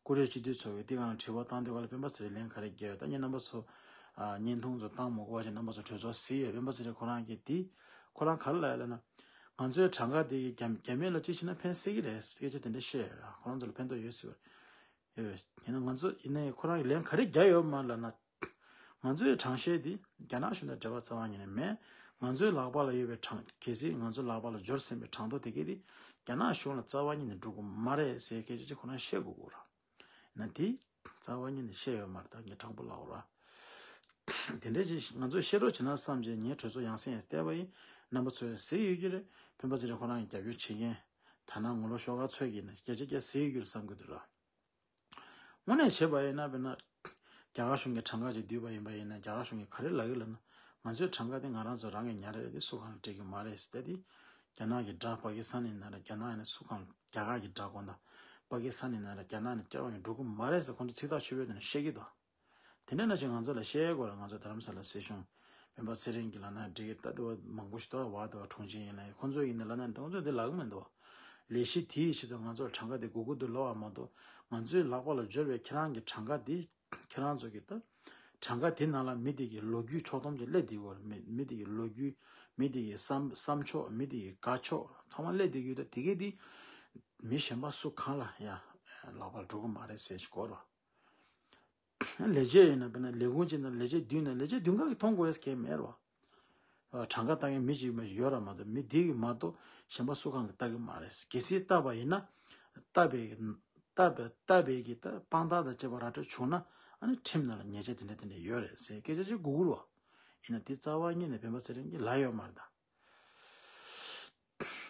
ཀུ་རེ་སྤྱི་འཐུས་ཚོགས་ཀྱི་དེ་གང་ལ་དྲི་བ་བཏང་དུས་ག་ལ་སྤེན་པ་ཚེ་རིང་ལན་ག་རེ་རྒྱག་ཡོད་ད་ངས་རྣམ་པ་ཚོ། བརྙན་ཐུང་ཚོ་བཏང་མ་དགོས་པ་ཞིག་རྣམ་པ་ཚོ་གྲོས་ཚོགས་གཟིགས་ཡོད་སྤེན་པ་ཚེ་རིང་ཁོ་རང་གིས་དེ། ཁོ་རང་ག་རེ་ལབ་ཡོད་ལབ་ན། ང་ཚོའི་གྲངས་ཀ་དེ་རྒྱ་རྒྱ་མི་ལ་གཅིག་བྱས་ན་ཕན་སྲིད་ཀྱི་རེད་སྐད་ཆ་དེ་འདྲ་བཤད་ཡོད་ར་ཁོ་རང་ཚོ་ལ་ཕན་ཐོགས་ཡོད་སྲིད་པ། ཡོད་ཡིན་ན་ང་ཚོ་ཡིན་ནའི་ཁོ་རང་གིས་ལན་ག་རེ་རྒྱག་ཡོད་མ་ལབ་ན། ང་ཚོའི་གྲངས་བཤེར་འདི་རྒྱ་ནག་གཞུང་དང་འབྲེལ་བ་རྩ་བ་ཉིད་ནས་མེད། ང་ཚོའི་ལག་པ་ལ་ཡོད་པའི་གྲངས་གལ་སྲིད་ང་ཚོའི་ལག་པ་ལ་འབྱོར་ཟིན་པའི་གྲངས་ཐོ་དེ་གས་དེ་རྒྱ་ནག་གཞུང་ལ་རྩ་བ་ཉིད་ནས་འགྲོ་གི་མ་རེད་ཟེར་སྐད་ཆ་ཅིག་ཁོ་རང་བཤད་དགོས་ཀྱི་རེད། ཡིན་ན་དེ་རྩ་བ་ཉིད་ནས་བཤད་ཡོད་མ་རེད་ད་ངས་དྲང་པོ་ལབ་དགོས་རེད། དེ་འདྲ་ཅིག་ང་ཚོས་བཤད་རོགས་བྱེད་ན་བསམ་བྱས་ངས་གྲོས་ཚོགས་ཡང་སེ་ཡང་བལྟས་པ་ཡིན། རྣམ་པ་ཚོས་གཟིགས་ཡོད་ཀྱི་རེད། སྤེན་པ་ཚེ་རིང་ཁོ་རང་གི་རྒྱབ་སྐྱོར་བྱེད་མཁན་ཐ་ན་ངོ་ལོག་ཤོག་ཁག་ཚོས་ཀྱིས་ནི་སྐད་ཆ་སྐད་གཟིགས་ཡོད་ཀྱི་རེད་བསམ་གྱི་འདུག་ར། དངོས་གནས་བྱས་པ་ཡིན་ན་དཔེར་ན། རྒྱ་གར་གཞུང་གི་གྲངས་ཀ་ཅིག་བསྡུས་པ་ཡིན་པ་ཡིན་ན་རྒྱ་གར་གཞུང་གིས་ག་རེ་ལབ་ཀྱི་ལབ་ན། ང་ཚོའི་གྲངས་ཀ་དེ་ང་རང་ཚོ་རང་གིས་ཉར་རེད་དེ་སུ་གང་ལ་སྤྲད་ཀྱི་མ་རེད་ཟེར་ཏེ། རྒྱ་ནག་གི་དགྲ་པ་ཀི་སི་ཐན་ཡིན་ན་ར་རྒྱ་ནག་ཡིན་ན་སུ་གང་ལ་རྒྱ་གར་གྱི་དགྲ་དགོངས་དག་པ་ཀི་སི་ཐན་ཡིན་ན་ར་རྒྱ་ནག་ནས་སྐྱོ་བ་ཡང་འགྲོ་གི་མ་རེད་ཟེར་ཁོང་ཚོ་ཚིག་ཐག་ཆོད་པོའི་ཐོག་ནས་བཤད་ཀྱི་འདུག་དེ་འདྲ་ན་ཞིག་ང་ཚོ་ལ་བཤད་དགོས་ར་ང་ཚོ་རྡ་རམ་ས་ལ་སྲིད་གཞུང་སྤེན་པ་ཚེ་རིང་གི་ལ་ན་འགྲིག་གི་ད་དེ་བ་མང་པོ་ཞིག་ད་བ་དེ་བ་གྲོང་ཆེན་ཡིན་ལ་ཁོང་ཚོ་ཡིན་ན་ལ་ན་ཁོང་ཚོ་དེ་ལག་མི་འདུག་ལས་གཞི་དེའི་ཆེད་དུ་ང་ཚོར་གྲངས་ཀ་དེ་དགོས་ཀྱི་འདུག་ལབ་པ་མ་གཏོགས་ང་ཚོའི་ལག་པ་ལ་འབྱོར་བའི་ཁྱེད་རང་གི་གྲངས་ཀ་དེ་ཁྱེད་རང་ཚོ་གི་ད་གྲངས་ཀ་དེ་ནང་ལ་མི་དེ་གི་ལོ་རྒྱུས་ཕྱོགས་བསྡོམས་ཀྱི་སླེབས་དེ་གོ་མི་མི་དེ་གི་ལོ་རྒྱུས་མི་དེ་གི་བསམ་བསམ་ཕྱོགས་མི་དེ་གི་དགའ་ཕྱོགས་ཚང་མ་སླེབས་དེ་གི་ད་དེ་གི་དེ་མི་གཞན་པ་སུ་གང་ལ་ཡང་ལག་པར་འགྲོ་གི་མ་རེད་ཟེར་ཞིག་གོ་རོགས། ལས་བྱེད་ཡིན་ན་དཔེར་ན་ལས་ཁུངས་གཅིག་ནང་ལས་བྱེད་བདུན་ན་ལས་བྱེད་བདུན་ག་གིས་མཐོང་དགོས་ཡས་གལ་མེད་རོ། གྲངས་ཀ་ལྟ་མཁན་མི་གཅིག་མ་གཅིག་ཡོད་ར་མ་གཏོགས་མི་དེ་གིས་མ་གཏོགས་གཞན་པ་སུ་གང་གིས་ལྟ་གི་མ་རེད། གལ་སྲིད་ལྟ་བ་ཡིན་ན། ལྟ་བའི་ལྟ་བའི་ལྟ་བའི་གི་ལྟ་དཔང་རྟགས་དང་བཅས་པ་ར་སྤྲོད་བྱུང་ན་ཨ་ནི་ཁྲིམས་ནང་ལ་ཉེས་ཆད་དེ་འདྲ་དེ་འདྲ་ཡོད་རེད་ཟེར་སྐད་ཆ་ཅིག་གོ་གི་རོ། ཡིན་ན་དེ་རྩ་བ་ཉིད་ནས་སྤེན་པ་ཚེ་རིང་གིས་ལབ་ཡོད་མ་རེད་ད།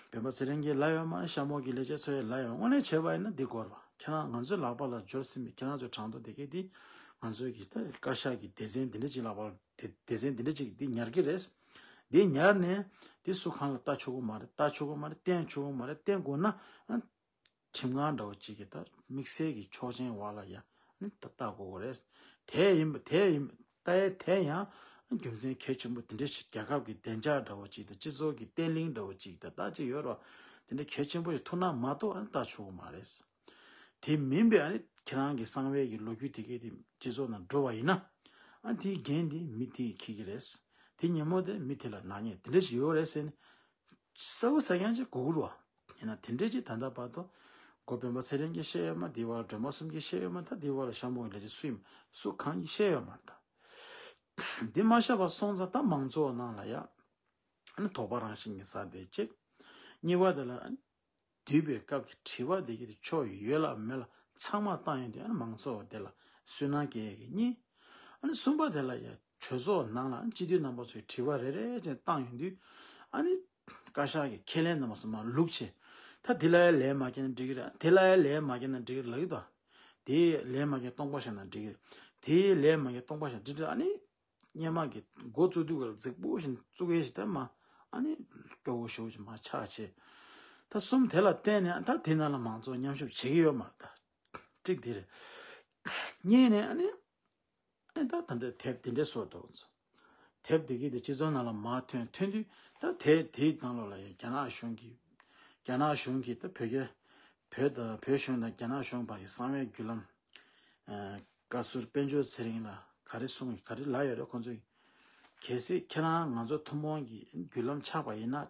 སྤེན་པ་ཚེ་རིང་གིས་ལབ་ཡོད་མ་རེད། ཤ་མོ་གི་ལས་བྱེད་ཚོས་ལབ་ཡོད་མ་རེད། དངོས་གནས་བྱས་པ་ཡིན་ན་འདི་དགོས་རེད་བ། ཁྱེད་རང་ང་ཚོའི་ལག་པ་ལ་འབྱོར་ཟིན་པའི་ཁྱེད་རང་ཚོའི་གྲངས་ཐོ་དེ་གས་དེ་ང་ཚོའི་གི་ད་བཀའ་ཤག་གི་སྡེ་ཚན་འདི་འདྲ་ཅིག་ལག་པ་ལ་སྡེ་སྡེ་ཚན་འདི་འདྲ་ཅིག་གིས་འདི་ཉར་གི་རེད། འདི་ཉར་ནས་འདི་སུ་གང་ལ་ལྟ་ཆོག་གི་མ་རེད། ལྟ་ཆོག་གི་མ་རེད། བསྟན་ཆོག་གི་མ་རེད། བསྟན་དགོས་ན་ཨ་ཁྲིམས་ཁང་འདྲ་བོ་ཅིག་གིས་ད་དམིགས་བསལ་གྱི་ཆོག་མཆན་འོག་ལ་ཡ་ནི་ད་ལྟ་དགོས་ཀྱི་རེད། དེ་ཡིན་པ་དེ་ཡིན་པ་ལྟ་ཡས་དེ་ཡང་རྒྱུ་མཚན་གལ་ཆེན་པོ་དེ་འདྲ་ཞིག་རྒྱལ་ཁབ་ཀྱི་བདེ་འཇགས་འདྲ་བོ་ཅིག་དང་སྤྱི་ཚོགས་ཀྱི་བརྟན་ལྷིང་འདྲ་བོ་ཅིག་དང་ད་ཅིག་ཡོད་རེད་བ། དེ་འདྲ་གལ་ཆེན་པོ་ཞིག་ཐུག་ན་མ་གཏོགས་ཨ་ནི་ལྟ་ཆོག་གི་མ་རེད། དེ་མིན་པའི་ཨ་ནི་ཁྱེད་རང་གི་གསང་བའི་གི་ལོ་རྒྱུས་དེ་གས་དེ་སྤྱི་ཚོགས་ནང་འགྲོ་བ་ཡིན་ན་ཨ་དེའི་འགན་དེ་མི་དེས་འཁྱེར་གྱི་རེད། དེ་ཉིན་མོ་དེ་མི་དེ་ལ་ནག་ཉེས་དེ་འདྲ་ཞིག་ཡོད་རེད་ཟེར་ནས། གསལ་པོ་གསལ་རྐྱང་ཅིག་གོ་གི་རེད་བ། ཡིན་ན་དེ་འདྲའི་ཅིག་ད་ལྟ་བར་དུ་འགོ་སྤེན་པ་ཚེ་རིང་གིས་བཤད་ཡོད་མ་རེད། སྒྲོལ་མ་གསུམ་གྱིས་བཤད་ཡོད་མ་རེད། ད་འདི་བར་ལ་ཤ་མོ་གི་ལས་བྱེད་སུ་ཡིན་སུ་གང་གིས་བཤད་ཡོད་མ་རེད་ད། འདི་མ་བཤད་པ་སོང་ཙང་ད་མང་ཚོགས་ནང་ལ་ཡ། ཨ་ནི་དོགས་པ་རང་བཞིན་གྱི་ཟ་བསྡད་ཅིག་གཉིས་པ་དེ་ལ་ཨ་ནི་བསྡུས་པའི་སྐབས་ཀྱི་དྲི་བ་འདི་གི་དེ་ཆོ་ཡོད་ལ་མེད་ལ་ཚང་མ་བཏང་ཡོང་དུས་ཨ་ནི་མང་ཚོགས་དེ་ལ་སུན་སྣང་སྐྱེ་ཡས་ཀྱི་གཉིས། ཨ་ནི་གསུམ་པ་དེ་ལ་ཡ་གྲོས་ཚོགས་ནང་ལ་སྤྱི་འཐུས་རྣམ་པ་ཚོས་དྲི་བ་རེ་རེ་བྱས་བཏང་ཡོང་དུས་ཨ་ནི་བཀའ་ཤག་གི་ཁས་ལེན་རྣམ་པ་ཚོ་མར་ལུག་བྱས། ད་དེ་ལ་ཡ་ལན་མ་བརྒྱབ་ན་འགྲིག་གི་རེད། དེ་ལ་ཡ་ལན་མ་བརྒྱབ་ན་འགྲིག་གི་རེད་ལབ་ཀྱི་འདུག་དེ་ལན་མ་བརྒྱབ་སྟོང་པ་བཞག་ན་འགྲིག་གི་རེད། དེ་ལན་མ་བརྒྱབ་སྟོང་པ་བཞག་འགྲིག་འགྲིག་ཨ་ནི་སྔོན་མ་གི་འགོ་བཙུགས་དུས་ཀ་ལ་རྫིག་པོ་ཞིག་བཙུགས་ཡས་ཞིག་ད་མ་ཨ་ནི་སྐྱོ་བོ་ཞེ་པོ་ཞིག་མར་ཆགས་བྱས། ད་གསུམ་དེ་ལ་བརྟེན་ནས་ད་དེ་ནང་ལ་མང་ཚོགས་མཉམ་ཞུགས་བྱེད་ཀྱི་ཡོད་མ་རེད་ད། གཅིག་དེ་རེད། གཉིས་ནས་ཨ་ནི། ཨ་ནི་ད་ད་འདི་དེབ་དེ་འདྲས་བཟོ་འདུག་དེབ་དེ་གི་དེ་སྤྱི་ཚོགས་ནང་ལ་མར་ཐོན་ཐོན་དུས་ད་དེ་དེའི་ནང་ལོགས་ལ་ཡང་རྒྱ་ནག་གཞུང་གིས་རྒྱ་ནག་གཞུང་གིས་ད་བོད་རྒྱ་བོད་དང་བོད་གཞུང་དང་རྒྱ་ནག་གཞུང་བར་གྱི་གསང་བའི་བརྒྱུད་ལམ། ཨ་བཀའ་ཟུར་དཔལ་འབྱོར་ཚེ་རིང་ལགས་ག་རེ་གསུངས་ག་རེ་ལབ་ཡོད་རེད་ཁོང་ཚོས། གལ་སྲིད་ཁྱེད་རང་ང་ཚོ་ཐུན་མོང་གི་བརྒྱུད་ལམ་ཆགས་པ་ཡིན་ན།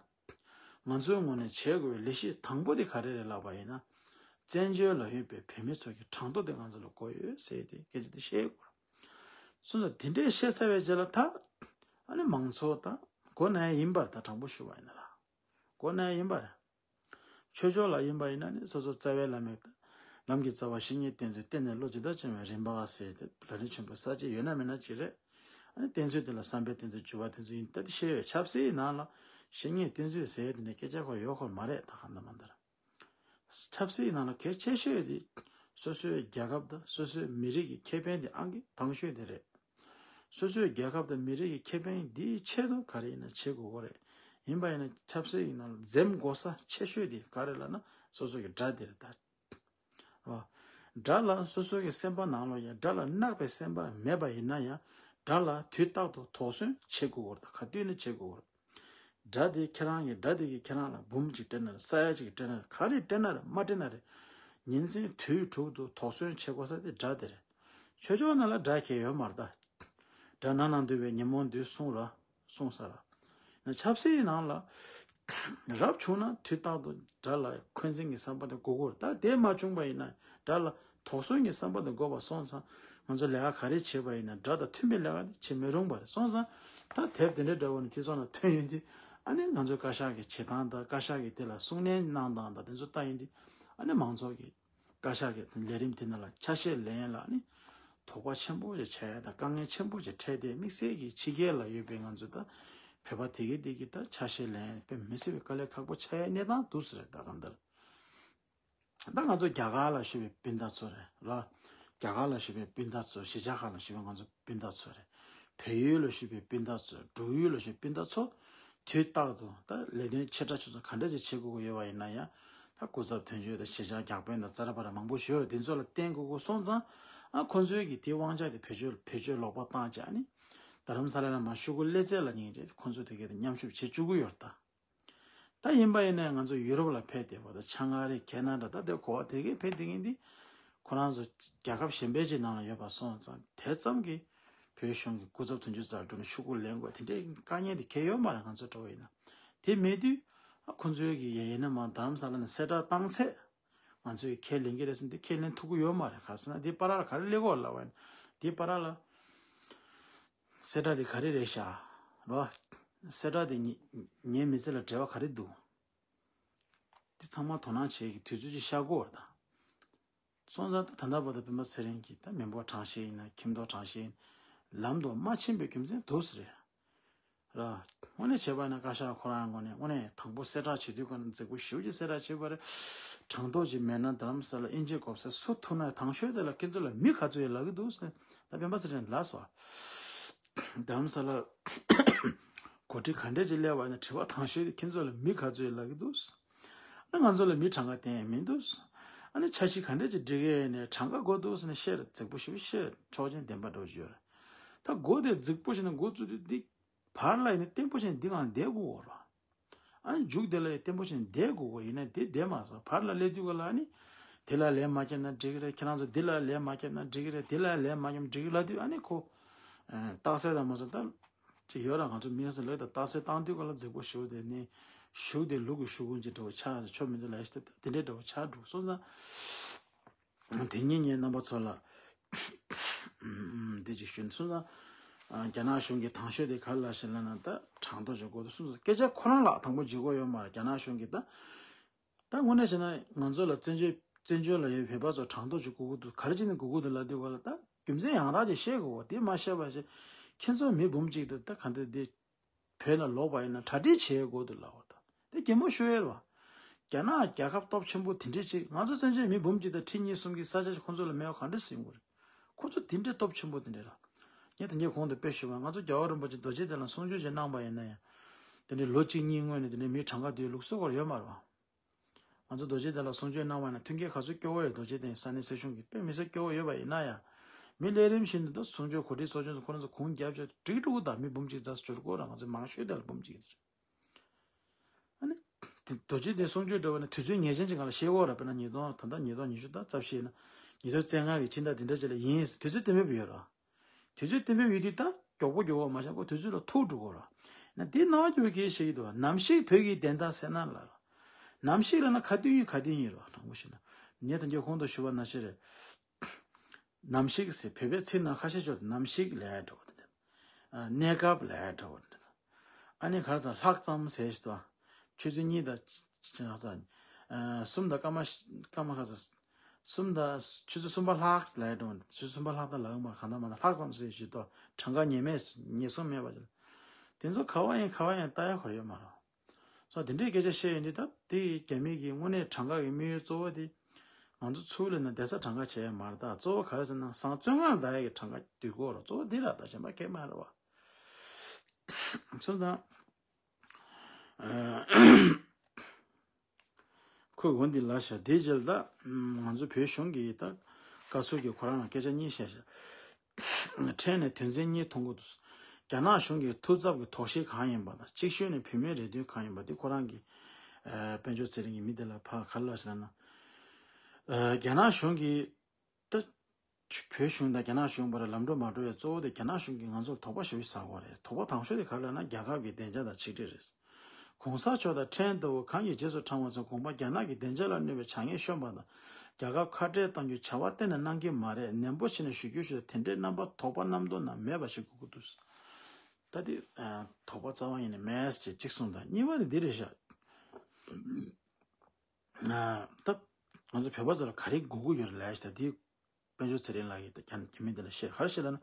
ང་ཚོའི་ངོས་ནས་བྱེད་དགོས་པའི་ལས་གཞི་དང་པོ་དེ་ག་རེ་རེད་ལབ་པ་ཡིན་ན། བཙན་བྱོལ་ལ་ཡོད་པའི་བོད་མི་ཚོ་གི་གྲངས་ཐོ་དེ་ང་ཚོ་ལ་དགོས་ཡོད་ཟེར་ཏེ་སྐད་ཆ་དེ་བཤད་དགོས། སོང་ཙང་དེ་འདྲས་བཤད་ཚར་བའི་རྗེས་ལ་ད་ཨ་ནི་མང་ཚོགས་ད་གོ་ན་ཡིན་པར། ད་དྲང་པོ་ཞུ་བ་ཡིན་ན་ར། གོ་ན་ཡིན་པར། ཆོས་ཕྱོགས་ལ་ཡིན་པ་ཡིན་ན་ནི་སོ་སོ་རྩ་བའི་བླ་མའི་ལམ་གྱི་རྩ་བ་བཤེས་གཉེན་བསྟེན་ཚུལ། བསྟེན་ནས་བློ་ཇི་ལྟར་བྱང་བའི་རིམ་པ་ཟེར་ཏེ་ལམ་རིམ་ཆེན་པོའི་ས་བཅད་ཡོད་ན་མེད་ན་ཅིག་རེད། ཨ་ནི་བསྟེན་ཚུལ་དེ་ལ་བསམ་པས་བསྟེན་ཚུལ། སྦྱོར་བས་བསྟེན་ཚུལ་ཡིན། ད་དེ་བཤད་ཡོད། ཆབ་སྲིད་ནང་ལ་བཤེས་གཉེན་བསྟེན་ཚུལ་ཟེར་དེ་ནི་སྐད་ཆ་ཁོ་ཡོད་ཁོ་མ་རེད། ད་གང་ལྟར་མ་ལྟར། ཆབ་སྲིད་ནང་ལ་གལ་ཆེ་ཤོས་དེ་སོ་སོའི་རྒྱལ་ཁབ་དང་སོ་སོའི་མི་རིགས་ཀྱི་ཁེ་ཕན་དེ་ཨང་ཀི་དང་ཤོས་དེ་རེད། སོ་སོའི་རྒྱལ་ཁབ་དང་མི་རིགས་ཀྱི་ཁེ་ཕན་དེའི་ཆེད་དུ་ག་རེ་ཡིན་ན་བྱེད་དགོས་ཀྱི་རེད། ཡིན་པ་ཡིན་ན་ཆབ་སྲིད་ནང་ལ་འཛེམ་དགོས་ས་ཆེ་ཤོས་དེ་ག་རེ་ལབ་ན་སོ་སོ་གི་དགྲ་དེ་རེད་ད། རོ། དགྲ་ལ་སོ་སོ་གི་སེམས་པ་ནང་ལོགས་ཡང་དགྲ་ལ་བརྣག་པའི་སེམས་པ་མེད་པ་ཡིན་ན་ཡང་དགྲ་ལ་དུས་རྟག་ཏུ་དོགས་ཟོན་བྱེད་དགོས་ཀྱི་རེད། ད་ག་དུས་ནས་བྱེད་དགོས་ཀྱི་རེད། དགྲ་དེ་ཁྱེད་རང་གི་དགྲ་དེ་གིས་ཁྱེད་རང་ལ་འབུམ་གཅིག་སྤྲད་ན་རེད། ས་ཡ་གཅིག་སྤྲད་ན་རེད། ག་རེ་སྤྲད་ན་རེད། མ་སྤྲད་ན་རེད། ཉིན་མཚན་དུས་དྲུག་ཏུ་དོགས་ཟོན་བྱེད་དགོས་ས་དེ་དགྲ་དེ་རེད། ཆོས་ཕྱོགས་ནང་ལ་དགྲ་གལ་ཡོད་མ་རེད་ད། དགྲ་ནང་ན་འདུ་བའི་ཉོན་མོངས་འདུལ་གསུངས་ར། གསུངས་ས་ར། ཆབ་སྲིད་ནང་ལ་རབ་བྱུང་ན་དུས་རྟག་ཏུ་དགྲ་ལ་འཁོན་འཛིན་གྱི་བསམ་པ་དེ་དགོས་ཀྱི་རེད། ད་དེ་མ་བྱུང་པ་ཡིན་ན་དགྲ་ལ་དོགས་ཟོན་གྱི་བསམ་པ་དེ་དགོས་པ་སོང་ཙང་ང་ཚོ་ལས་ཀ་ག་རེ་བྱེད་པ་ཡིན་ན་དགྲ་དང་མཐུན་པའི་ལས་ཀ་དེ་བྱེད་མི་རུང་བ་རེད། སོང་ཙང་ད་དེབ་དེ་འདྲའི་འདྲ་བོ་ནི་སྤྱི་ཚོགས་ནང་ཐོན་ཡོང་དུས་ཨ་ནི་ང་ཚོའི་བཀའ་ཤག་གི་བྱེད་སྟངས་དང་བཀའ་ཤག་གི་དེ་ལ་གསུང་ནན་གནང་སྟངས་དང་དེ་ཚོ་ལྟ་ཡོང་དུས་ཨ་ནི་མང་ཚོགས་ཀྱི་བཀའ་ཤག་གི་ལས་རིམ་དེ་ནང་ལ་ཆ་ཤས་ལེན་ཡས་ལ་ནི་དོགས་པ་ཆེན་པོ་ཞིག་བྱས་ཡས་དང་དཀའ་ངལ་ཆེན་པོ་ཞིག་འཕྲད་དེ། དམིགས་བསལ་གྱི་ཕྱི་རྒྱལ་ལ་ཡོད་པའི་ང་ཚོ་ད་བོད་པ་དེ་གའི་དེ་གི་ད་ཆ་ཤས་ལེན་ཡས་དཔེ་མི་སྲིད་པའི་དཀའ་ལས་ཁག་པོ་ཆགས་ཡས་གནས་སྟངས་འདུག་ཟེར། ད་གང་ལྟར་ད་ང་ཚོ་རྒྱ་གར་ལ་བཞུགས་པའི་སྤུན་ཟླ་ཚོ་རེད་ར། རྒྱ་གར་ལ་བཞུགས་པའི་སྤུན་ཟླ་ཚོ། གཞིས་ཆགས་ཁག་ལ་བཞུགས་པའི་ང་ཚོ་སྤུན་ཟླ་ཚོ་རེད། བལ་ཡུལ་ལ་བཞུགས་པའི་སྤུན་ཟླ་ཚོ། འབྲུག་ཡུལ་ལ་བཞུགས་པའི་སྤུན་ཟླ་ཚོ། དུས་རྟག་ཏུ་ད་ལས་དོན་ཆེ་ཕྲ་ཆུང་ཆུང་ག་འདྲ་ཅིག་བྱེད་དགོས་ཀྱི་ཡོད་པ་ཡིན་ན་ཡང་། ད་སྐུ་ཚབ་དོན་གཅོད་དང་གཞིས་ཆགས་བརྒྱ་དཔོན་དང་ཙ་ར་པ་ར་མང་པོ་ཞིག་ཡོད་རེད། དེ་ཚོ་ལ་བརྟེན་དགོས་ཀྱི་སོང་ཙང་། ཨ་ཁོ་ཚོའི་གི་དེའི་དབང་ཆ་དེ་བེད་སྤྱོད་བེད་སྤྱོད་ལོག་པ་བཏང་བྱས་ནི། རྡ་རམ་ས་ལ་ལ་མར་ཤོག་གུ་སླེབས་ཚད་ལ་ཉིན་རེ་ཁོ་ཚོ་དེ་གའི་དེ་མཉམ་ཞུགས་བྱེད་བཅུག་གི་ཡོད་རེད་ད། ད་ཡིན་པ་ཡིན་ནའི་ང་ཚོ་ཡུ་རོབ་ལ་ཕེབས་བསྡད་པ་དང་། ཆ་ང་རེ་ཁེ་ན་ཌ། ད་དེ་གོ་བ་དེ་གའི་ཕེབས་བསྡད་མཁན་དེ་ཁོ་རང་ཚོ་རྒྱལ་ཁབ་གཞན་པའི་ཅིག་ནང་ལ་ཡོད་པ་སོང་ཙང་། དེ་ཙམ་གྱིས་བོད་གཞུང་གི་སྐུ་ཚབ་དོན་གཅོད་རྩར་འགྲོ་ནས་ཤོག་གུ་ལེན་དགོས་དེ་འདྲའི་དཀའ་ངལ་དེ་གལ་ཡོད་མ་རེད། ང་ཚོ་འདྲ་བོ་ཡིན་ན། དེ་མེད་དུས་ཨ་ཁོ་ཚོའི་གི་ཡ་ཡིན་ན་མ་རྡ་རམ་ས་ལ་ནས་གསལ་བསྒྲགས་བཏང་ཚད་ང་ཚོས་ཁས་ལེན་གྱི་རེད་ཟེར་ན་དེ་ཁས་ལེན་ཐུབ་ཀྱི་ཡོད་མ་རེད། ག་རེ་ཟེར་ན་དེ་བར་ལ་ག་རེ་སླེབས་ཀྱི་ཡོད་ལབ་པ་ཡིན་ན། དེ་བར་ལ་གསལ་བསྒྲགས་དེ་ག་རེ་རེད་ཤག་རོ། གསལ་བསྒྲགས་དེ་ཉན་ཉན་མི་ཚེ་ལ་འབྲེལ་བ་ག་རེ་འདུག་དེ་ཚང་མ་དོ་སྣང་བྱེད་ཀྱི་དུས་ཚོད་ཅིག་ཤར་དགོས་རེད་ད། སོང་ཙང་ད་ད་ལྟ་བར་དུ་སྤེན་པ་ཚེ་རིང་གིས་ད་མི་འབོར་གྲངས་བཤེར་ཡིན་ན་ཁྱིམ་ཐོག་གྲངས་བཤེར་ཡིན་ལམ་དུ་མ་ཕྱིན་པའི་རྒྱུ་མཚན་འདུག་ཟེར་རེད། ར། དངོས་གནས་བྱས་པ་ན་བཀའ་ཤག་ཁོ་རང་ངོས་ནས་དངོས་གནས་དང་པོ་གསལ་བསྒྲགས་བྱེད་དུས་ཀ་ནས་མཛེས་པོ་ཞེ་པོ་ཅིག་གསལ་བསྒྲགས་བྱས་པ་རེད། གྲངས་ཐོ་ཅིག་མེད་ན་རྡ་རམ་ས་ལ་དབྱིན་ཇི་གོ་ས་སུ་ཐུག་ན་དང་ཤོས་དེ་ལ་ཁྱེད་ཚོ་ལ་མི་ག་ཚོད་ཡོད་ལབ་ཀྱི་འདུག་ཟེར། ད་སྤེན་པ་ཚེ་རིང་ལབ་སོང་། རྡ་རམ་ས་ལ་གོ་སྒྲིག་ག་འདྲས་ཅིག་སླེབས་པ་ཡིན་ན་དྲི་བ་དང་ཤོས་དེ་ཁྱེད་ཚོ་ལ་མི་ག་ཚོད་ཡོད་ལབ་ཀྱི་འདུག་ཨ་ནི་ང་ཚོ་ལ་མི་གྲངས་ཀ་བསྟན་ཡས་མི་འདུག་ཨ་ནི་འཆར་གཞི་ག་འདྲས་ཅིག་སྒྲིག་གི་ཡོད་ནས་གྲངས་ཀ་དགོས་འདུག་ཟེར་ནས་བཤད་རེད། མཛེས་པོ་ཞེ་པོ་བཤད་རེད། ཆོག་མཆན་བདེན་པ་འདྲ་བོ་ཅིག་ཡོད་རེད། ད་འགོ་དེ་མཛེས་པོ་བྱས་ནས་འགོ་བཙུགས་དུས་འདི་བར་ལ་ཡིན་ན་བརྟན་པོ་བྱས་ནས་འདི་སྒང་བསྡད་དགོས་ར། ཨ་ནི་མཇུག་དེ་ལ་ཡང་བརྟན་པོ་བྱས་ནས་བསྡད་དགོས་གོ། ཡིན་ན་དེ་བསྡད་མ་སོང་། བར་ལ་སླེབས་དུས་ག་ལ་ཨ་ནི་དེ་ལ་ལན་མ་བརྒྱབ་ན་འགྲིག་གི་རེད། ཁྱེད་རང་ཚོ་འདི་ལ་ལན་མ་བརྒྱབ་ན་འགྲིག་གི་རེད། དེ་ལ་ལན་མ་བརྒྱབ་ན་འགྲིག་གི་ལབ་དུས་ཨ་ནི་ཁོ་རྟགས་གསལ་དང་མ་སོང་ད་ཅིག་ཡོད་ར། ང་ཚོ་མི་ཡོང་ས་ལོས་ད་རྟགས་གསལ་བཏང་དུས་ག་ལ་མཛེས་པོ་ཞེ་པོ་དེ་ནི་གཞུག་དེ་ལུག་གི་ཤོག་གུ་ཅིག་འདྲ་བོ་ཆགས་ཆོག་མི་འདུག་ལབ་ཡ་ཞིག་དེ་འདྲའི་འདྲ་བོ་ཆགས་འགྲོ་སོང་ཙང་། དེ་ཉིད་ངས་རྣམ་པ་ཚོ་ལ་འདི་ཅིག་ཞུ་སོང་ཙང་། རྒྱ་ནག་གཞུང་གི་དང་ཤོས་དེ་ག་རེ་ལབ་ཤག་ལབ་ན། ད་གྲངས་ཐོ་ཅིག་དགོས་འདུག་གསུངས་སོང་། སྐད་ཆ་ཁོ་རང་ལ་དང་པོ་ལྗིད་ཁོག་ཡོད་མ་རེད། རྒྱ་ནག་གཞུང་གིས་ད་ད་དངོས་གནས་བྱས་ན་ང་ཚོ་ལ་བཙན་བྱོལ་བཙན་བྱོལ་ལ་ཡོད་བོད་པ་ཚོ་གྲངས་ཐོ་ཅིག་དགོས་ཀྱི་འདུག་ག་རེ་བྱས་ནས་དགོས་ཀྱི་འདུག་ལབ་དུས་ག་ལ་ད་རྒྱུ་མཚན་ཡང་དག་ཅིག་བཤད་དགོས་པ་དེ་མ་བཤད་པ་བྱས། ཁྱེད་ཚོ་མི་འབུམ་གཅིག་དེ་ད་ག་འདྲ་དེ། བོད་ལ་ལོག་པ་ཡིན་ན་གྲ་སྒྲིག་བྱེད་དགོས་འདུག་ལབ་པ་དང་། དེ་གད་མོ་ཤོར་ཡས་རེད་བ། རྒྱ་ནག་རྒྱལ་ཁབ་སྟོབས་ཆེན་པོ་དེ་འདྲས་ཅིག་ང་ཚོ་བཙན་བྱོལ་མི་འབུམ་གཅིག་དང་ཁྲི་གཉིས་གསུམ་གྱི་ས་ཆ་ཞིག་ཁོང་ཚོ་ལ་མེད་པ་ག་འདྲས་སེ་ཡོང་གི་རེད། ཁོང་ཚོ་དེ་འདྲས་སྟོབས་ཆེན་པོ་དེ་འདྲས་རེད། ངས་ད་ངས་གོང་དུ་དཔེ་ཞུས་པ་ང་ཚོ་རྒྱལ་བ་རིན་པོ་ཆེ་རྡོ་རྗེ་གདན་ལ་གསུང་ཆོས་ཅིག་གནང་པ་ཡིན་ན་ཡང་། དེ་འདྲས་ལོ་གཅིག་གཉིས་སྔོན་ནས་དེ་འདྲས་མི་གྲངས་ཀ་དེའི་ལུགས་སྲོལ་སྐོར་ཡོད་མ་རེད་བ། ང་ཚོ་རྡོ་རྗེ་གདན་ལ་གསུང་ཆོས་གནང་བ་ན་མཐུན་རྐྱེན་ག་ཚོད་སྐྱོ་བོ་ཡོད། རྡོ་རྗེ་གདན་ས་གནས་སྲིད་གཞུང་གིས་དཔེ་མི་སྲིད་སྐྱོ་བོ་ཡོད་པ་ཡིན་ན་ཡང་། མི་ལས་རིམ་བཞིན་དུ་ད་གསུང་ཆོས་གོ་སྒྲིག་ཚོགས་ཆུང་ཚོ་ཁོ་རང་ཚོ་གུང་རྒྱབ་ཆོག་འགྲིག་འགྲོ་གི། ད་མི་འབུམ་གཅིག་ཙམ་འབྱོར་གོ་ར། ང་ཚོ་མང་ཤོས་དེ་ལ་འབུམ་གཅིག་ཙམ། ཨ་ནི། དེ་རྡོ་རྗེ་གདན་གསུང་ཆོས་འདྲ་བ་ནི་དུས་ཚོད་ངེས་ཅན་ཅིག་ང་ལ་བཤད་གོ་ར། དཔེར་ན་ཉིས་སྟོང་ད་ལྟ་ཉིས་སྟོང་ཉི་ཤུ་ད་རྩ་བཞི་ཡིན་ན། ཉིས་སྟོང་བཅོ་ལྔ་གི་ཕྱི་ཟླ་འདི་འདྲ་ཅིག་ལ་ཡིན། དུས་ཚོད་གཏན་འབེབས་ཡོད་ར། དུས་ཚོད་གཏན་འབེབས་ཡོད་དུས་ད་མགྱོགས་པོ་མགྱོགས་པོ་མ་བྱ་ཁོ་དུས་ཚོད་ལ་ཐུག་འགྲོ་གོ་ར། ན་དེ་ནང་གི་བོད་སྐད་བཤད་ཀྱི་འདུག་བ། ནམ་ཞིག་བོད་ཀྱི་བདེན་མཐའ་གསལ་ན་ལ་ར། ནམ་ཞིག་ལ་ན་ག་དུས་ཡིན་ག་དུས་ཡིན་ར། དྲང་པོ་བཤད་ན། ངས་ད་ངས་གོང་དུ་ཞུ་བ་ནང་བཞིན་རེད། ནམ་ཞིག་ཟེར་བོད་པའི་ཚིག་ནང་ཁ་ཤས་ཅིག་ནམ་ཞིག་ལབ་འགྲོ་བ་དེ་འདྲ། ཨ་གནས་སྐབས་ལབ་འགྲོ་བ་དེ་འདྲ། ཨ་ནི་ག་རེ་ཟེར་ལྷག་ཙམ་ཟེར་ཞིག་ཏུ། ཆུ་ཚོད་གཉིས་དང་ཆ་ཚང་། ཨ་གསུམ་དང་སྐར་མ་སྐར་མ་ག་ཚོད། གསུམ་དང་ཆུ་ཚོད་གསུམ་པ་ལྷག་ལབ་འགྲོ་བ་འདྲ། ཆུ་ཚོད་གསུམ་པ་ལྷག་ད་ལབ་མ་གང་ལྟར་མ་ལྟར་ལྷག་ཙམ་ཟེར་ཞིག་ཏུ་གྲངས་ཀ་ངེས་མེད་ངེས་བཟུང་མེད་པ་ཅིག། དེ་ཚོ་ག་བ་ཡིན་ག་བ་ཡིན་ལྟ་ཡ་གོ་ཡོད་མ་རེད། སོ་དེ་འདྲའི་སྐད་ཆ་བཤད་ཡོང་དུས་ད་དེ་རྒྱ་མི་གི་དངོས་གནས་གྲངས་ཀ་གི་དམིགས་ཡུལ་གཙོ་བོ་དེ། ང་ཚོ་ཚུར་ལ་ན་བསྡད་ས་གྲངས་ཀ་བྱས་ཡ་མ་རེད། ད་གཙོ་བོ་ག་རེ་ཟེར་ན་བཟང་བཙོན་ཁང་ལ་བསྡད་ཡ་གི་གྲངས་ཀ་དུས་འཁོར་རོ་གཙོ་བོ་དེ་ར་ད་གཞན་པ་གང་ཡང་མ་རེད་བ། སོ་ད་ཁོས་འོ་འདི་ལབ་ཤག་དེའི་རྗེས་ལ་ད་ང་ཚོ་བོད་གཞུང་གི་ད་བཀའ་ཟུར་གྱིས་ཁོ་རང་ལ་སྐད་ཆ་གཉིས་བཤད་ཤག་ཕྲན་ནས་དོན་ཚན་གཉིས་མཐོང་གི་འདུག་རྒྱ་ནག་གཞུང་གི་ཐུགས་འཚབ་ཀྱི་དོགས་གཞི་གང་ཡིན་པ་དང་གཅིག་ཤོས་ནས་བོད་མིའི་རེ་འདུན་གང་ཡིན་པ་དེ་ཁོ་རང་གིས་ཨ་དཔལ་འབྱོར་ཚེ་རིང་གིས་མི་དེ་ལ་ཕར་ག་རེ་ལབ་ཤག་ལབ་ན། ཨ་རྒྱ་ནག་གཞུང་གིས་ད་བོད་གཞུང་དང་རྒྱ་ནག་གཞུང་བར་ལམ་འགྲོ་མ་འགྲོ་བའི་གཙོ་བོ་དེ་རྒྱ་ནག་གཞུང་གིས་ང་ཚོར་དོགས་པ་ཞེ་པོ་ཟ་གི་རེད། དོགས་པ་དང་ཤོས་དེ་ག་རེ་ལབ་ན་རྒྱལ་ཁབ་ཀྱི་བདེ་འཇགས་དང་ཆིག་སྒྲིལ་རེད། གོང་ས་མཆོག་དང་ཕྲན་ལྟ་བུ་གང་གི་རྗེས་སུ་འབྲང་བ་ཚོས་དགོངས་པ་རྒྱ་ནག་གི་བདེ་འཇགས་ལ་གནོད་པའི་བྱ་ངན་ཤོམ་པ་དང་རྒྱལ་ཁབ་ཁ་བྲལ་གཏང་རྒྱུའི་བྱ་བ་གཏན་ནས་གནང་གི་མ་རེད། ནན་པོ་བྱས་ནས་ཞུ་རྒྱུ་ཞུ། དེ་འདྲའི་རྣམ་པ་དོགས་པ་རྣམ་རྟོག་རྣམས་མེད་པ་ཞིག་དགོས་ཀྱི་འདུག་ད་དེ་དོགས་པ་རྩ་བ་ཡིན་ནས་མེད་ཅེས་གཅིག་གསུངས་དང་། གཉིས་པ་ནི་འདི་རེད་ཤག་ད་ང་ཚོ་བོད་པ་ཚོ་ལ་ག་རེ་དགོས་ཀྱི་ཡོད་རེད་ལབ་ཤག་ད་དེ་དཔལ་འབྱོར་ཚེ་རིང་ལགས་ཀྱིས་ད་རྒྱ་རྒྱ་མི་འདི་ལ་བཤད། ག་རེ་བཤད་ལབ་ན།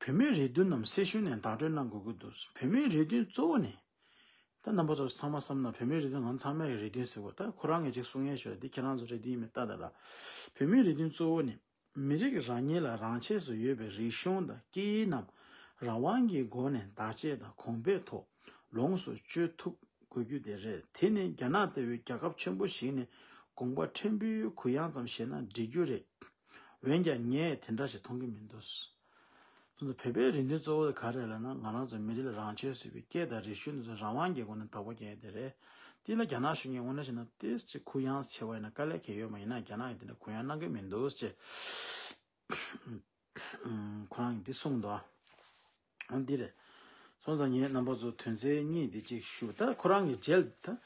བོད་མིའི་རེ་འདུན་རྣམས་སྲི་ཞུ་ནས་བདག་སྤྲོད་གནང་དགོས་ཀྱི་འདུག་བོད་མིའི་རེ་འདུན་གཙོ་བོ་ནི། ད་རྣམ་པ་ཚོ་ཚང་མ་བསམ་ན་བོད་མིའི་རེ་འདུན་ང་ཚང་མའི་རེ་འདུན་ཟེར་བ་ད་ཁོ་རང་གིས་ཅིག་གསུང་ཡས་ཞོར་འདི་ཁྱེད་རང་ཚོ་རེ་འདུན་ཡིན་མིན་ལྟ་ད་ར། བོད་མིའི་རེ་འདུན་གཙོ་བོ་ནི། མི་རིགས་རང་ཉིད་ལ་རང་ཆས་སུ་ཡོད་པའི་རིག་གཞུང་དང་སྐད་ཡིག་རྣམས་རང་དབང་གི་སྒོ་ནས་བདག་གཅེས་དང་གོང་འཕེལ་ཐོག་ལོངས་སུ་སྤྱོད་ཐུབ་དགོས་རྒྱུ་དེ་རེད། དེ་ནི་རྒྱ་ནག་ལྟ་བུའི་རྒྱལ་ཁབ་ཆེན་པོ་ཞིག་ནས་དགོངས་པ་ཕྲན་བུའི་གུ་ཡངས་ཙམ་བཞེས་ན་འགྲིག་རྒྱུ་རེད། འོན་ཀྱང་ངས་དེ་འདྲ་ཞིག་མཐོང་གི་མི་འདུག་སོང་ཙང་བོད་པའི་རེ་འདུན་གཙོ་བོ་དེ་ག་རེ་རེད་ལབ་ན། ང་རང་ཚོ་མི་རིགས་ལ་རང་ཆས་སུ་ཡོད་པའི་སྐད་དང་རིག་གཞུང་འདི་ཚོ་རང་དབང་གི་སྒོ་ནས་བདག་པོ་རྒྱག་ཡ་དེ་རེད། དེ་ལ་རྒྱ་ནག་གཞུང་གིས་དངོས་གནས་བྱས་ན་ཏོག་ཙམ་གུ་ཡངས་ཆེ་བ་ཡིན་ན་དཀའ་ལས་ཁག་ཡོད་མ་ཡིན་ན་རྒྱ་ནག་གིས་དེ་འདྲ་གུ་ཡངས་གནང་གི་མི་འདུག་ཅེས་ཁོ་རང་གིས་འདི་གསུངས་འདུག་འོ་འདི་རེད། སོང་ཙང་ངས་རྣམ་པ་ཚོ་དོན་ཚན་གཉིས་འདི་གཅིག་ཞུ། ད་ཁོ་རང་གི་རྗེས་ད་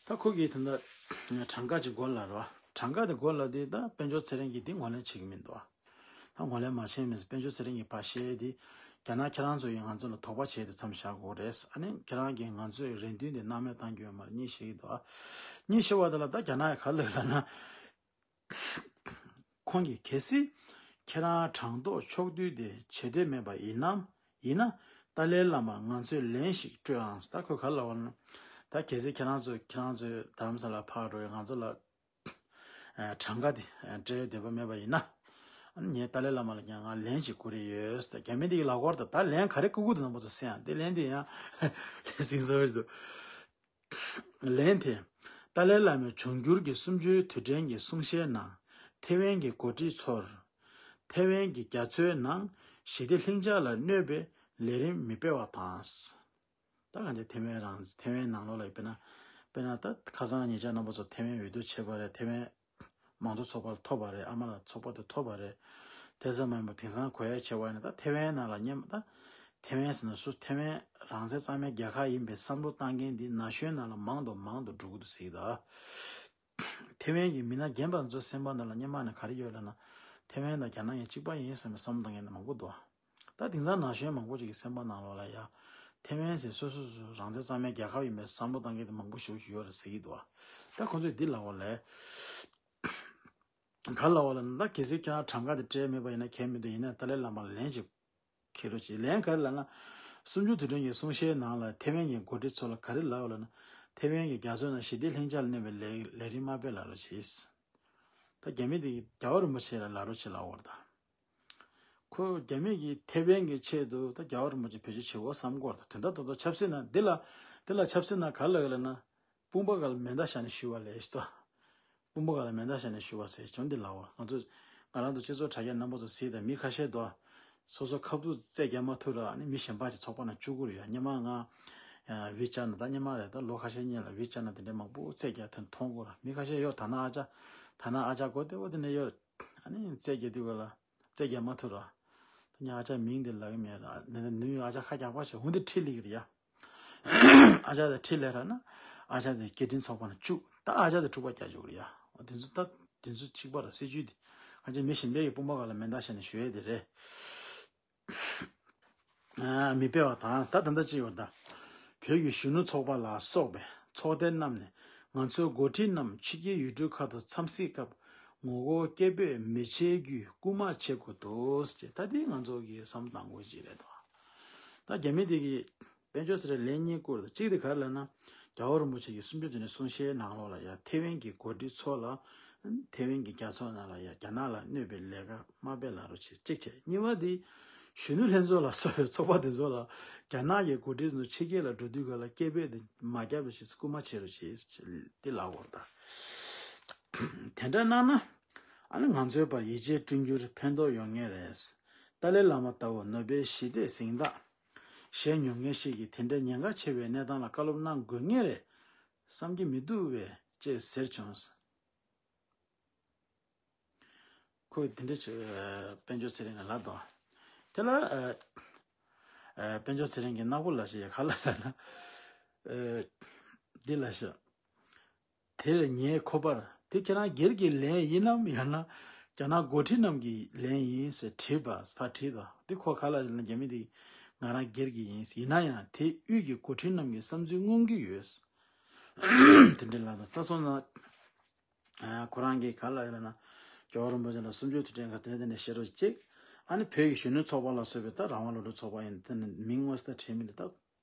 ད་ཁོ་གིས་ད་ལྟ་གྲངས་ཀ་ཅིག་མགོ་ལ་རོ། གྲངས་ཀ་དེ་མགོ་ལ་དེ་ད་དཔལ་འབྱོར་ཚེ་རིང་གིས་འདི་ངོས་ལེན་བྱེད་ཀྱི་མི་འདུག་ད་ངོས་ལེན་མ་བྱས་མིན། དཔལ་འབྱོར་ཚེ་རིང་གིས་ཕར་བཤད་དེ། རྒྱ་ནག་ཁྱེད་རང་ཚོ་ཡིས་ང་ཚོ་ལ་དོགས་པ་བྱས་ཏེ་མཚམས་བཞག་དགོས་རེད། ཨ་ནི་ཁྱེད་རང་གིས་ང་ཚོའི་རེ་འདུན་དེ་སྣང་མེད་བཏང་རྒྱུ་ཡོད་མ་རེད། གཉིས་བཤད་ཀྱི་འདུག་ཨ། གཉིས་བཤད་པ་དེ་ལ་ད་རྒྱ་ནག་གིས་ག་རེ་ལབ་ན། ཁོང་གིས་གལ་སྲིད་ཁྱེད་རང་གྲངས་ཐོ་ཕྱོགས་བསྡུས་དེ་བྱེད་འདོད་མེད་པ་ཡིན་ནམ། ཡིན་ན་ཏཱ་ལའི་བླ་མར་ང་ཚོས་ལན་ཞིག་སྤྲོད་ཨང་། ད་ཁོས་ག་རེ་ལབ་པ་ན། ད་གལ་སྲིད་ཁྱེད་རང་ཚོ་ཁྱེད་རང་ཚོའི་རྡ་རམ་ས་ལ་ཕར་འགྲོ་བའི་ང་ཚོ་ལ་གྲངས་ཀ་དེ་སྤྲད་འདོད་པ་མེད་པ་ཡིན་ན། ངས་ཏཱ་ལའི་བླ་མ་ལ་ཀྱང་ང་ལན་ཞིག་བསྐུར་རེ་ཡོད། ད་རྒྱ་མི་འདི་གི་ལག་པར་ད་ད་ལན་ག་རེ་བསྐུར་གི་འདུག་རྣམ་པ་ཚོ་གསན་ཨ། དེ་ལན་དེ་ཡང་ལན་སིང་ས་འདུག་ལན་དེ། ཏཱ་ལའི་བླ་མས་འབྱུང་འགྱུར་གྱི་གསུམ་བཅུའི་དུས་དྲན་གྱི་གསུང་བཤད་ནང་ཐེ་ཝན་གྱི་འགོ་ཁྲིད་ཚོར། ཐེ་ཝན་གྱི་རྒྱ་མཚོའི་ནང་ཞི་བདེ་ལྷིང་འཇགས་ལ་གནོད་པའི་ལས་རིམ་མི་སྤེལ་བ་དང་། ད་ག་འདི་ཐེ་ཝན་རང་ཐེ་ཝན་ནང་ལོགས་ལ་དཔེར་ན། དཔེར་ན་ད་ཁ་སང་ཉེ་ཆར་རྣམ་པ་ཚོ་ཐེ་ཝན་འོས་བསྡུ་བྱས་པ་རེད། ཐེ་ཝན་མང་གཙོ་ཚོགས་པ་ལ་ཐོབ་པ་རེད། ཨ་མ་ལགས་ཚོགས་པ་དེ་ཐོབ་པ་རེད། དེ་ཙམ་མ་ཡིན་པར་དེང་སང་གོ་ཡ་བྱས་པ་ཡིན་ན་ད་ཐེ་ཝན་ནང་ལ་སྔོན་མ་ད་ཐེ་ཝན་ཟེར་ན་སུ་ཐེ་ཝན་རང་བཙན་གཙང་མའི་རྒྱལ་ཁབ་ཡིན་པའི་བསམ་བློ་བཏང་མཁན་འདི་ན་གཞོན་ནང་ལ་མང་དུ་མང་དུ་འགྲོ་གི་འདུག་ཟེར་གྱི་འདུག་ཐེ་ཝན་གྱི་མི་སྣ་རྒན་པ་ཚོའི་སེམས་པ་ནང་ལ་སྔོན་མ་ནས་ག་རེ་ཡོད་ལབ་ན། ཐེ་ཝན་དང་རྒྱ་ནག་ཡང་གཅིག་པ་ཡིན་བསམ་པའི་བསམ་བློ་བཏང་མཁན་མང་པོ་འདུག་ད་དེང་སང་ན་གཞོན་མང་པོ་ཅིག་གི་སེམས་པ་ནང་ལོགས་ལ་ཡ། ཐེ་ཝན་ཟེར་སོ་སོ་སོ་རང་བཙན་གཙང་མའི་རྒྱལ་ཁབ་ཡིན་པའི་བསམ་བློ་བཏང་མཁན་དེ་མང་པོ་ཞེ་པོ་ཅིག་ཡོད་རེད་ཟེར་གྱི་འདུག་ད་ཁོ་ཚོས་འདི་ལབ་པ་ལས། ག་ལབ་པ་ལབ་ན་ད་གལ་སྲིད་ཁྱེད་རང་གྲངས་ཀ་དེ་སྤྲད་མེད་པ་ཡིན་ན་གལ་མི་འདུག་ཡིན་ན་ཏཱ་ལའི་བླ་མ་ལ་ལན་ཅིག་འཁྱེར་རོགས་གྱིས། ལན་ག་རེ་ལབ་ན། གསུམ་བཅུའི་དུས་དྲན་གྱི་གསུང་བཤད་ནང་ལ་ཐེ་ཝན་གྱི་འགོ་ཁྲིད་ཚོ་ལ་ག་རེ་ལབ་པ་ལབ་ན། ཐེ་ཝན་གྱི་རྒྱ་མཚོའི་ནང་ཞི་བདེ་ལྷིང་འཇགས་ལ་གནོད་པའི་ལས་ལས་རིམ་མ་སྤེལ་ལབ་རོགས་གྱིས། ད་རྒྱ་མི་དེ་རྒྱལ་བ་རིན་པོ་ཆེ་ལ་ལབ་རོགས་བྱེད་ལབ་པ་རེད་ད། ཁོ་རྒྱ་མི་གིས་ཐེ་ཝན་གྱི་ཆེད་དུ་ད་རྒྱལ་བ་རིན་པོ་ཆེ་བེད་སྤྱོད་བྱེད་དགོས་བསམ་གྱི་ཡོད་རེད་ད། དོན་དག་ཏག་ཏག་ཆབ་སྲིད་ནང་འདི་ལ་འདི་ལ་ཆབ་སྲིད་ནང་ག་རེ་ལབ་ཀྱི་ལབ་ན། དཔུང་པ་སྒང་ལ་མེ་མདའ་བཞག་ནས་གཞུ་བ་ལས་ཤི་ཏོ། དཔུང་པ་སྒང་ལ་མེ་མདའ་བཞག་ནས་གཞུ་བ་ཟེར་བྱུང་འདི་ལབ་པ། ང་ཚོ་ང་རང་ཚོ་སྤྱི་ཚོགས་དྲ་རྒྱ་རྣམ་པ་ཚོ་གཟིགས་དང་། མི་ཁ་ཤས་འདུག་སོ་སོ་ཁ་ཐུག་རྩོད་རྒྱག་མ་ཐུབ་ར་ནི་མི་གཞན་པ་ཅིག་ཚོགས་པ་ནང་བཅུག་གི་རེད་ཡ། སྔོན་མ་ང་ཝི་ཅ་ནང་ད་སྔོན་མ་རེད་ད་ལོ་ཁ་ཤས་སྔོན་ལ་ཝི་ཅ་ནང་དེ་འདྲའི་མང་པོ་རྩོད་རྒྱག་དེ་མཐོང་གི་ར། མི་ཁ་ཤས་ཡོད། ད་ན་ཨ་ཅག་ད་ན་ཨ་ཅག་གོ་བདེ་པོ་དེ་འདྲ་ཡོད། ཨ་ནི་རྩོད་རྒྱག་དུས་ག་ལ་རྩོད་རྒྱག་མ་ཐུབ་ར། ད་ཉ་ཨ་ཅག་མིང་དེ་ལབ་ཀྱི་མེད་ར། ནི་ནི་ཨ་ཅག་ཁ་རྒྱག་པ་ཞིག་འོ་འདི་ཁྲིད་ལེ་གི་རེད་ཡ། ཨ་ཅག་དེ་ཁྲིད་ལེ་ར་ན། ཨ་ཅག་དེ་སྐད་འཕྲིན་ཚོགས་པ་ནང་བཅུག་ད་ཨ་ཅག་དེ་འཁྲུག་པ་རྒྱག་རྒྱུ་རེད་ཡ། འོ་དེ་ཚོ་ད་དེ་ཚོ་གཅིག་པ་ར། སྲིད་ཇུས་དེ་ ང་ཚོ་མི་གཞན་པའི་གི་དཔུང་པ་སྒང་ལ་མེ་མདའ་བཞག་ནས་ཞུ་ཡས་དེ་རེད། ཨ། མི་སྤེལ་བ་དང་། ད་ད་ལྟ་ཅི་ཡོད་ད། བོད་ཀྱི་གཞོན་ནུ་ཚོགས་པ་ལ་སོགས་པའི་ཚོགས་སྡེ་རྣམས་ནས་ང་ཚོའི་འགོ་ཁྲིད་རྣམས་ཕྱི་རྒྱལ་ཡུལ་གྲུ་ཁག་ཏུ་འཚམས་གཟིགས་སྐབས་ངོ་རྒོལ་སྐད་འབོད་མི་བྱེད་རྒྱུའི་སྐུལ་མ་བྱེད་དགོས་འདུག་ཅེས། ད་འདི་ང་ཚོ་གི་བསམ་བློ་གཏང་དགོས་ཅིག་རེད་དོ། ད་རྒྱ་མི་དེ་གིས་དཔལ་འབྱོར་ཟེར་ལན་གཉིས་བསྐུར། གཅིག་དེ་ག་རེ་ལབ་ན། རྒྱལ་བ་རིན་པོ་ཆེ་གིས་གསུང་ཆོས་དེ་ནས་གསུང་བཤད་ནང་ལོགས་ལ་ཡ། ཐེ་ཝན་གྱི་འགོ་ཁྲིད་ཚོ་ལ། ཐེ་ཝན་གྱི་རྒྱལ་ཚོགས་ནང་ལ་ཡ། རྒྱ་ནག་ལ་གནོད་པའི་ལས་ཀ་མ་སྤེལ་ལབ་རོགས་བྱེད། གཅིག་བྱས། གཉིས་པ་དེ། གཞོན་ནུ་ལྷན་ཚོགས་ལ་སོགས་པའི་ཚོགས་པ་དེ་ཚོ་ལ། རྒྱ་ནག་གི་འགོ་ཁྲིད་ཚོ་ཕྱི་རྒྱལ་ལ་འགྲོ་དུས་སྒང་ལ་སྐད་འབོད་དེ་མ་རྒྱབ་རོགས་བྱེད། སྐུལ་མ་བྱེད་རོགས་བྱེད། དེ་ལབ་དགོས་ད། དེ་འདྲ་གནང་ན། ཨ་ནི་ང་ཚོའི་བར་ཡིད་ཆེས་བསྐྲུན་རྒྱུར་ཕན་ཐོགས་ཡོང་ངེས་རེད། ཏཱ་ལའི་བླ་མ་ལྟ་བུ་ནོ་བེལ་ཞི་བདེའི་གཟེངས་རྟགས་བཞེས་མྱོང་མཁན་ཞིག་གིས་དེ་འདྲའི་ཉེན་ཁ་ཆེ་བའི་གནས་སྟངས་ལ་བཀའ་སློབ་གནང་དགོས་ངེས་རེད་བསམ་གྱི་མི་འདུག་པས་ཅེས་ཟེར་བྱུང་། ཁོས་དེ་འདྲ་བྱས། དཔལ་འབྱོར་ཚེ་རིང་ལ་ལབ་དང་། དེ་ལ་ཨ། ཨ། དཔལ་འབྱོར་ཚེ་རིང་གིས་ནག་པོ་ལབ་ཤག་ཡ། ག་ལ་ལབ་ན། ཨ། འདི་ལབ་ཤག་དེར་ངས་ཁོ་པར། དེ་ཁྱེད་རང་སྒེར་གྱི་ལན་ཡིན་ནམ། ཡང་ན་རྒྱ་ནག་འགོ་ཁྲིད་རྣམས་ཀྱི་ལན་ཡིན་ཟེར་དྲིས་པ། ཕར་དྲིས་དང་། དེ་ཁོ་ག་ལ་ལབ་ན། རྒྱ་མི་དེ་ང་རང་སྒེར་གྱི་ཡིན། ཡིན་ན་ཡང་དེ་དབུས་ཀྱི་འགོ་ཁྲིད་རྣམས་ཀྱི་བསམ་ཚུལ་མངོན་གྱི་ཡོད། དེ་འདྲ་ལབ་དང་། ད་སོང་ཙང་། ཨ། ཁོ་རང་གིས་ག་ལ་ལབ་ན། རྒྱལ་བ་རིན་པོ་ཆེ་ལ་གསུང་ཆོས་དེ་འདྲ་ག་དེ་འདྲ་དེ་འདྲ་བཤད་རོགས་གཅིག་ཨ་ནི་བོད་ཀྱི་གཞོན་ནུ་ཚོགས་པ་ལ་སོགས་པའི་ད་རང་དབང་སློབ་ཕྲུག་ཚོགས་པ་ཡིན། དེ་ནི་མིང་དངོས་སུ་ད་དྲན་མི་འདུག་ད་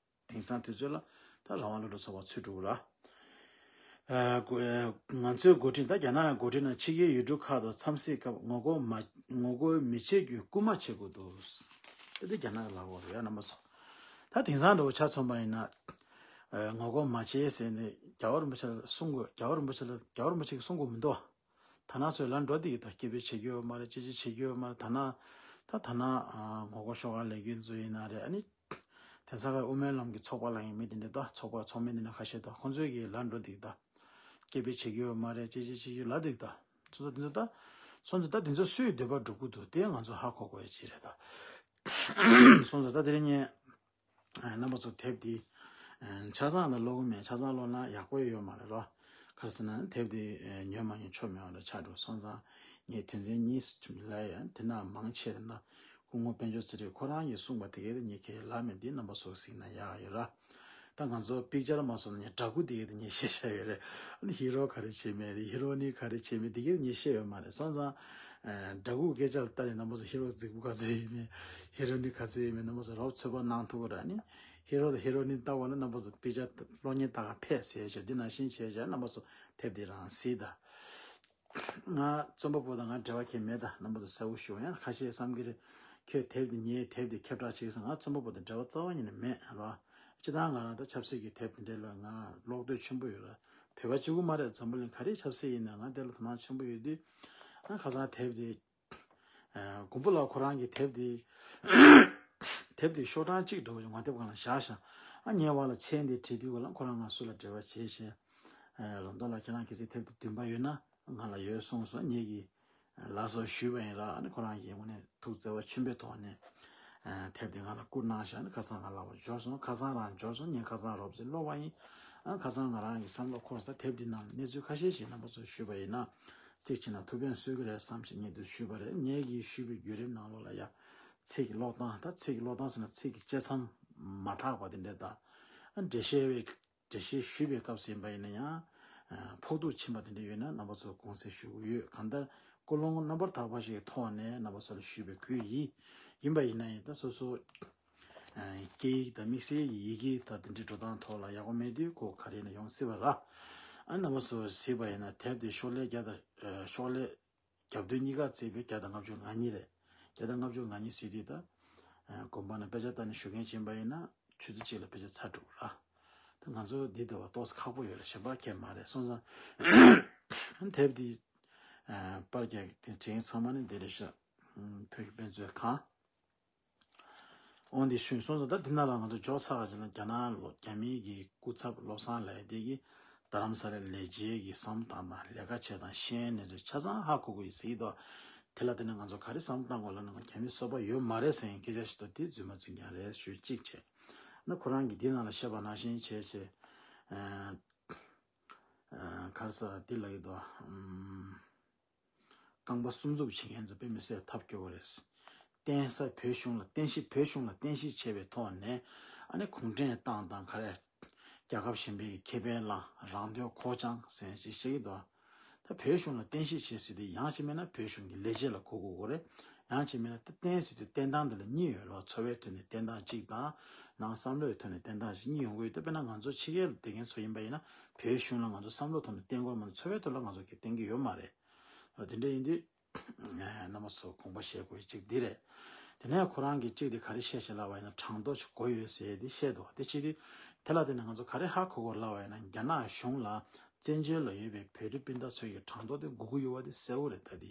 དེང་སང་དུས་ཚོད་ལ་ད་རང་དབང་སློབ་ཕྲུག་ཚོགས་པ་ཚུད་འགྲོ་གི་ར། ཨ། ང་ཚོའི་འགོ་ཁྲིད། ད་རྒྱ་ནག་འགོ་ཁྲིད་རྣམས་ཕྱི་རྒྱལ་ཡུལ་གྲུ་ཁག་ཏུ་འཚམས་གཟིགས་སྐབས་ངོ་རྒོལ་མ། ངོ་རྒོལ་མི་བྱེད་རྒྱུའི་སྐུལ་མ་བྱེད་དགོས་འདུག་དེ་རྒྱ་ནག་གི་ལབ་དགོས་རེད་ཡ། རྣམ་པ་ཚོ། ད་དེང་སང་འདྲ་བོ་ཆ་མཚོན་པ་ཡིན་ན། ཨ། ངོ་རྒོལ་མ་བྱེད་ཟེར་ནས་རྒྱལ་བ་རིན་པོ་ཆེ་ལ་གསུང་དགོས། རྒྱལ་བ་རིན་པོ་ཆེ་ལ། རྒྱལ་བ་རིན་པོ་ཆེ་གིས་གསུང་དགོས་མི་འདུག་ད་ནང་ཚོས་ལ་འགྲོ་བསྡད་ཀྱི་འདུག་སྐད་འབོད་བྱེད་ཀྱི་ཡོད་མ་རེད། ཅི་ཅི་བྱེད་ཀྱི་ཡོད་མ་རེད། ད་ན། ད་ད་ན། ཨ། ངོ་རྒོལ་ཤོག་ཁག་ལས་འགུལ་ཚོ་ཡིན་ན་རེད། ཨ་ནི། དེང་སང་ཁ་དབུ་མའི་ལམ་གྱི་ཚོགས་པ་ལ་ཡིན་མི་དེ་འདྲ་དང་། ཚོགས་པ་ཚོགས་མི་དེ་འདྲ་ཁ་ཤས་དང་། ཁོང་ཚོས་ཀྱིས་ལ་འགྲོ་བསྡད་ཀྱི་འདུག་སྐད་འབོད་བྱེད་ཀྱི་ཡོད་མ་རེད། ཅི་ཅི་བྱེད་ཀྱི་ཡོད་ལབ་བསྡད་ཀྱི་འདུག་སོང་ཙང་དེ་ཚོ་ད། སོང་ཙང་ད་དེ་ཚོ་སུའི་འདོད་པ་སྒྲུབ་ཀྱི་འདུག་དེ་ང་ཚོ་ཧ་གོ་དགོས་ཡ་ཅིག་རེད་ད། སོང་ཙང་ད་དེ་རིང་ངས། ཨ། རྣམ་པ་ཚོ་དེབ་འདི། ཨ། ཆ་ཚང་ལ་ཀློག་གི་མེད། ཆ་ཚང་ཀློག་ན་ཡག་པོ་ཡོད་མ་རེད་རོ། ག་རེ་ཟེར་ན་དེབ་འདི། ཨ། ཉོས་མ་ཉོས་ཆོ་མེད་པ་འདྲ་ཆགས་འགྲོ། སོང་ཙང་ངས་དོན་ཚན་གཉིས་ལབ་ཡ། དེ་ན་མང་ཆེ་རེད་ན། སྐུ་ངོ་དཔལ་འབྱོར་ཚེ་རིང་ཁོ་རང་གིས་གསུངས་པ་དེ་གས་དེ་ངས་ཁྱེད་ལབ་མེད། འདི་རྣམ་པ་ཚོ་གཟིགས་ན་ཡག་ཡོད་ར། ད་ང་ཚོ་པིག་ཅར་མ་སོང་ན་ངས་འདྲ་སྐུ་དེ་གས་དེ་ངས་བཤད་བཞག་ཡོད་རེད། ཨ་ནི་ཧི་རོ་ག་རེ་བྱེད་མེད། ཧི་རོ་ནི་ག་རེ་བྱེད་མེད། དེ་གས་ངས་བཤད་ཡོད་མ་རེད། སོང་ཙང་། ཨ། འདྲ་སྐུ་སྐད་ཆ་ལ་ལྟ་ནས་རྣམ་པ་ཚོ་ཧི་རོ་རྫིག་པོ་ག་ཚོད་ཡིན་མེད། ཧི་རོ་ནི་ག་ཚོད་ཡིན་མེད། རྣམ་པ་ཚོ་རོབ་ཚོད་དཔག་གནང་ཐུབ་ཀྱི་རེད། ཨ་ནི་ཧི་རོ་དང་ཧི་རོ་ནི་ལྟ་བ་ལ་རྣམ་པ་ཚོ་པིག་ཅར་ཀློག་མཁན་ད་ག་ཕེབས་ཟེར་བྱས། འདི་ནང་བཞིན་བྱས་བྱས་རྣམ་པ་ཚོ་དེབ་འདི་རང་གཟིགས་དང་། ང་རྩོམ་པ་པོ་དང་ང་འབྲེལ་བ་གང་ཡང་མེད། ད་རྣམ་པ་ཚོ་གསལ་པོ་ཞུ། ཡང་ཁ་ཤས་བསམ་གྱི་རེད། ཁྱོད་དེབ་འདི། ངའི་དེབ་འདི་ཁྱབ་བསྒྲགས་བྱེད་ཀྱི་སོང་། ང་རྩོམ་པ་པོ་དང་འབྲེལ་བ་རྩ་བ་ཉིད་ནས་མེད་རོ། སྤྱིར་བཏང་ང་རང་ད་ཆབ་སྲིད་ཀྱི་དེབ་དེ་འདྲ་ལ་ང་ཀློག་འདོད་ཆེན་པོ་ཡོད་ར། བོད་པ་གཅིག་པུ་མ་རེད། འཛམ་བུ་གླིང་ག་རེའི་ཆབ་སྲིད་ཡིན་ན་ང་དེ་ལ་དོ་སྣང་ཆེན་པོ་ཡོད་དུས། ང་ཁ་སང་དེབ་དེ། ཨ། མགོན་པོ་ལགས་ཁོ་རང་གི་དེབ་དེ། དེབ་དེ་ཤོག་གྲངས་གཅིག་འདྲ་བོ་ཞིག་ངོ་དེབ་སྒང་ལ་བཞག་ཤག་ཨ། ངས་བར་ལ་མཆན་དེ་བྲིས་དུས་སྒང་ལ་ཁོ་རང་ང་ཚོ་ལ་འབྲེལ་བ་བྱས་བྱས། ཨ། ལོན་ཌོན་ལ་ཁྱེད་རང་གལ་སྲིད་དེབ་དེ་འདོན་པ་ཡོད་ན་ང་ལ་ཡོད་གསུངས་སོང་། ངེད་ཀྱིས་ལགས་སོ་ཞུས་པ་ཡིན་ར། ཨ་ནི་ཁོ་རང་གིས་དངོས་གནས་ཐུགས་བརྩེ་བ་ཆེན་པོའི་ཐོག་ནས། ཨ། དེབ་དེ་ང་ལ་བསྐུར་གནང་ཤག་ཨ་ནི་ཁ་སང་ང་ལ་འབྱོར་སོང་། ཁ་སང་རང་འབྱོར་སོང་། ངས་ཁ་སང་རོབ་ཙམ་ཀློག་པ་ཡིན། ཨ། ཁ་སང་ང་རང་གི་བསམ་བློ་འཁོར་ས། དེབ་འདི་ནང་གནས་ཚུལ་ཁ་ཤས་ཤིག་རྣམ་པ་ཚོར་ཞུས་པ་ཡིན་ན། གཅིག་བྱས་ན་ཐུགས་ཕན་གསོས་ཀྱི་རེད་བསམ་བྱས་ངས་འདིར་ཞུས་པ་རེད། ངས་ཀྱིས་ཞུས་པའི་བརྒྱུད་རིམ་ནང་ལོགས་ལ་ཡ། ཚིག་གི་ཀློག་སྟངས། ད་ཚིག་གི་ཀློག་སྟངས་ཟེར་ན་ཚིག་གི་བཅད་མཚམས་མ་ཐག་པ་དེ་འདྲ་དང་། འགྲེལ་བཤད་པའི། འགྲེལ་བཤད་ཞུས་པའི་སྐབས་ཟིན་པ་ཡིན་ན་ཡང་། ཨ། ཕོག་ཐུག་ཕྱིན་པ་དེ་འདྲ་ཡོད་ན་རྣམ་པ་ཚོར་དགོངས་སེལ་ཞུ་གི་ཡོད། གང་ལྟར་ཀུན་སློང་རྣམ་པར་དག་པ་ཞིག་གི་ཐོག་ནས་རྣམ་པ་ཚོ་ལ་ཞུས་པའི་ཁུལ་ཡིན། ཡིན་པ་ཡིན་ན་ཡང་ད་སོ་སོ། ཨ། སྐད་ཡིག་དང་དམིགས་བསལ་གྱི་ཡི་གེ་དང་དེ་འདྲའི་འགྲོ་སྟངས་ཐོག་ལ་ཡག་པོ་མེད་དུས་ཁོ་ག་རེ་ཡིན་ན་ཡོང་སྲིད་པ་ར། ཨ། རྣམ་པ་ཚོ་གཟིགས་པ་ཡིན་ན་དེབ་དེ་ཤོག་ལྷེ་བརྒྱ་དང་། ཨ། ཤོག་ལྷེ་རྒྱབ་དོན་གཉིས་ཀ་བརྩིས་པའི་བརྒྱ་དང་ལྔ་བཅུ་ང་གཉིས་རེད། བརྒྱ་དང་ལྔ་བཅུ་ང་གཉིས་ཟེར་དུས་ད། ཨ། དགོན་པ་ནས་དཔེ་ཆ་ལྟ་ནས་ཞུ་མཁན་ཕྱིན་པ་ཡིན་ན་ཆུ་ཚོད་གཅིག་ལ་དཔེ་ཆ་ཚར་འགྲོ་གི་ར། ད་ང་ཚོ་འདི་འདྲ་བ་ཏོག་ཙམ་ཁག་པོ་ཡོད་རེད། གཞན་པ་གང་ཡང་མ་རེད། སོང་ཙང་དེབ་འདི། ཨ། པར་རྒྱག་དེ་དྲན་ཚང་མ་ནི་འདི་རེད་ཤག་བོད་ཀྱི་དཔེ་མཛོད་ཁང་། འོ་འདི་ཞུས་སོང་ཙང་ད་འདི་ནང་ལ་ང་ཚོ་འཇོག་ཚར་བ་ཅིག་ལ་རྒྱ་ནག་ལོ། རྒྱ་མིའི་གི་སྐུ་ཚབ་བློ་བཟང་ལགས་དེ་གིས་རྡ་རམ་ས་ལའི་ལས་བྱེད་ཀྱི་བསམ་བློ་བཏང་སྟངས། ལས་ཀ་བྱེད་སྟངས། ཤེས་ཡོན་གནས་ཚུལ་ཆ་ཚང་ཧ་གོ་གི་ཡོད་ཟེར་གྱི་འདུག་དེ་ལ་བརྟེན་ནས་ང་ཚོ་ག་རེ་བསམ་བློ་བཏང་དགོས་ལབ་ན། ང་རྒྱ་མི་སོ་པ་ཡོད་མ་རེད་ཟེར་མཁན་སྐད་ཆ་ཞིག་འདུག་དེ་རྫུན་མ་རྫུན་རྐྱང་རེད་ཞུ་གཅིག་བྱས། ཨ་ནི་ཁོ་རང་གིས་འདི་ནང་ལ་བཤད་པ་ནང་བཞིན་བྱས་བྱས། ཨ། ཨ། ག་རེ་ཟེར་འདི་ལབ་ཀྱི་འདུག་ཨམ། རྐང་པ་གསུམ་འཛུགས་བྱེད་མཁན་ཚོ་དཔེ་མི་སྲིད་ཐབས་སྐྱོ་བོ་རེད། བརྟེན་ས་བོད་གཞུང་ལ་བརྟེན་གཞི་བོད་གཞུང་ལ་བརྟེན་གཞི་བྱས་པའི་ཐོག་ནས་ཨ་ནི་གུང་ཁྲན་ཏང་དང་ག་རེ་རྒྱལ་ཁབ་གཞན་པའི་ཁེ་ཕན་ལ་རང་དོན་ཁོག་བཅངས་ཟེར་ཞིག་བཤད་ཀྱི་འདུག་ད་བོད་གཞུང་ལ་བརྟེན་གཞི་བྱེད་སྲིད་དེ་ཡང་ཅིག་མིན་ན་བོད་གཞུང་གི་ལས་བྱེད་ལ་གོ་དགོས་ཀྱི་རེད། ཡང་ཅིག་མིན་ན་ད་བརྟེན་ཟེར་དུས་བརྟེན་སྟངས་དེ་ལ་གཉིས་ཡོད་རེད་བ། འཚོ་བའི་ཐོག་ནས་བརྟེན་སྟངས་གཅིག་དང་ནང་བསམ་བློའི་ཐོག་ནས་བརྟེན་སྟངས་གཅིག་གཉིས་ཡོང་གི་ཡོད། ད་དཔེར་ན་ང་ཚོ་ཕྱི་རྒྱལ་ལ་བསྡད་མཁན་ཚོ་ཡིན་པ་ཡིན་ན་བོད་གཞུང་ལ་ང་ཚོ་བསམ་བློ་ཐོག་ནས་བརྟེན་དགོས་མ་གཏོགས་འཚོ་བའི་ཐོག་ལ་ང་ཚོ་གིས་བརྟེན་གྱི་ཡོད་མ་རེད། དེ་འདྲ་ཡིན་དུས། རྣམ་པ་ཚོ་དགོངས་པ་བཞེས་དགོས་གཅིག་འདི་རེད། དེ་ནས་ཁོ་རང་གིས་གཅིག་དེ་ག་རེ་བཤད་ཤེས་ལབ་པ་ཡིན་ན་གྲངས་ཐོ་ཞིག་དགོས་ཡོད་ཟེར་དེ་བཤད་འདུག་དེ་ཕྱིར་དེ་ལ་བརྟེན་ནས་ང་ཚོ་ག་རེ་ཧ་གོ་དགོས་ལབ་པ་ཡིན་ན་རྒྱ་ནག་གཞུང་ལ་བཙན་བྱོལ་ལ་ཡོད་པའི་བོད་རིགས་སྤུན་ཟླ་ཚོའི་གྲངས་ཐོ་དེ་དགོས་ཀྱི་ཡོད་པ་དེ་གསལ་བོ་རེད། ད་དེ་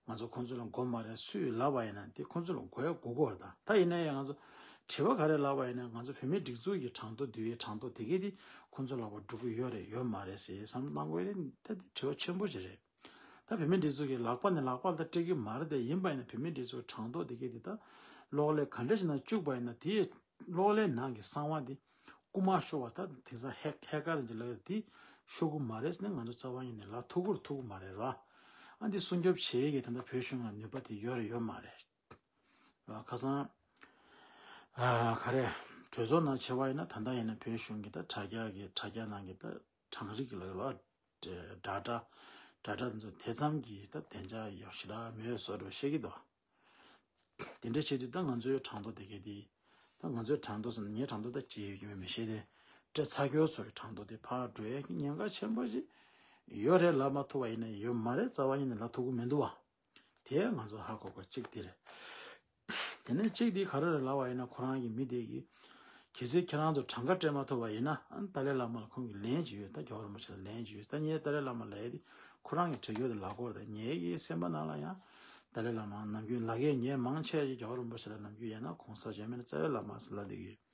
ང་ཚོ་ཁོང་ཚོ་ལ་དགོས་མ་རེད་སུས་ལབ་པ་ཡིན་ན་དེ་ཁོང་ཚོ་ལ་དགོས་ཡ་དགོས་དགོས་རེད། ད་ད་ཡིན་ན་ཡང་ང་ཚོ་དྲི་བ་ག་རེ་ལབ་པ་ཡིན་ན་ང་ཚོ་བོད་མིའི་སྒྲིག་འཛུགས་ཀྱི་གྲངས་ཐོ་བསྡུ་ཡའི་གྲངས་ཐོ་དེ་གས་དེ་ཁོང་ཚོ་ལ་བ་འགྲོ་གི་ཡོད་རེད་ཡོད་མ་རེད་ཟེར་བསམ་བློ་གཏོང་དགོས་ཡ་དེ་ད་དེ་དྲི་བ་ཆེན་པོ་ཅིག་རེད། ད་བོད་མིའི་སྒྲིག་འཛུགས་ཀྱི་ལག་པ་ནས་ལག་པ་ལ་སྤྲད་ཀྱི་མ་རེད་དེ་ཡིན་པ་ཡིན་ན་བོད་མིའི་སྒྲིག་འཛུགས་གྲངས་ཐོ་དེ་གས་དེ་ད་གློག་ཀླད་ག་འདྲ་ཞིག་ནང་བཅུག་པ་ཡིན་ན་དེའི་གློག་ཀླད་ནང་གི་གསང་བ་དེ་རྐུ་མ་ཤོར་བ་ད་དེང་སང་ཧེག་ཧེག་ཀར་གྱི་ལག་དེ་ཤོར་གི་མ་རེད་ཟེར་ནས་ང་ཚོ་རྩ་བ་ཉིད་ནས་ལབ་ཐུབ་ཀྱི་ཐུབ་ཀྱི་མ་རེད་ར། ཨ་འདི་སྲུང་སྐྱོབ་བྱེད་ཡས་ཀྱི་ད་ལྟ་བོད་གཞུང་ལ་ནུས་པ་དེ་ཡོད་རེད་ཡོད་མ་རེད་ར། ཁ་སང་ཨ་ག་རེ་གྲོས་ཚོགས་ནང་བྱས་པ་ཡིན་ན་ད་ལྟ་ཡིན་ན་བོད་གཞུང་གི་ད་དྲ་རྒྱ་གི་དྲ་རྒྱ་ནང་གི་ད་གྲངས་རིག་གི་ལ་ལ་སྒྲ་སྒྲ་སྒྲ་སྒྲ་དེ་ཚོ་དེ་ཙམ་གྱི་ད་བདེ་འཇགས་ཡག་ཞེ་དྲག་མེད་བཟོ་འདྲ་བཤད་ཀྱི་འདུག་དེ་འདྲ་བྱེད་དུས་ད་ང་ཚོའི་གྲངས་ཐོ་དེ་གས་དེ་ད་ང་ཚོའི་གྲངས་ཐོ་ཟེར་ན་ངའི་གྲངས་ཐོ་ད་ཅི་ཡོད་ཀྱི་མེད་མི་ཤེས་ཏེ་སྤྲད་ཚར་ཁྱོད་ཚོའི་གྲངས་ཐོ་དེ་ཕར་འགྲོ་ཡས་ཀྱི་ཉེན་ཁ་ཆེན་པོ་ཞིག་ཡོད་རེད་ལབ་མ་ཐུབ་པ་ཡིན་ན་ཡོད་མ་རེད་རྩ་བ་ཉིད་ནས་ལབ་ཐུབ་ཀྱི་མི་འདུག་བ། དེ་ང་ཚོ་ཧ་གོ་དགོས་གཅིག་དེ་རེད། དེ་ནས་གཅིག་དེ་ག་རེ་རེད་ལབ་པ་ཡིན་ན་ཁོ་རང་གི་མི་དེ་གིས་གལ་སྲིད་ཁྱེད་རང་ཚོ་གྲངས་ཀ་སྤྲད་མ་ཐུབ་པ་ཡིན་ན་ཨ་ནི་ཏཱ་ལའི་བླ་མ་ལ་ཁོང་གིས་ལན་ཅིག་ཡོད། ད་རྒྱལ་བ་རིན་པོ་ཆེ་ལ་ལན་ཅིག་ཡོད། ད་ངས་ཏཱ་ལའི་བླ་མ་ལབ་ཡས་དེ་ཁོ་རང་གི་དྲི་ཁྱོད་དེ་ལབ་དགོས་རེད། ད་ངའི་གི་སེམས་པ་ནང་ལ་ཡང་ཏཱ་ལའི་བླ་མ་ནམ་རྒྱུན་ལབ་ཡས་ངས་མང་ཆེ་ཞིག་རྒྱལ་བ་རིན་པོ་ཆེ་ལ་ནམ་རྒྱུན་ཡིན་ན་གོང་ས་མཆོག་མིན་ན་རྩ་བའི་བླ་མ་ཟེར་ལབ་བསྡད་ཀྱི་ཡོད།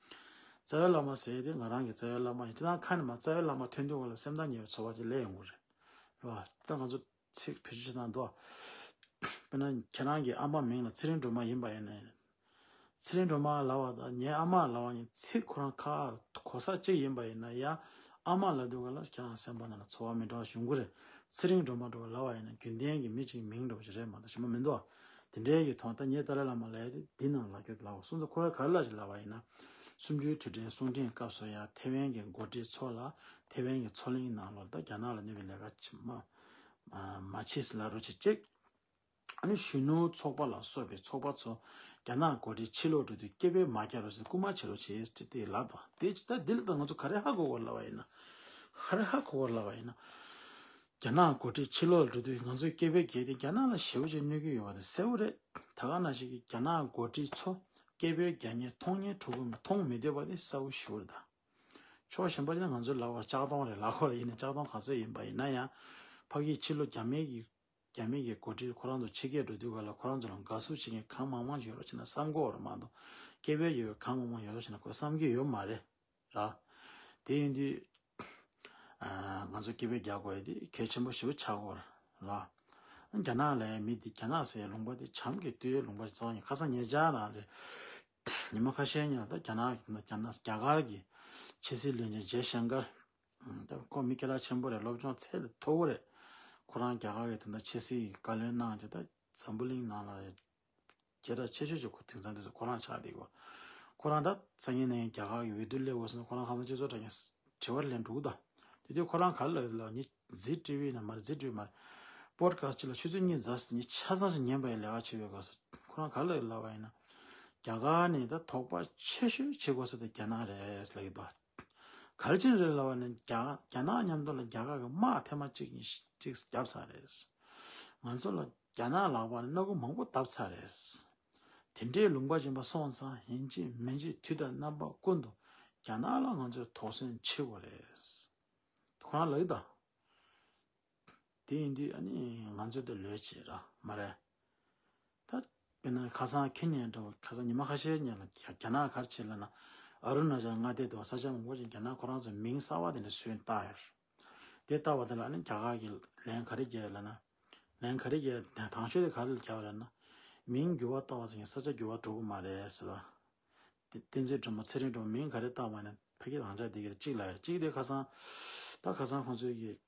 རྩ་བའི་བླ་མ་ཟེར་ཡས་དེ་ང་རང་གི་རྩ་བའི་བླ་མ་ཡིན། སྤྱིར་བཏང་ཁ་ནས་མར་རྩ་བའི་བླ་མ་ཐོན་དུས་སྒང་ལ་སེམས་ཐག་ཉེ་བའི་ཚོར་བ་ཅིག་སླེབས་ཡོང་གི་རེད། རེད་བ། ད་ང་ཚོ་ཚིག་བེད་སྤྱོད་བྱེད་སྟངས་འདུག་དཔེར་ན་ཁྱེད་རང་གི་ཨ་མ་མིང་ལ་ཚེ་རིང་སྒྲོལ་མ་ཡིན་པ་ཡིན་ན། ཚེ་རིང་སྒྲོལ་མ་ལབ་པ་དང་ངའི་ཨ་མ་ལབ་པ་གཉིས་ཚིག་ཁོ་རང་ཁ་གོ་ས་གཅིག་ཡིན་པ་ཡིན་ན་ཡང་ཨ་མ་ལབ་དུས་སྒང་ལ་ཁྱེད་རང་སེམས་པ་ནང་ལ་ཚོར་བ་མི་འདྲ་བ་བྱུང་གི་རེད། ཚེ་རིང་སྒྲོལ་མ་འདྲ་བ་ལབ་པ་ཡིན་ན་རྒྱུན་ལྡན་གྱི་མི་གཅིག་མིང་འདྲ་བ་ཞིག་རེད་མ་གཏོགས་གཞན་པ་མི་འདུག་དེ་འདྲའི་གི་ཐོག་ད་ངས་ཏཱ་ལའི་བླ་མ་ལབ་ཡས་དེ་འདི་ནང་ལབ་རྒྱུ་ལབ་པ་སོང་ཙང་ཁོ་རང་ག་རེ་ལབ་ཅིག་ལབ་པ་ཡིན་ན། གསུམ་བཅུའི་དུས་དྲན་གསུང་འཕྲིན་སྐབས་སུ་ཡང་ཐེ་ཝན་གྱི་འགོ་ཁྲིད་ཚོ་ལ་ཐེ་ཝན་གྱི་མཚོ་གླིང་ནང་ལོགས་ད་རྒྱ་ནག་ལ་གནོད་པའི་ལས་ཀ་ཅིག་མ་མ་བྱེད་ཟེར་ལབ་རོགས་བྱེད་ཅིག་ཨ་ནི་གཞོན་ནུ་ཚོགས་པ་ལ་སོགས་པའི་ཚོགས་པ་ཚོ་རྒྱ་ནག་འགོ་ཁྲིད་ཕྱིར་ལོག་འགྲོ་དུས་སྐད་འབོད་མ་རྒྱག་རོགས་ཟེར་སྐུལ་མ་བྱེད་རོགས་བྱེད་ཅེས་དེ་ལབ་དང་དེ་ཇི་ལྟར་འདི་ལ་ད་ང་ཚོ་ག་རེ་ཧ་གོ་དགོས་ལབ་པ་ཡིན་ན། ག་རེ་ཧ་གོ་དགོས་ལབ་པ་ཡིན་ན། རྒྱ་ནག་འགོ་ཁྲིད་ཕྱིར་ལོག་འགྲོ་དུས་ང་ཚོས་སྐད་འབོད་རྒྱག་དེ་རྒྱ་ནག་ལ་ཞེ་པོ་ཅིག་གནོད་ཀྱི་ཡོད་པ་དེ་གསལ་པོ་རེད། ད་ག་ནང་བཞིན་གྱི་རྒྱ་ནག་འགོ་ཁྲིད་ཚོ་སྐད་འབོད་རྒྱག་མཁན་མཐོང་མཁན་ཕྲུ་གུ་མཐོང་མི་འདོད་པ་དེ་གསལ་པོ་ཞེ་པོ་རེད་ད། ཕྱོགས་གཞན་པ་ཅིག་ན་ང་ཚོའི་ལག་པར་ལྕགས་སྡོང་རེད་ལབ་དགོས་རེད། ཡིན་ནའི་ལྕགས་སྡོང་ག་ཚོད་ཡིན་པ་ཡིན་ན་ཡང་ཕ་གིའི་ཕྱི་ལོགས་རྒྱ་མི་གི་རྒྱ་མི་གི་འགོ་ཁྲིད་ཁོ་རང་ཚོ་ཕྱི་རྒྱལ་འགྲོ་དུས་སྒང་ལ་ཁོ་རང་ཚོ་ལ་དགའ་བསུ་བྱེད་མཁན་གང་མང་མང་ཞིག་ཡོད་རེད་ཅེ་ན་བསམ་གྱི་ཡོད་རེད་མ་གཏོགས་སྐད་འབོད་ཡོད་པའི་གང་མང་མང་ཡོད་རེད་ཅེ་ན་ཁོ་བསམ་གྱི་ཡོད་མ་རེད་ར། དེ་ཡིན་དུས་ཨ་ང་ཚོ་སྐད་འབོད་རྒྱག་དགོས་ཡ་དེ་གལ་ཆེན་པོ་ཞེ་པོ་ཆགས་ཀྱི་ཡོད་རེད་ར། རྒྱ་ནག་ལ་ཡ་མི་འདི་རྒྱ་ནག་ཟེར་ཡ་ལུང་པ་འདི་བྱམས་ཀྱི་སྟོད་ཡོད་ལུང་པ་ཞིག་རྩ་བ་ཉིད་ཁ་སང་ཉེ་ཆར་རང་རེད། ཉི་མ་ཁ་ཤས་ཉག་ད་རྒྱ་ནག་རྒྱ་ནག་རྒྱ་གར་གྱི་ཕྱི་སྲིད་བློན་ཆེན་ཇེ་ཤང་ཀར། ད་ཁོ་མི་སྐད་གྲགས་ཆེན་པོ་རེད། སློབ་སྦྱོང་ཚད་ལས་མཐོ་བོ་རེད། ཁོ་རང་རྒྱ་གར་གྱི་ད་ལྟ་ཕྱི་སྲིད་ཀྱི་བཀའ་བློན་གནང་བྱས་ད་འཛམ་བུ་གླིང་ནང་ལ་སྐད་གྲགས་ཆེ་ཤོས་ཅིག་ཁོ་དེང་སང་དུས་སུ་ཁོ་རང་ཆགས་བསྡད་ཡོད། ཁོ་རང་ད་སང་ཉིན་ནས་རྒྱ་གར་གྱི་འོས་བསྡུ་སླེབས་ཡོད་ཟེར་ན་ཁོ་རང་ཁ་སང་སྤྱི་ཚོགས་དྲ་རྒྱ་དྲི་བ་ལན་འགྲོ་གི་ད། དེ་དུས་ཁོ་རང་ག་རེ་ལབ་ལབ་ཉི་ཟི་ཊི་ཝི་ན་མ་རེད། ཟི་ཊི་ཝི་མ་རེད། པོ་ཌི་ཁ་སི་ཊི་ཅིག་ལ་ཆུ་ཚོད་གཉིས་ཛ་ཟི་ཉི་ཆ་ཚང་ཞིག་ཉན་པ་ཡི་ལས་ཀ་བྱེད་པའི་སྐབས་སུ་ཁོ་རང་ག་རེ་ལབ་ལབ་པ་ཡིན་ན། རྒྱ་གར་ནས་ད་དོགས་པ་ཆེ་ཤོས་བྱེད་དགོས་ས་དེ་རྒྱ་ནག་རེད་ལབ་ཀྱི་འདུག་ག་རེ་བྱས་ནས་རེད་ལབ་པ་ནི་རྒྱ་རྒྱ་ནག་མཉམ་དུ་ལ་རྒྱ་གར་གྱི་དམག་ཐེངས་མ་གཅིག་གཉིས་གཅིག་བརྒྱབ་ཚར་རེད། ང་ཚོ་ལ་རྒྱ་ནག་ལག་པ་ནས་སྣ་ཁུག་མང་པོ་བརྡབས་ཚར་རེད། དེ་འདྲའི་ལུང་པ་ཅིག་མ་སོང་ཙང་ཡིན་གཅིག་མིན་གཅིག་དུས་དང་རྣམ་པ་ཀུན་ཏུ་རྒྱ་ནག་ལ་ང་ཚོས་དོགས་ཟོན་བྱེད་དགོས་རེད། ཁོ་རང་ལབ་ཀྱི་འདུག་དེ་ཡིན་དུས་ཨ་ནི་ང་ཚོས་དེ་ལོས་བྱེད་ར་མ་རེད། ད་དཔེར་ན་ཁ་སང་ཁེ་ཉིན་འདྲ་བོ་ཁ་སང་ཉི་མ་ཁ་ཤས་ཉིན་ལ་རྒྱ་རྒྱ་ནག་ག་རེ་བྱེད་ལབ་ན། ཨ་རུ་ན་ཅལ་མངའ་སྡེ་དུ་ས་ཆ་མང་པོ་ཅིག་རྒྱ་ནག་ཁོ་རང་ཚོའི་མིང་གསར་པ་དེ་འདྲ་བཟོས་བཏགས་ཡོད་རེད། དེ་བཏགས་པ་དེ་ལ་ཨ་ནི་རྒྱ་གར་གྱིས་ལན་ག་རེ་བརྒྱབ་ལབ་ན། ལན་ག་རེ་བརྒྱབ་དང་ཤོས་དེ་ག་རེ་བརྒྱབ་ལབ་ན། མིང་འགྱུར་བ་བཏང་བ་ཙམ་གྱིས་ས་ཆ་འགྱུར་བ་འགྲོ་གི་མ་རེད་ཟེར་བ། དེ་བསྟན་འཛིན་སྒྲོལ་མ་ཚེ་རིང་སྒྲོལ་མ་མིང་ག་རེ་བཏགས་པ་ཡིན་ན་ཕ་གི་རང་ཅག་འདི་གིར་གཅིག་ལ་ཡོད་གཅིག་དེ་ཁ་སང་། ད་ཁ་སང་ཁོང་ཚོའི་གི་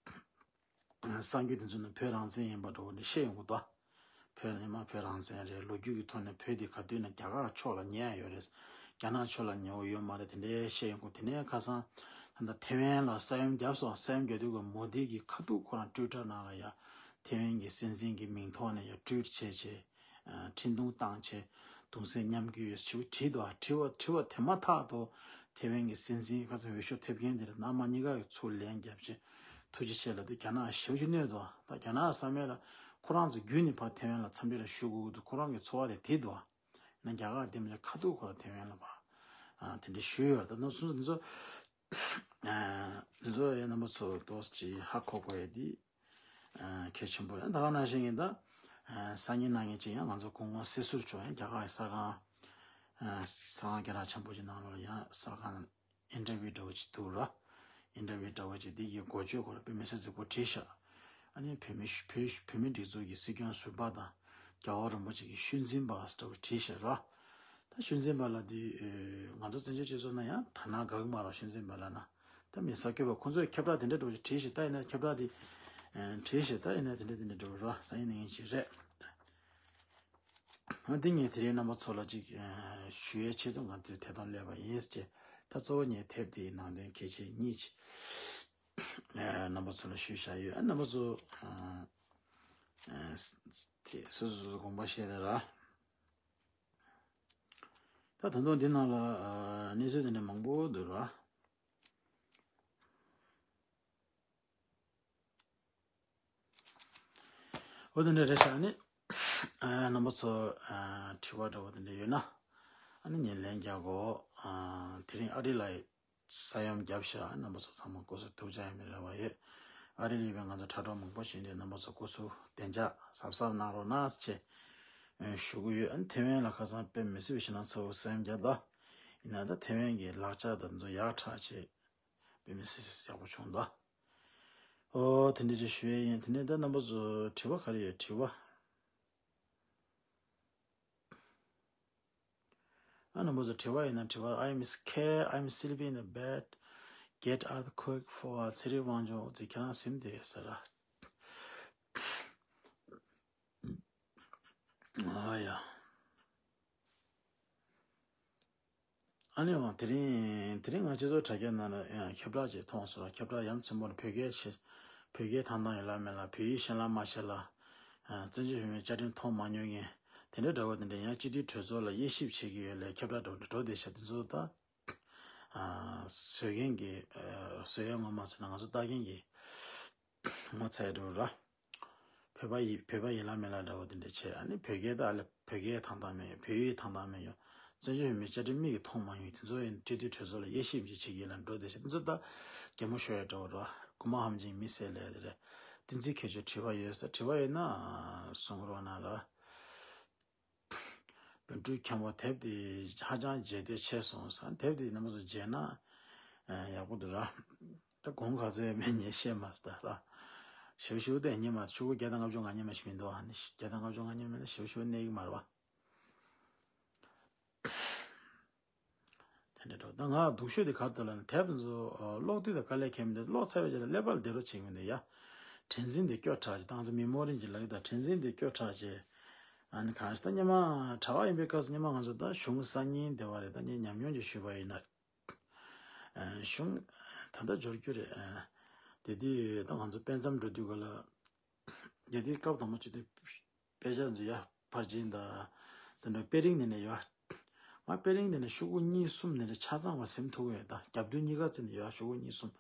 གསར་འགྱུར་དེ་ཚོ་ནི་བོད་རང་བཙན་ཡིན་པ་འདྲ་བོ་ནི་བཤད་ཡོང་གི་འདུག་བོད་ཉི་མ་བོད་རང་བཙན་རེད། ལོ་རྒྱུས་ཀྱི་ཐོག་ནས་བོད་དེ་ག་དུས་ནས་རྒྱ་གར་ཕྱོགས་ལ་ཉེ་ཡ་ཡོད་རེད། རྒྱ་ནག་ཕྱོགས་ལ་ཉེ་བོ་ཡོད་མ་རེད། དེ་འདྲའི་བཤད་ཡོང་གི། དེ་ནས་ཁ་སང་ད་ལྟ་ཐེ་ཝན་ལ་ས་ཡོམ་བརྒྱབ་སོང་། ས་ཡོམ་བརྒྱབ་དུས་ཀྱི་མོ་དི་གིས་ཁ་ཐུག་ཁོ་རང་ཊུའི་ཊར་ནང་ལ་ཡ་ཐེ་ཝན་གྱི་སྲིད་འཛིན་གྱི་མིང་ཐོག་ནས་ཡ་ཊུའིཊ་བྱས་བྱས། འཕྲིན་ཐུང་བཏང་བྱས། གདུང་སེམས་མཉམ་སྐྱེད་ཡོད་ཞེས་བྲིས་འདུག་བྲིས་པ་བྲིས་པ་དེ་མ་ཐག་ཏུ་ཐེ་ཝན་གྱི་སྲིད་འཛིན་ཁ་སང་འོས་ཤོག་ཐེབས་མཁན་དེ་ལ་ནང་མ་གཉིས་ཀ་གི་ཚུར་ལན་བརྒྱབ་བྱས་ཐུགས་རྗེ་ཆེ་ལབ་དུས། རྒྱ་ནག་ཞེ་པོ་ཅིག་གནོད་འདུག་ད་རྒྱ་ནག་བསམ་ཡས་ལ་ཁོ་རང་ཚོ་བརྒྱུད་ནས་ཕར་ཐེ་ཝན་ལ་འཚམས་འདྲི་ལ་ཞུ་དགོས་ཀྱི་འདུག་ཁོ་རང་གི་ཚོར་བ་དེ་དེ་འདུག་ན་རྒྱ་གར་དེ་མིན་ཁ་ཐུག་ཁོ་རང་ཐེ་ཝན་ལ་ཕར་དེ་འདྲ་ཞུས་ཡོད་རེད། ད་ནང་སོང་ཙང་འདི་ཚོ་ཨ་འདི་ཚོ་ཡང་རྣམ་པ་ཚོ་ཏོག་ཙམ་ཧ་གོ་དགོས་ཡ་དེ་ཨ་གལ་ཆེན་པོ་རེད། ད་ག་ནང་བཞིན་ཡིན་ད་ཨ་སང་ཉིན་གནངས་ཉིན་ཅིག་ཡང་ང་ཚོ་སྐུ་ངོ་སྲིད་ཟུར་མཆོག་ཡང་རྒྱ་གར་གྱི་གསར་ཁང་ཨ་གསར་ཁང་སྐད་གྲགས་ཆེན་པོ་ཅིག་ནང་ལོགས་ལ་ཡང་གསར་ཁང་ཨིན་ཊར་བིའུ་འདྲ་བོ་ཅིག་འདུག་ར། ཨིན་ཊར་བིའུ་འདྲ་བོ་ཅིག་འདི་གི་འགོ་བརྗོད་སྐོར་ལ་དཔེ་མི་སྲིད་རྫིག་པོ་བྲིས་ཤག་ཨ་ནི་བོད་མི་བོད་བོད་མི་སྒྲིག་འཛུགས་ཀྱི་སྲིད་སྐྱོང་ཟུར་པ་དང་རྒྱལ་བ་རིན་པོ་ཆེ་གི་ཤུལ་འཛིན་པ་ཟེར་བ་བྲིས་ཤག་ར། ད་ཤུལ་འཛིན་པ་ལ་དེ་ང་ཚོ་བཙན་བྱོལ་སྤྱི་ཚོགས་ན་ཡང་ད་ན་དགའ་གི་མ་རེད། ཤུལ་འཛིན་པ་ལ་ན་ད་མི་ས་ཁྱབ་པ་ཁོང་ཚོས་ཁྱབ་བསྒྲགས་དེ་འདྲ་འདྲ་བོ་ཅིག་བྲིས་ཤག་ད་ཡིན་ན་ཁྱབ་བསྒྲགས་དེ་བྲིས་ཤག་ད་ཡིན་ན་དེ་འདྲ་དེ་འདྲ་འདྲ་བོ་ར། སང་ཉིན་གནངས་ཉིན་ཅིག་རེད། འདི་ངས་དེ་རིང་རྣམ་པ་ཚོ་ལ་ཅིག་ཞུ་ཡའི་ཆེད་དུ་ང་ཚོས་དེ་དང་སླེབས་པ་ཡིན་ཟེར། ད་གཙོ་བོ་ངས་དེབ་དེའི་ནང་དོན་གལ་ཆེ་གཉིས་ཅིག་རྣམ་པ་ཚོ་ལ་ཞུས་བཞག་ཡོད། རྣམ་པ་ཚོ་དེ་སོ་སོ་སོ་དགོངས་པ་བཞེས་དང་ར། ད་ད་དུང་འདི་ནང་ལ་གནས་ཚུལ་དེ་འདྲ་མང་པོ་འདུག་ར། འོ་དེ་འདྲ་རེད་ཤག་ཨ་ནི་རྣམ་པ་ཚོ་དྲི་བ་འདྲ་བོ་དེ་འདྲ་ཡོད་ན་ཨ་ནི་ངས་ལན་རྒྱག་གོ། དེ་རིང་ཨ་རི་ལ་ས་ཡོམ་བརྒྱབ་ཤག་རྣམ་པ་ཚོ་ཚང་མ་སྐུ་གཟུགས་ཐུགས་ཅག་ཡིན་པའི་རེ་བ་ཡོད། ཨ་རི་ལ་ཡོད་པའི་ང་ཚོ་དྲ་གྲོགས་མང་པོ་ཞིག་འདུག་རྣམ་པ་ཚོ་སྐུ་གཟུགས་བདེ་འཇགས་གཟབ་གཟབ་གནང་རོགས་གནང་ཟེར་ཞུ་གི་ཡོད། ཨ་ནི་ཐེ་ཝན་ལ་ཁ་སང་དཔེ་མི་སྲིད་པའི་ཞེད་སྣང་ཚ་བོ་ས་ཡོམ་བརྒྱབ་འདུག་ཡིན་ན་ད་ཐེ་ཝན་གྱི་ལག་ཆ་དང་ཚོ་ཡག་དྲག་བྱས། དཔེ་མི་སྲིད་ཡག་པོ་བྱུང་ད། ཨོ་དེ་འདྲ་ཅིག་ཞུ་ཡས་ཡིན། དེ་ནས་ད་རྣམ་པ་ཚོ་དྲི་བ་ག་རེ་ཡོད། དྲི་བ། ཨ་རྣམ་པ་ཚོ་དྲི་བ་ཡིན་ན་དྲི་བ། I'm scared, I'm sleeping in the bed, get earthquake for ཚེ་རིང་དབང་ཕྱུག་ཟེར། ཁྱེད་རང་གཟིམས་བསྡད་ཡོད་ཟེར་ར། ཨ་ཡ། ཨ་ནི་འོ་དེ་རིང་དེ་རིང་ང་ཚོ་དྲ་རྒྱ་ནང་ལ་ཡང་ཁྱབ་བསྒྲགས་ཅིག་མཐོང་སོང་། ཁྱབ་བསྒྲགས་ཡ་མཚན་པོ་ལ་བོད་སྐད་ཆེ་བོད་སྐད་ཐང་ཐང་ཡོད་ལ་མེད་ལ། བོད་ཡིག་ཤེས་ལ་མ་ཤེས་ལ། བཙན་བྱོལ་བོད་མིའི་བཅའ་ཁྲིམས་མཐོང་མ་མྱོང་མཁན་དེ་འདྲ་འདྲ་བོ་དེ་འདྲ་ཡང་སྤྱི་འཐུས་གྲོས་ཚོགས་ལ་དབྱེ་ཞིབ་བྱེད་ཀྱི་ཡོད་ལ་ཁྱབ་བསྒྲགས་འགྲོ་འགྲོ་བསྡད་ཤག་དེ་ཚོ་ད་བཟོ་མཁན་གྱི་བཟོ་ཡས་ངོ་མ་ཟེར་ན་ང་ཚོ་ལྟ་མཁན་གྱི་ངོ་ཚ་ཡ་འགྲོ་ར། བོད་པ་ཡི་བོད་པ་ཡིན་ལ་མིན་ལ་འདྲ་བོ་དེ་འདྲ་བྱས། ཨ་ནི་བོད་སྐད་ད་ཨ་ལེ་བོད་སྐད་ཐང་ཐང་མེད་ཡོད། བོད་ཡིག་ཐང་ཐང་མེད་ཡོད། བཙན་བྱོལ་བོད་མིའི་བཅའ་ཁྲིམས་མིག་གིས་མཐོང་མ་མྱོང་། དེ་ཚོ་ཡིན་སྤྱི་འཐུས་གྲོས་ཚོགས་ལ་དབྱེ་ཞིབ་ཅིག་བྱེད་ཀྱི་ཡིན་ལ་འགྲོ་བསྡད་ཤག་དེ་ཚོ་ད་གད་མོ་ཤོར་ཡ་འདྲ་བོ་ར། རྐུ་མ་ཧམ་ཅིང་མི་བསད་ལས་དེ་རེད། བསྟན་འཛིན་མཁས་མཆོག་དྲི་བ་ཡོད་ས། དྲི་བ་ཡོད་ན་གསུང་རོགས་གནང་ར། བོད་ཕྲུག་མཁན་པོ་དེབ་དེ་ཧ་ཅང་མཇལ་འདོད་ཆེ་སོང་ཟེར། དེབ་དེ་རྣམ་པ་ཚོ་མཇལ་ན་ཡག་པོ་འདུག་ར། ད་གོང་ག་ཚོད་ཡོད་མེད་ངས་ཤེས་མ་སོང་ད་ར། ཞེ་པོ་ཞེ་པོ་དེ་ཉིན་མ་ཤོག་གུ་བརྒྱ་དང་ལྔ་བཅུ་ང་གཉིས་མ་ཞིག་མི་འདུག་ཨ་ནི་བརྒྱ་དང་ལྔ་བཅུ་ང་གཉིས་མེད་ན་ཞེ་པོ་ཞེ་པོ་གནས་ཀྱི་མ་རེད་པ། དེ་འདྲ་འགྲོ། ད་ང་སྡུག་ཤོས་དེ་ག་རེ་འདུག་ལབ་ན་དེབ་དེ་ཚོ་ཀློག་དུས་དང་དཀའ་ལས་ཁེལ་མི་འདུག་ཀློག་ཚར་བའི་རྗེས་ལ་ཀླད་པ་ལ་བསྡད་རོགས་བྱེད་ཀྱི་མི་འདུག་ཡ། དྲན་འཛིན་དེ་སྐྱོ་དྲགས་ཅིག་ད་ང་ཚོ་མི་མོ་རིན་གྱི་ལབ་ཡོད་ད། དྲན་འཛིན་དེ་སྐྱོ་དྲགས་ཅིག་ཨ་ནི་གང་ཞིག་ད་སྔོན་མ་གྲྭ་པ་ཡིན་པའི་སྐབས་སུ་སྔོན་མ་ང་ཚོ་ད་གཞུང་གསར་རྙིང་སྡེ་བ་རེད། ད་ངས་ཉམས་མྱོང་ཅིག་ཞུས་པ་ཡིན་ན། གཞུང་ད་ལྟ་འབྱོར་རྒྱུ་རེད། དེ་དུས་ད་ང་ཚོ་དཔེ་མཚམས་འགྲོ་དུས་ག་ལ། དེ་དུས་སྐབས་དང་པོ་ཅིག་ཏུ་དཔེ་ཆ་ཚོ་ཡར་ཕར་ཕྱིན་དང་། དེ་འདྲ་དཔེ་རིང་ནས་ནས་ཡར། ང་དཔེ་རིང་ནས་ནས་ཤོག་གུ་གཉིས་གསུམ་ནས་ནས་ཆ་ཚང་བ་ཟིན་ཐུབ་ཀྱི་ཡོད་ད། རྒྱབ་མདུན་གཉིས་ཀ་བརྩིས་ནས་ཡར་ཤོག་གུ་གཉིས་གསུམ།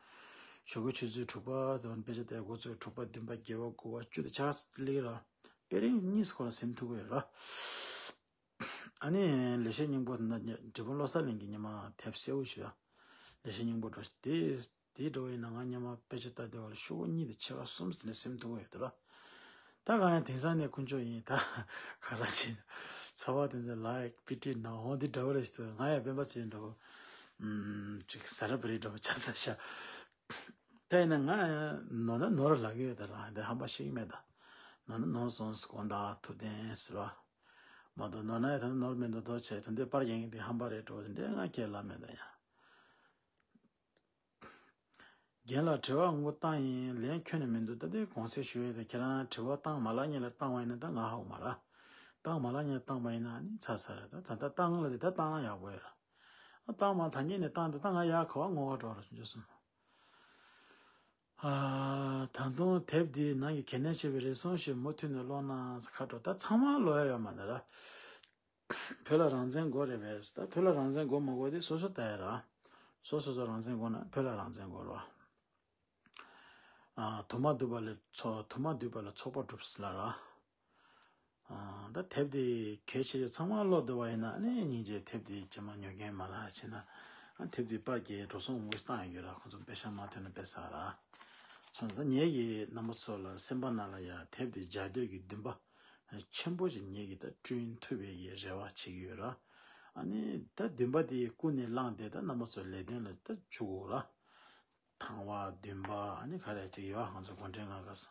ཞོགས་ཀའི་ཆུ་ཚོད་དྲུག་པ་དང་དཔེ་ཆ་དེ་འགོ་ཚུགས། དྲུག་པ་བདུན་པ་བརྒྱད་པ་དགུ་པ་བཅུ་དེ་ཆ་ཚང་སླེབས་ར། དཔེ་རིང་གཉིས་སུ་ཁོ་ན་ཟིན་ཐུབ་ཀྱི་ཡོད་ར། ཨ་ནི་ལེགས་བཤད་སྙིང་པོ་ན་འབྲས་སྤུངས་བློ་གསལ་གླིང་གི་སྔོན་མ་དེབ་གསལ་བོ་ཞིག་ཡོད། ལེགས་བཤད་སྙིང་པོ་འདྲ་དེ། དེའི་འགྲོ་བའི་ནང་ང་སྔོན་མ་དཔེ་ཆ་ལྟ་དུས་བར་ཤོག་གུ་གཉིས་དང་ཕྱེད་ཀ་གསུམ་ཟིན་ནས་ཟིན་ཐུབ་ཀྱི་ཡོད་དེ་ར། ད་གང་ཡང་དེང་སང་ནས་དཀོན་མཆོག་ཡིན་ད། ག་ར་བྱེད། ཚ་བ་དེ་ཚོ་ལ་པི་ཏི་ནང་འོང་འདི་འདྲ་བོ་རེ་ཞིག་ཏུ་ང་ཡང་སྤེན་པ་ཚེ་རིང་འདྲ་བོ། ཨུམ་ཅིག་ཟ་ར་བ་རི་འདྲ་བོ་ཆགས་ས་ཤ། ད་ཡིན་ན་ང་ནོར་ན་ནོར་ལབ་ཀྱི་ཡོད་ད་ར། འདི་ཧམ་པ་ཤེས་ཀྱི་མེད་ད། ནོར་ན་ནོར་སོང་དགོངས་དག་ཐུགས་བདེན་ཟེར་བ། མ་གཏོགས་ནོར་ན་ཡང་ད་ནོར་མེད་མདོག་མདོག་བྱས་ད་འདི་པར་ཡིན་གྱི་འདི་ཧམ་པ་རེད་འགྲོ་འདི་འདྲའི་ང་སྐད་ལབ་མེད་ད་ཡང་། རྒན་ལགས་དྲི་བ་དངོས་བཏང་ཡིན། ལན་ཁྱོན་ནས་མི་འདུག་ད་ལྟའི་གོང་གསལ་ཞུ་ཡས་དེ་ཁྱེད་རང་དྲི་བ་བཏང་མ་ལག་གཉིས་ལ་བཏང་བ་ཡིན་ན་ད་ང་ཧ་གོ་མ་ར། བཏང་མ་ལག་གཉིས་ལ་བཏང་པ་ཡིན་ན་ནི་ཚར་ཚར་རེད། ད་ད་ལྟ་བཏང་ལ་དེ་ད་བཏང་ན་ཡག་པོ་ཡོད་ར། ཨ་བཏང་མ་ཐང་རྒྱལ་ནས་བཏང་དུས་ད་ང་ཡག་ག་བ་ངོ་བ་འགྲོ་ར་བྱུང་བྱུང་སོང་། ཨ། ད་དུང་དེབ་འདི་ནང་གི་གལ་གནད་ཆེ་བའི་རེ་ཟུང་ཞིག་མུ་མཐུད་ནས་ཀློག་གནང་ཁ་དྲོ། ད་ཚང་མ་ཀློག་ཡ་ཡོད་མ་རེད་ར། བོད་ལ་རང་བཙན་དགོས་རེད་པས། ད་བོད་ལ་རང་བཙན་དགོས་མ་དགོས་དེ་སོ་སོ་ལྟ་ཡ་ར། སོ་སོ་སོ་རང་བཙན་དགོས་ན་བོད་ལ་རང་བཙན་དགོས་རོ། ཨ། དུ་མ་འདུས་པ་ལས་ཚོགས། དུ་མ་འདུས་པ་ལས་ཚོགས་པ་གྲུབ་ཟེར་ལ་ར། ཨ། ད་དེབ་དེ་གལ་ཆེ་ཆེ་ཚང་མ་ཀློག་བསྡད་པ་ཡིན་ན་ནི་སྙིང་རྗེ་དེབ་དེ་རྗེས་མ་ཉོ་མཁན་མ་ལྷག་ཕྱིན་ན། ཨ། དེབ་དེ་པར་རྒྱག་འགྲོ་སོང་དངུལ་བཏང་ཡོད་ར། ཁོང་ཚོ་པེ་ཤ་མ་ཐོན་ན་པེ་ས་ར། སོང་ཙང་ངེད་ཀྱིས་རྣམ་པ་ཚོ་ལ་སེམས་པ་ནང་ལ་ཡ་དེབ་དེ་རྒྱག་འདོད་ཀྱི་འདུན་པ་ཆེན་པོ་ཞིག་ངེད་ཀྱིས་ད་བསྐྲུན་ཐུབ་པའི་ཡི་རེ་བ་བྱེད་ཀྱི་ཡོད་ར། ཨ་ནི་ད་འདུན་པ་དེ་ཀུན་ནས་བསླངས་ཏེ་ད་རྣམ་པ་ཚོ་ལས་དོན་ལ་ད་འཇུག་དགོས་ར། དང་བ་འདུན་པ་ཨ་ནི་ག་རེ་ཅིག་ཡོད། ང་ཚོ་གུང་ཁྲན་ལྔ་ཀ་སོ།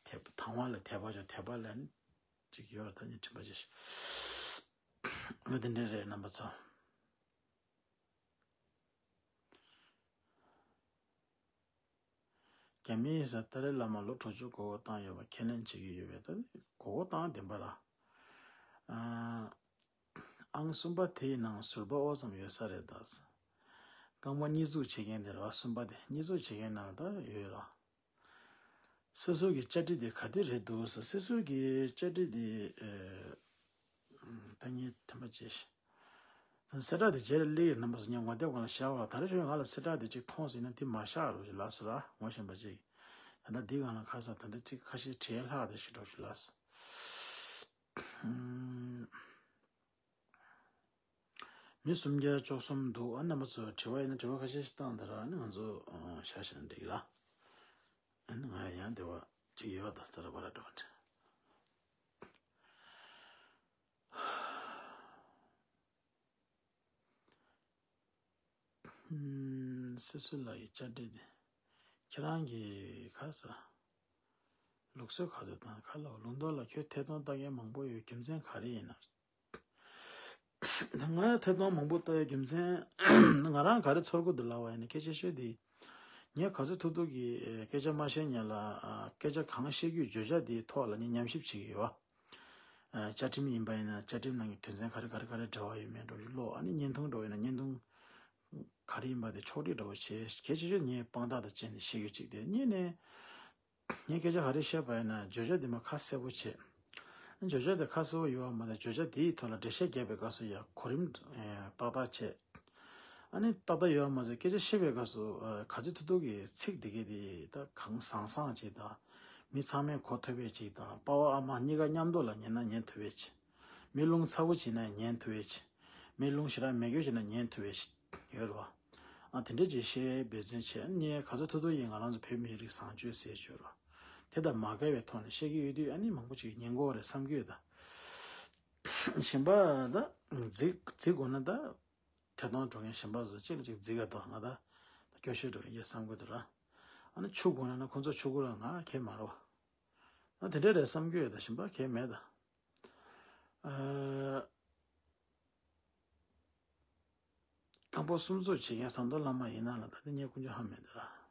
དད་པ། དང་བ་ལ་དད་པ་ཅོ། དད་པ་ལ་ནི་ཅིག་ཡོད་ར། ད་ནི་དྲན་པ་ཅིག་ཨ། དེ་འདྲ་རེད་རྣམ་པ་ཚོ། རྒྱ་མིའི་ས་ཏཱ་ལའི་བླ་མ་ལོ་དྲུག་ཅུ་མགོ་སྐོར་བཏང་ཡོད་པ་ཁས་ལེན་བྱེད་ཀྱི་ཡོད་པས། ད་མགོ་སྐོར་བཏང་བདེན་པ་ར། ཨ། ཨང་གསུམ་པ་དེའི་ནང་ཟུར་པ་ཨོ་ཙམ་ཡོད་ས་རེད་ད། རྐང་པ་གཉིས་འཛུགས་བྱེད་མཁན་དེ་རེད་བ། གསུམ་པ་དེ་གཉིས་འཛུགས་བྱེད་མཁན་ནང་ད་ཡོད་ར། སྲིད་ཟུར་གྱི་བཅར་འདྲི་དེ་ག་དུས་རེད་འདུག་ཟེར། སྲིད་ཟུར་གྱི་བཅར་འདྲི་དེ། ཨེ། ད་ངས་དྲན་པ་བརྗེད་ཤག་གསལ་བསྒྲགས་དེ་རྗེས་ལ་སླེབས་ཡོད། རྣམ་པ་ཚོ་ངས་ངོ་དེབ་སྒང་ལ་བཞག་པ། ད་རེས་ཞོགས་ང་ལ་གསལ་བསྒྲགས་དེ་གཅིག་མཐོང་ཟིན་ན་དེ་མ་བཞག་རོགས་ཞུ་ལགས་སོ་ར། ངོ་ཤེས་པ་གཅིག་ད་ལྟ་འདི་སྒང་ལ་ཁ་ས་ད་ལྟ་གཅིག་ཁ་ཤས་བྲིས་ལྷག་དེ་ཞིག་རོགས་ཞུ་ལགས་སོ། ཨུམ། མི་སུམ་བརྒྱ་བཅུ་གསུམ་འདུག་ཨ། རྣམ་པ་ཚོས་དྲི་བ་ཡིན་ན་དྲི་བ་ཁ་ཤས་ཤིག་བཏང་དང་ར། ཨ་ནི་ང་ཚོ་ཨ་བཞག་བཞག་ན་འགྲིག་ལ། ཨ་ནི་ང་ཡང་དེ་བ་ཅིག་ཡོད་ད་ཙ་ར་བ་ར་འགྲོ་བ་འདྲ། ཧུམ། སྲིད་ཟུར་ལགས་ཀྱི་བཅར་འདྲི་དེ། ཁྱེད་རང་གིས་ག་རེ་ཟ། ལུགས་སྲོལ་ག་ཚོད་དང་ཁ་ལོ། ལུང་རྟོགས་ལགས་ཁྱོད་ཐད་གཏོང་ལྟ་མཁན་མང་པོ་ཡོད། རྒྱུ་མཚན་ག་རེ་ཡིན་ནམ། ང་ཐད་གཏོང་མང་པོ་ལྟ་ཡའི་རྒྱུ་མཚན་ང་རང་ག་རེ་ཚོར་གི་འདུག་ལབ་པ་ཡིན་ན། སྐད་ཆ་ཤོད་དེ། ངས་ག་ཚོད་ཐུབ་ཐུབ་ཀྱིས་སྐད་ཆ་མ་བཤད་སྔོན་ལ་སྐད་ཆ་གང་བཤད་རྒྱུའི་བརྗོད་བྱ་དེའི་ཐོག་ལ་ངས་ཉམས་ཞིབ་བྱེད་ཀྱི་ཡོད་པ། བཅའ་ཁྲིམས་ཡིན་པ་ཡིན་ན་བཅའ་ཁྲིམས་ནང་གི་དོན་ཚན་ག་རེ་ག་རེ་ག་རེ་འབྲེལ་བ་ཡོད་མེད་འདྲ་བོ་ཞིག་ཀློག་ཨ་ནི་བརྙན་ཐུང་འདྲ་བོ་ཡིན་ན་བརྙན་ཐུང་ག་རེ་ཡིན་པ་དེ་ཕྱོགས་སྒྲིག་འདྲ་བོ་བྱས། གལ་ཆེ་ཤོས་ངས་དཔང་རྟགས་དང་བཅས་ནས་བཤད་རྒྱུ་གཅིག་དེ། གཉིས་ནས། ངས་སྐད་ཆ་ག་རེ་བཤད་པ་ཡིན་ན་བརྗོད་བྱ་དེ་མ་ཁ་གསལ་པོ་བྱས། བརྗོད་བྱ་དེ་ཁ་གསལ་པོ་ཡོད་པ་མ་ཟད་བརྗོད་བྱ་དེའི་ཐོག་ལ་འགྲེལ་བཤད་རྒྱག་པའི་སྐབས་སུ་ཡང་གོ་རིམ་ཏག་ཏག་བྱས། ཨ་ནི་ཏག་ཏག་ཡོད་པ་མ་ཟད་སྐད་ཆ་བཤད་པའི་སྐབས་སུ་ག་ཚོད་ཐུབ་ཐུབ་ཀྱིས་ཚིག་དེ་གའི་དེ་ད་གང་བཟང་བཟང་ཅིག་དང་། མི་ཚང་མས་གོ་ཐུབ་པའི་ཅིག་དང་། པ་ཕ་ཨ་མ་གཉིས་ཀ་མཉམ་དུ་ལ་ཉན་ན་ཉན་ཐུབ་པའི་ཅིག་མི་རླུང་ཚ་པོ་བྱས་ན་ཉན་ཐུབ་པའི་ཅིག་མི་རླུང་ཞེ་དྲག་མེད་རྒྱུ་བྱས་ན་ཉན་ཐུབ་པའི་ཅིག་ཡོད་རེད་བ། ཨ། དེ་འདྲ་ཅིག་བཤད་འབད་བརྩོན་བྱས། ངས་ག་ཚོད་ཐུབ་ཐུབ་ཡིན། ང་རང་ཚོ་བོད་མིའི་རིགས་བཟང་སྤྱོད་ཟེར་བརྗོད་རོགས། དེ་དང་མ་འགལ་བའི་ཐོག་ནས་བཤད་ཀྱི་ཡོད་དུས་ཨ་ནི་མང་པོ་ཅིག་ཉན་གྱི་ཡོད་རེད་བསམ་གྱི་ཡོད་ད། གཞན་པ་ད་རྫིག་རྫིག་དགོས་ན་ད་ཐད་གཏོང་འགྲོ་མཁན་གཞན་པ་ཚོ་གཅིག་ལ་གཅིག་རྫིག་ག་ད་ང་ད་སྐྱོ་ཤོས་འགྲོ་མཁན་ཡོད་བསམ་གྱི་འདུག་ར། ཨ་ནི་ཆུ་དགོས་ན་ན་ཁོང་ཚོ་ཆུ་དགོས་ར། ང་གལ་མ་རེད་བ། ཨ། དེ་འདྲ་རེད་བསམ་གྱི་ཡོད་ད། གཞན་པ་གལ་མེད་ད། ཨ། རྐང་པ་གསུམ་བཙུགས་བྱེད་མཁན་ཟམ་གདོང་བླ་མ་ཡིན་ན་ལ་ད་དེ་ངས་དཀོན་མཆོག་ཧ་མེད་དེ་ར།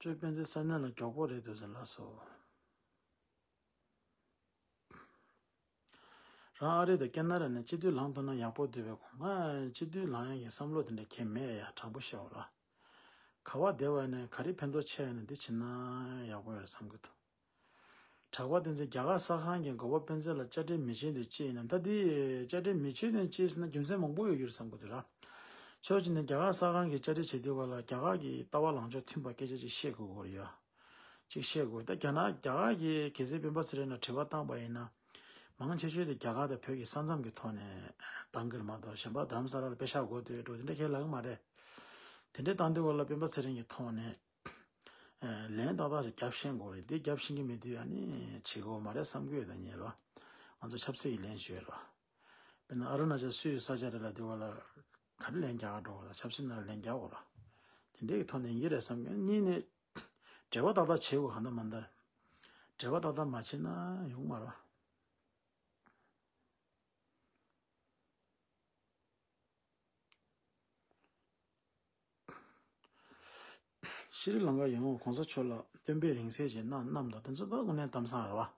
ཅོ་པཎ་ཆེན་ས་གནས་ལ་མགྱོགས་པོ་རེད་འདུག་ཟེར་ལགས་སོ། རང་ཨ་རི་དང་ཀེ་ན་ཌ་ནས་སྤྱི་འཐུས་ལངས་ཐུབ་ན་ཡག་པོ་འདུག་པས། ཁོང་ང་སྤྱི་འཐུས་ལངས་ཡག་གི་བསམ་བློ་དེ་འདྲ་གང་ཡང་མེད་ཡ། དྲང་པོ་བཤད་པ་ལ། ག་པར་བསྡད་པ་ཡིན་ན་ག་རེ་ཕན་ཐོགས་ཆེ་ཡ་ན་འདི་བྱེད་ན་ཡག་པོ་ཡོད་རེད་བསམ་གྱི་འདུག་གྲགས་པ་བསྟན་འཛིན། རྒྱ་གར་གསར་ཁང་གིས་འགོ་པ་སྤེན་ཚེ་ལ་བཅའ་ཁྲིམས་མི་བྱེད་དོན་ཅི་ཡིན་ནམ། ད་འདི་བཅའ་ཁྲིམས་མི་བྱེད་དོན་ཅི་ཟེར་ན་རྒྱུ་མཚན་མང་པོ་ཡོད་རྒྱུ་རེད་བསམ་གྱི་འདུག་ར། ཕྱོགས་གཅིག་ནས་རྒྱ་གར་གསར་ཁང་གིས་བཅའ་ཁྲིམས་བྱེད་དུས་བར་ལ་རྒྱ་གར་གྱི་ལྟ་བ་ལངས་ཕྱོགས་མཐུན་པ་སྐད་ཆ་ཅིག་བཤད་དགོས་ཀྱི་ཡོད། ཅིག་བཤད་དགོས། ད་རྒྱ་ནག་རྒྱ་གར་གྱི་གལ་སྲིད་སྤེན་པ་ཚེ་རིང་ལ་དྲི་བ་བཏང་པ་ཡིན་ན། མང་ཆེ་ཤོས་དེ་རྒྱ་གར་དང་བོད་ཀྱི་ས་མཚམས་ཀྱི་ཐོག་ནས་བཏང་གི་རེད་མ་གཏོགས། གཞན་པ་རྡ་རམ་ས་ལ་ལ་པེ་ཤག་དགོས་འདུག་འགྲོ་དེ་འདྲ་ཁས་ལེན་གྱི་མ་རེད། དེ་འདྲའི་བཏང་དུས་བར་ལ་སྤེན་པ་ཚེ་རིང་གི་ཐོག་ནས། ཨ། ལན་ཏག་ཏག་ཅིག་རྒྱབ་ཤེས་དགོས་རེད། འདི་རྒྱབ་ཤེས་ཀྱི་མེད་དུས་ཨ་ནི་བྱེད་དགོས་མ་རེད་བསམ་གྱི་ཡོད་ད་ཉེ་རོ། ང་ཚོ་ཆབ་སྲིད་ཀྱི་ལན་ཞུ་ཡ་རོ། དཔེར་ན་ཨ་རུ་ན་ཅལ་སུའི་ས་ཆ་རེད་ལབ་དུས་བར་ལ་ག་རེ་ལན་རྒྱག་ག་འགྲོ་བ་ལ། ཆབ་སྲིད་ནང་ལ་ལན་རྒྱག་དགོས་ར། དེ་འདྲའི་གི་ཐོག་ནས་ཡིན་གྱི་རེད་བསམ་གྱི། གཉིས་ནས་འབྲེལ་བ་ཏག་ཏག་བྱེད་དགོས། གང་ལྟར་མ་ལྟར་འབྲེལ་བ་ཏག་ཏག་མ་བྱེད་ན་ཡོང་མ་རེད་བ། ཤྲི་ལང་ཀ་ཡོང་གོང་ས་མཆོག་ལ་སྟོན་པའི་རིང་བསྲེལ་ཞིག་གནང་གནང་དང་དེ་ཚོ་ད་དངོས་གནས་གཏམ་བཟང་རེད་བ།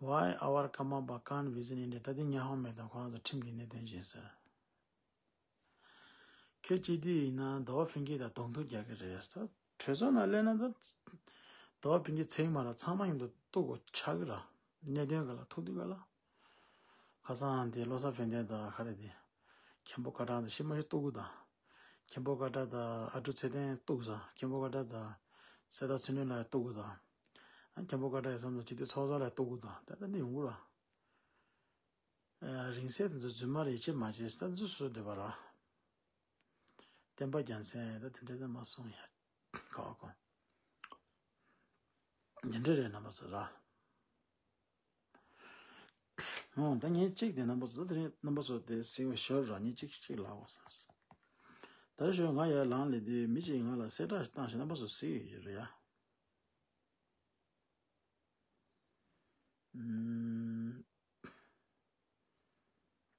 Why our Karmapa can't visit India? ད་དེ་ཉི་ཧོང་མེད་དང་ཁོ་རང་ཚོ་ཁྲིམས་ཀྱི་གནད་དོན་ཅན་ཟེར། ཁྱོད་ཅི་དེ་ཡིན་ན་ཟླ་བ་ཕུན་སྐྱིད་དང་གདོང་ཐུག་རྒྱག་གི་རེད་ཟེར། གྲོས་ཚོགས་ནང་སླེབས་ན་ད་ཟླ་བ་ཕུན་སྐྱིད་ཚེ་རིང་མ་ར་ཚང་མ་ཡིན་དུ་གཏུག་གོ་ཆག་གི་ར། གནད་དོན་ག་ལ་ཐུག་དུས་ག་ལ། ཁ་སང་དེ་བློ་བཟང་ཕན་བདེ་དང་ག་རེ་དེ། མཁན་པོ་སྐར་གྲངས་དང་ཤི་མ་ཤི་གཏུག་གོ་དང་། མཁན་པོ་སྐར་གྲངས་དང་ཨ་ཀྲུག་ཚེ་བརྟན་གཏུག་ས་མཁན་པོ་སྐར་གྲངས་དང་། སེ་ད་ཚུལ་ནུས་ལ་གཏུག་གོ་དང་། ཨ་མཁན་པོ་སྐར་གྲངས་ཡི་བསམ་ཚུལ་སྤྱི་འཐུས་ཚོགས་གཙོ་ལ་གཏུག་གོ་དང་ད་ལྟ་འདི་ཡོང་གོ་ར། རིང་བསྲེལ་དེ་ཚོ་རྫུན་མ་རེད་ཡིད་ཆེས་མ་བྱེད་ཟེར་ད་འཛུལ་སོ་འདོད་པ་ར། བསྟན་པ་རྒྱལ་མཚན་ད་དེ་འདྲ་ད་མ་སོང་ཡ། ཁ་བ་ཁོང་། དེ་འདྲ་རེད་རྣམ་པ་ཚོ་ར། ཨོ་ད་ངས་གཅིག་དེ་རྣམ་པ་ཚོ་དེ་རིང་རྣམ་པ་ཚོ་དེ་གཟིགས་པ་ཞོར་ར་ངས་གཅིག་གཅིག་ལབ་དགོས་བསམ་སོང་། ད་ཞོར་ང་ཡར་ལངས་ལས་དེ་མི་གཅིག་ང་ལ་གསལ་བསྒྲགས་ཤིག་བཏང་ཞིག་རྣམ་པ་ཚོ་གཟིགས་ཡོད་རེད་ཡ། ཨུམ།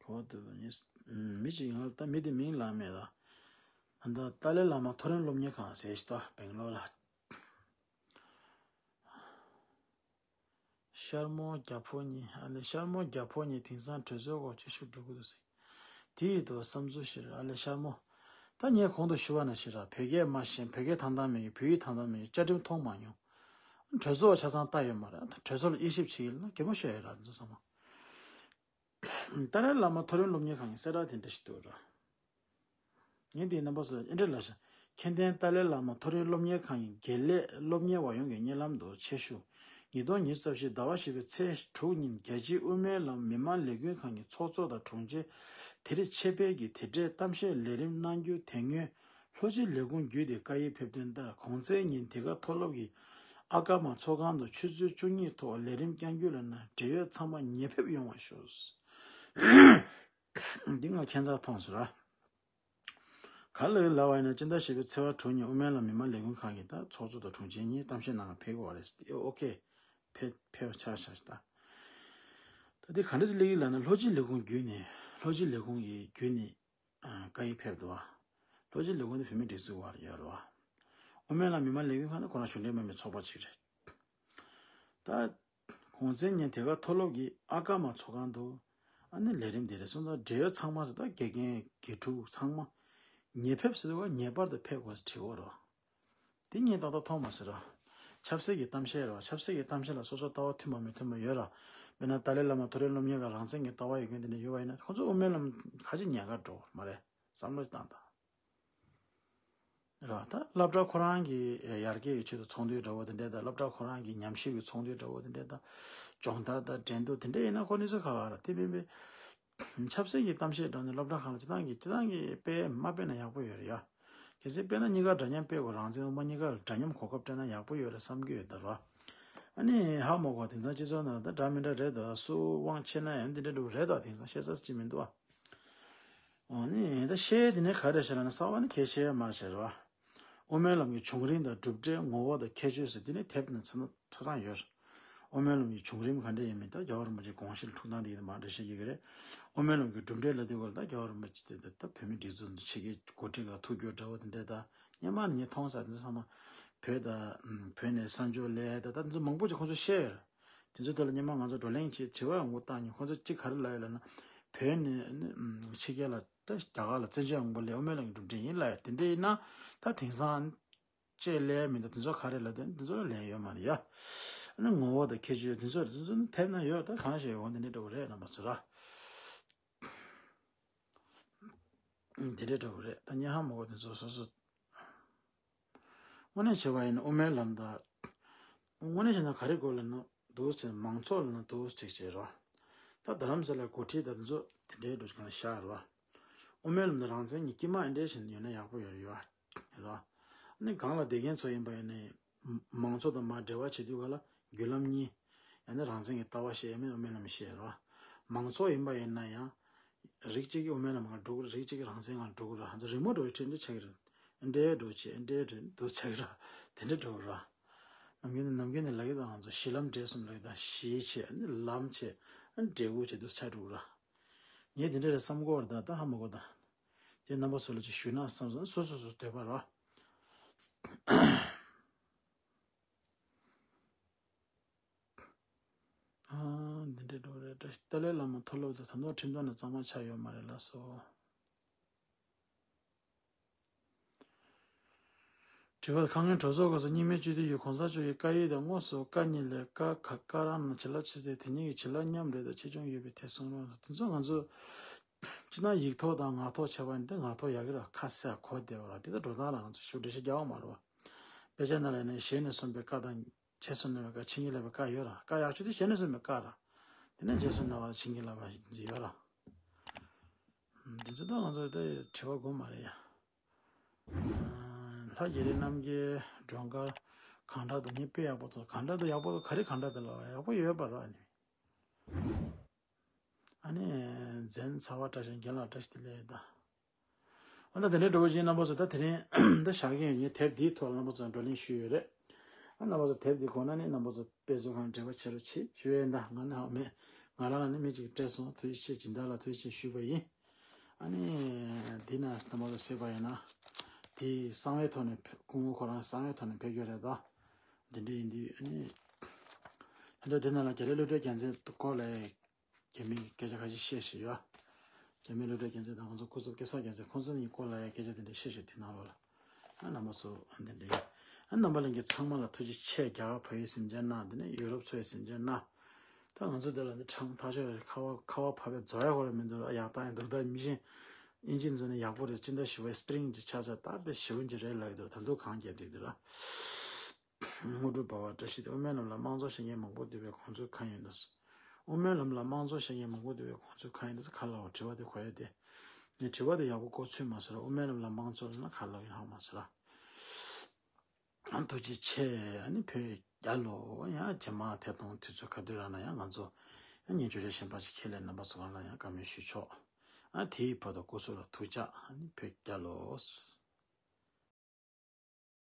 གོ་བདེ་བ་ཉིད། མི་གཅིག་ང་ལ་ད་མི་དེ་མིང་ལ་མེད་ལ། ཨ་ད་ཏཱ་ལའི་བླ་མ་མཐོ་རིམ་སློབ་གཉེར་ཁང་ཟེར་ཞིག་ད་སྦེང་ལོར་ལ། ཤར་མོ་རྒྱ་ཕོ་གཉིས་ཨ་ལེ་ཤར་མོ་རྒྱ་ཕོ་གཉིས་དེང་སང་གྲོས་ཚོགས་འོག་བཅུ་བཞི་འགྲོ་གི་འདུག་ཟེར། དེ་ཡི་ཐོག་བསམ་ཚུལ་ཞིག་ཨ་ལེ་ཤར་མོ། ད་ངས་གོང་དུ་ཞུ་བ་ནང་བཞིན་ར་བོད་སྐད་མ་ཤེས་བོད་སྐད་ཐང་ཐང་མེད་ཀྱི་བོད་ཡིག་ཐང་ཐང་མེད་ཀྱི་བཅའ་ཁྲིམས་མཐོང་མ་མྱོང་། གྲོས་ཚོགས་ཆ་ཚང་ལྟ་ཡོད་མ་རེད་ད་གྲོས་ཚོགས་ལ་དབྱེ་ཞིབ་བྱེད་ཡིན་ན་གད་མོ་ཤོར་ཡོད་ར་འདི་ཚོ་ཚང་མ། ཏཱ་ལའི་བླ་མ་མཐོ་རིམ་སློབ་གཉེར་ཁང་གི་གསལ་བསྒྲགས་དེ་འདྲ་ཞིག་འདུག་ར། ངས་འདིའི་རྣམ་པ་ཚོ་ཨེ་འདྲ་ལ་ཤ། མཁྱེན་ལྡན་ཏཱ་ལའི་བླ་མ་མཐོ་རིམ་སློབ་གཉེར་ཁང་གི་དགེ་ལས་སློབ་གཉེར་བ་ཡོངས་ཀྱི་སྙན་ལམ་དུ་ཆེད་ཞུ། ཉིས་སྟོང་ཉི་ཤུ་རྩ་བཞི་ཟླ་བ་བཞི་པའི་ཚེས་དྲུག་ཉིན་རྒྱལ་སྤྱིའི་དབུ་མའི་ལམ་མི་མང་ལས་འགུལ་ཁང་གི་ཚོགས་གཙོ་དང་དྲུང་ཆེ། དེ་རིང་ཆེད་ཕེབས་ཀྱིས་དེ་འབྲེལ་གཏམ་བཤད་ལས་རིམ་གནང་རྒྱུ་དེ་སྔོན། ལྷོ་སྤྱི་ལས་ཁུངས་བརྒྱུད་དེ་བཀའ་ཡིག་ཕེབས་དོན་ལྟར་གོང་ཚེས་ཉིན་དེ་ག་མཐོ་སློབ་ཀྱི་ཨ་ཀ་མ་ཚོགས་ཁང་དུ་ཆུ་ཚོད་བཅུ་གཉིས་ཐོག་ལས་རིམ་བསྐྱང་རྒྱུ་ལ་ན་འབྲེལ་ཡོད་ཚང་མ་ཉེ་ཕེབས་ཡོང་བ་ཞུ། འདི་ང་ཁྱད་མཚར་མཐོང་སོང་ར། ག་ལ་ཡོད་ལབ་པ་ཡིན་ན་སྤྱི་ཟླ་བཞི་པའི་ཚེས་པ་དྲུག་ཉིན་དབུ་མའི་ལམ་མི་མང་ལས་འགུལ་ཁང་གི་ད་ཚོགས་གཙོ་དང་དྲུང་ཆེ་གཉིས་གཏམ་བཤད་གནང་ག་ཕེབས་དགོས་པ་རེད། ཨོ་ཁེ། ཕེབས་ཕེབས་ཆགས་ཆགས་ཤིག་ད། ད་འདི་ག་འདྲ་ཞིག་སླེབས་ཀྱི་ལབ་ན་ལྷོ་སྤྱི་ལས་ཁུངས་བརྒྱུད་ནས་ལྷོ་སྤྱི་ལས་ཁུངས་ཀྱི་བརྒྱུད་ནས་བཀའ་ཡིག་ཕེབས་འདུག་བ། ལྷོ་སྤྱི་ལས་ཁུངས་དེ་བོད་མིའི་སྒྲིག་འཛུགས་བར་ཡོད་རེད་བ། དབུ་མའི་ལམ་མི་མང་ལས་འགུལ་ཁང་ནི་ཁོ་རང་གཞུང་འབྲེལ་མིན་པའི་ཚོགས་པ་ཅིག་རེད། ད། གོང་ཚེས་ཉིན་དེ་ག་མཐོ་སློབ་ཀྱི་ཨ་ཀ་མ་ཚོགས་ཁང་དུ། ཨ་ནི་ལས་རིམ་དེ་རེད་སོང་ཙང་འབྲེལ་ཡོད་ཚང་མ་ཟེར་ད་དགེ་རྒན་དགེ་ཕྲུག་ཚང་མ། ཉེ་ཕེབས་ཟེར་དུས་ཉེ་བར་དུ་ཕེབས་དགོས་ཟེར་བྲིས་ཡོད་རེད། དེ་ངས་ཏག་ཏག་མཐོང་མ་སོང་ར། ཆབ་སྲིད་ཀྱི་གཏམ་བཤད་རེད་བ་ཆབ་སྲིད་ཀྱི་གཏམ་བཤད་ལ་སོ་སོ་ལྟ་བ་མཐུན་པ་མི་མཐུན་པ་ཡོད་ར། དཔེར་ན་ཏཱ་ལའི་བླ་མ་མཐོ་རིམ་སློབ་གཉེར་ཁང་རང་བཙན་གྱི་ལྟ་བ་ཡོད་མཁན་དེ་འདྲ་ཡོད་པ་ཡིན་ན་ཁོ་ཚོ་དབུ་མའི་ལམ་ཁ་ཅིག་ཉན་ག་འགྲོ་མ་རེད། བསམ་བློ་བཏང་དང་། ར་ད་སློབ་གྲྭ་ཁོ་རང་གི་ཡར་རྒྱས་ཀྱི་ཆེད་དུ་ཚོགས་འདུའི་འདྲ་བོ་དེ་འདྲས་དང་སློབ་གྲྭ་ཁོ་རང་གི་ཉམས་ཞིབ་ཀྱི་ཚོགས་འདུའི་འདྲ་བོ་དེ་འདྲས་དང་སྦྱོང་བརྡར་དང་འགྲན་བསྡུར་དེ་འདྲས་ཡིན་ན་ཁོ་གནས་ཚུལ་ཁག་ཁག་ར་དེ་མིན་པའི་ཆབ་སྲིད་ཀྱི་གཏམ་བཤད་འདྲ་ནི་སློབ་གྲྭ་ཁག་ལ་སྤྱི་བཏང་གི་སྤྱི་བཏང་གི་དཔེ་མ་སྤེལ་ན་ཡག་པོ་ཡོད་རེད་ཡ། གལ་སྲིད་སྤེལ་ན་གཉིས་ཀ་འདྲ་མཉམ་སྤེལ་དགོས་རང་བཙན་དབུ་མ་གཉིས་ཀ་ལ་འདྲ་མཉམ་གོ་སྐབས་སྤྲད་ན་ཡག་པོ་ཡོད་རེད་བསམ་གྱི་ཡོད་ད་ར། ཨ་ནི་ཧ་མ་གོ་དེང་སང་སྤྱི་ཚོགས་ནང་ད་འདྲ་མི་འདྲ་རེད་ད་སུ་དབང་ཆེ་ན་ཡང་འདི་འདྲ་འདྲ་བོ་རེད་ད་དེང་སང་བཤད་ས་ཅི་མི་འདུག་ཨ། ཨོ་ནི་ད་བཤད་དེ་ནི་ག་རེ་བཤད་ལ་ན་གསར་བ་ནི་ཁྱེད་བཤད་ཡ་མར་བཤད་རེད་བ། དབུ་མའི་ལམ་གྱི་བྱུང་རིམ་དང་གྲུབ་འབྲས་ངོ་བོ་དང་ཁྱད་ཆོས་ཟེར་དེ་ནི་དེབ་ནི་ཚ་ན་ཆ་ཚང་ཡོད་རེད། དབུ་མའི་ལམ་གྱི་བྱུང་རིམ་ག་འདྲ་ཡིན་མིན་ད་རྒྱལ་བ་རིན་པོ་ཆེ་དགོངས་གཞི་ལ་ཐུགས་སྣང་དེ་ཡིན་མར་འགྲེལ་བཤད་བྱེད་ཀྱི་རེད། དབུ་མའི་ལམ་གྱི་གྲུབ་འབྲས་ལ་དེ་བར་ད་རྒྱལ་བ་རིན་པོ་ཆེ་དེ་ད་བོད་མི་སྒྲིག་འཛུགས་འདི་ཆེད་ཀྱི་འགོ་ཁྲིད་ལ་ཐུགས་རྒྱུ་འདྲ་བོ་དེ་འདྲ་ད་སྔོན་མ་ནས་ངས་མཐོང་ས་དེ་ཚང་མ་བོད་ད་བོད་ནས་གསར་འབྱོར་སླེབས་ད་ད་དེ་ཚོ་མང་པོ་ཅིག་ཁོང་ཚོ་བཤད་ཡོད་རེད། དེ་ཚོའི་ཐོག་ལ་སྔོན་མ་ང་ཚོ་བགྲོ་གླེང་བྱས་དྲི་བ་ཡང་འགོ་བཏང་ནས་ཁོང་ཚོ་གཅིག་ག་རེ་ལབ་ཡོད་ལབ་ན། བོད་ནས་ཕྱི་རྒྱལ་ལ་ད་རྒྱ་གར་ལ་བཙན་བྱོལ་ཡོང་པ་ལས་དབུ་མའི་ལམ་གྱི་གྲུབ་འབྲས་ཡིན་ལབ་ཡོད་དེ་འདྲ་ཡིན་ན་ད་དེང་སང་ཅེས་ལས་མི་འདུག་དེ་ཚོ་ག་རེ་ལབ་དོན་དེ་ཚོ་ལ་ལན་ཡོད་མ་རེད་ཡ། ཨ་ནི་ངོ་བོ་དང་ཁྱད་ཆོས་དེ་ཚོ་དེ་ཚོ་ནི་དེབ་ན་ཡོད་ད་གང་ཞིག་ཡོད་འདི་འདྲ་འདྲ་བོ་རེད་རྣམ་པ་ཚོ་ར། དེ་འདྲ་འདྲ་བོ་རེད་ད་སྙན་ཧ་མ་གོ་དེ་ཚོ་སོ་སོ། དངོས་གནས་བྱས་པ་ཡིན་ན་དབུ་མའི་ལམ་དང་། དངོས་གནས་བྱས་ན་ག་རེ་དགོས་ལབ་ན་འདུག་ཟེར་མང་ཚོགས་ལབ་ན་འདུག་ཅིག་བྱས་རོ། ད་རྡ་རམ་ས་ལའི་འགོ་ཁྲིད་དང་འདི་ཚོ་དེ་འདྲའི་འགྲོ་གང་ཤར་རོ། དབུ་མའི་ལམ་དང་རང་བཙན་གཉིས་དཀྱིལ་མ་འདྲ་ཞིག་ཡོད་ན་ཡག་པོ་ཡོད་རེད་ཡོད་རོ། ཨ་ནི་གང་ལ་བསྡད་མཁན་ཚོ་ཡིན་པ་ཡིན་ནའི་མང་ཚོགས་དང་མར་འབྲེལ་བ་བྱེད་དུས་ག་ལ་བརྒྱུད་ལམ་གཉིས། ཡང་ན་རང་བཙན་གྱི་ལྟ་བ་བཤད་ཡང་མིན་དབུ་མའི་ལམ་བཤད་རོ། མང་ཚོགས་ཡིན་པ་ཡིན་ན་ཡང་། རིགས་གཅིག་གིས་དབུ་མའི་ལམ་ལ་འགྲོ་གི་རེད་རིགས་གཅིག་གིས་རང་བཙན་ལ་འགྲོ་གི་རེད་ང་ཚོ་རི་མོ་འགྲོ་བའི་ཁྲིད་འདི་ཆགས་ཀྱི་རེད། འདྲེ་འགྲོ་བྱེད་འདྲེ་འགྲོ་འདུག་ཆགས་ཀྱི་རེད་དེ་འདྲ་འགྲོ་གི་རེད། ནམ་རྒྱུན་ནས་ནམ་རྒྱུན་ནས་ལབ་ཀྱི་དང་ང་ཚོ་གཞི་ལམ་འབྲས་གསུམ་ལབ་ཀྱི་དང་གཞི་བྱེད་ནི་ལམ་བྱེད་འདྲེ་འགོ་བྱེད་འདུག་ཆགས་འགྲོ་གི་རེད། ངས་དེ་འདྲ་རེད་བསམ་གོ་རེད་ད་ད་ཧ་མ་གོ་ད། དེ་རྣམ་པ་ཚོ་ལ་ཅིག་ཞུས་ན་བསམ་སོང་། སོ་སོ་སོ་འདོད་པ་རེད་བ། ཨ་འདི་འདྲའི་འགྲོ་རེད། ཏཱ་ལའི་བླ་མ་མཐོ་སློབ་དེ་ད་དུང་ཁྲིམས་ཐོག་ནས་གཙང་མ་ཆགས་ཡོད་མ་རེད་ལགས་སོ། དྲི་བ། ཁ་ངན་གྲོས་ཚོགས་སྐབས་སུ་རྙིང་མའི་སྤྱི་འཐུས་ཀྱིས་གོང་ས་མཆོག་གི་བཀའ་ཡིག་དང་དངོས་སུ་བཀའ་གཉིས་ལས་བཀའ་ཁ་བཀའ་རང་ནང་བྱིན་རླབས་ཆེ་ཚད་དེ་ཉིད་ཀྱི་བྱིན་རླབས་མཉམ་རེད་དང་ཆེ་ཆུང་ཡོད་པའི་ཐད་གསུང་རོགས། དེ་ཚོ་ང་ཚོ་སྤྱིར་ན་ཡིག་ཐོག་དང་ངག་ཐོག་བྱས་པ་ཡིན་ཏེ་ངག་ཐོག་ཡག་གི་ར་ཁ་གསལ་གོ་བདེ་བ་ར་དེ་ལྟར་འགྲོ་སྟངས་ལ་ང་ཚོ་ཞུ་འགྲེལ་བཤད་རྒྱག་པ་མ་རེད་བ། དཔེ་ཆ་ནང་ལ་ནི་ཞལ་ནས་གསུངས་པའི་བཀའ་དང་། རྗེས་སུ་གནང་བའི་བཀའ། བྱིན་གྱིས་བརླབས་པའི་བཀའ་ཡོད་ར། བཀའ་ཡག་ཤོས་དེ་ཞལ་ནས་གསུངས་པའི་བཀའ་ར། དེ་ནས་རྗེས་སུ་གནང་བ་བྱིན་གྱིས་བརླབས་པ་ཡོད་ར། འདི་ཚོ་ད་ང་ཚོ་ད་དྲི་བ་དགོས་མ་རེད་ཡ། ལྷ་རྒྱ་རི་རྣམ་རྒྱལ་སྒྲོལ་དཀར་གང་འདྲ་འདུག་ངས་དཔེ་ཡག་པོ་འདུག་གང་འདྲ་འདུག་ཡག་པོ་འདུག་ག་རེ་གང་འདྲ་འདུག་ལབ་ཡག་པོ་ཡོད་པ་ར་ཨ་ནི། ཨ་ནི་མཚན་ཚ་བ་བཀྲ་ཤིས་རྒན་ལགས་བཀྲ་ཤིས་བདེ་ལེགས་ད། ཨ་ད་དེ་འདྲའི་འགྲོ་བ་ཞིག་རྣམ་པ་ཚོ་ད་དེ་རིང་ད་བཞག་གི་ཡོད། ངས་དེབ་འདིའི་ཐོག་ལ་རྣམ་པ་ཚོ་བགྲོ་གླེང་ཞུས་ཡོད་རེད། ཨ་རྣམ་པ་ཚོ་དེབ་འདི་གོ་ན་ནི་རྣམ་པ་ཚོ་དཔེ་མཛོད་ཁང་འབྲེལ་བ་བྱེད་རོགས་བྱེད་ཞུ་ཡས་ད་ང་ནི་ཧ་མེད། ང་རང་ལ་ནི་མི་གཅིག་གིས་སྤྲད་སོང་། ཐུགས་རྗེ་ཆེ། སྦྱིན་བདག་ལ་ཐུགས་རྗེ་ཆེ་ཞུས་པ་ཡིན། ཨ་ནི་འདི་ན་རྣམ་པ་ཚོ་གཟིགས་པ་ཡིན་ན་དེ་གསང་བའི་ཐོག་ནས་ཕེ་སྐུ་ངོ་ཁོ་རང་གསང་བའི་ཐོག་ནས་ཕེབས་རྒྱུ་རེད་ད། འདི་འདྲ་ཡིན་དུས་ཨ་ནི་ད་ལྟ་འདི་ནང་ལ་རྒྱ་རི་བློ་གྲོས་རྒྱལ་མཚན་སྐོར་ལ་རྒྱ་མིའི་སྐད་ཆ་ཁ་ཤས་བཤད་བཞིན་ཡོད། རྒྱ་མི་བློ་གྲོས་རྒྱལ་མཚན་དང་ང་ཚོ་སྐུ་ཚབ་སྐལ་བཟང་རྒྱལ་མཚན་ཁོང་ཚོ་གཉིས་སྐོར་ལ་ཡང་སྐད་ཆ་དེ་འདྲ་བཤད་བཞིན་དེ་ནང་ལོགས་ལ། ཨ་རྣམ་པ་ཚོ་འདི་འདྲ་ཡིན། ཨ་རྣམ་པ་ལྷན་རྒྱས་ཚང་མ་ལ་ཐུགས་རྗེ་ཆེ། རྒྱ་གར་བལ་ཡུལ་གཟིམ་འཇག་གནང་། དེ་ནས་ཡུ་རོབ་ཚོའི་གཟིམ་འཇག་གནང་། ད་ང་ཚོ་འདི་ལ་འདི་ཁྲང་ཐག་ཆོད་རེད། ཁ་བ་ཁ་བ་བབས་པའི་རྫོགས་ཡག་པོ་རེད་མི་འདུག་ཨ་ཡག་ཐག་ཡང་འདུག་ད་མི་ཤེས། ཨིན་ཇི་བཟོ་ནས་ཡག་པོ་རེད། སྤྱི་ཟླ་བཞི་པའི་སྤི་རིང་གི་ཆ་ཚང་ད་དཔེ་ཞེ་པོ་ཅིག་རེད་ལབ་ཀྱི་འདུག་ད་དུང་གང་རྒྱག་བསྡད་འདུག་ར། དངོས་གྲུབ་འབར་བ་བཀྲ་ཤིས་བདེ། དབུ་མའི་ལམ་ལ་དམངས་གཙོ་བཤད་མཁན་མང་པོ་འདུག་པས་ཁོང་ཚོས་གང་ཡིན་ནམ། དབུ་མའི་ལམ་ལ་དམངས་གཙོ་བཤད་མཁན་མང་པོ་འདུག་པས་ཁོང་ཚོས་གང་ཡིན་ནམ་ག་ལབ་པ། དྲི་བ་དེ་གོ་ཡོད་དེ། ངས་དྲི་བ་དེ་ཡག་པོ་གོ་ཚོད་མ་སོང་ར། དབུ་མའི་ལམ་ལ་དམངས་གཙོ་ལབ་ན་ག་ལབ་ཡིན་ཧ་མ་སོང་ར། ཨ་ཐུགས་རྗེ་ཆེ། ཨ་ནི་བོད་རྒྱལ་ལོ། ཡང་རྗེས་མ་ཐད་གཏོང་དུས་ཚོད་ག་དུས་རག་ན་ཡང་ང་ཚོ་ཡང་ཉིན་བརྗོད་བྱ་གཞན་པ་ཞིག་ཁས་ལེན་རྣམ་པ་ཚོ་གང་ལ་ཡང་བཀའ་མོལ་ཞུ་ཆོག་ཨ་དེའི་བར་དུ་སྐུ་གཟུགས་ལ་ཐུགས་ཅག་ཨ་ནི་བོད་རྒྱལ་ལོ།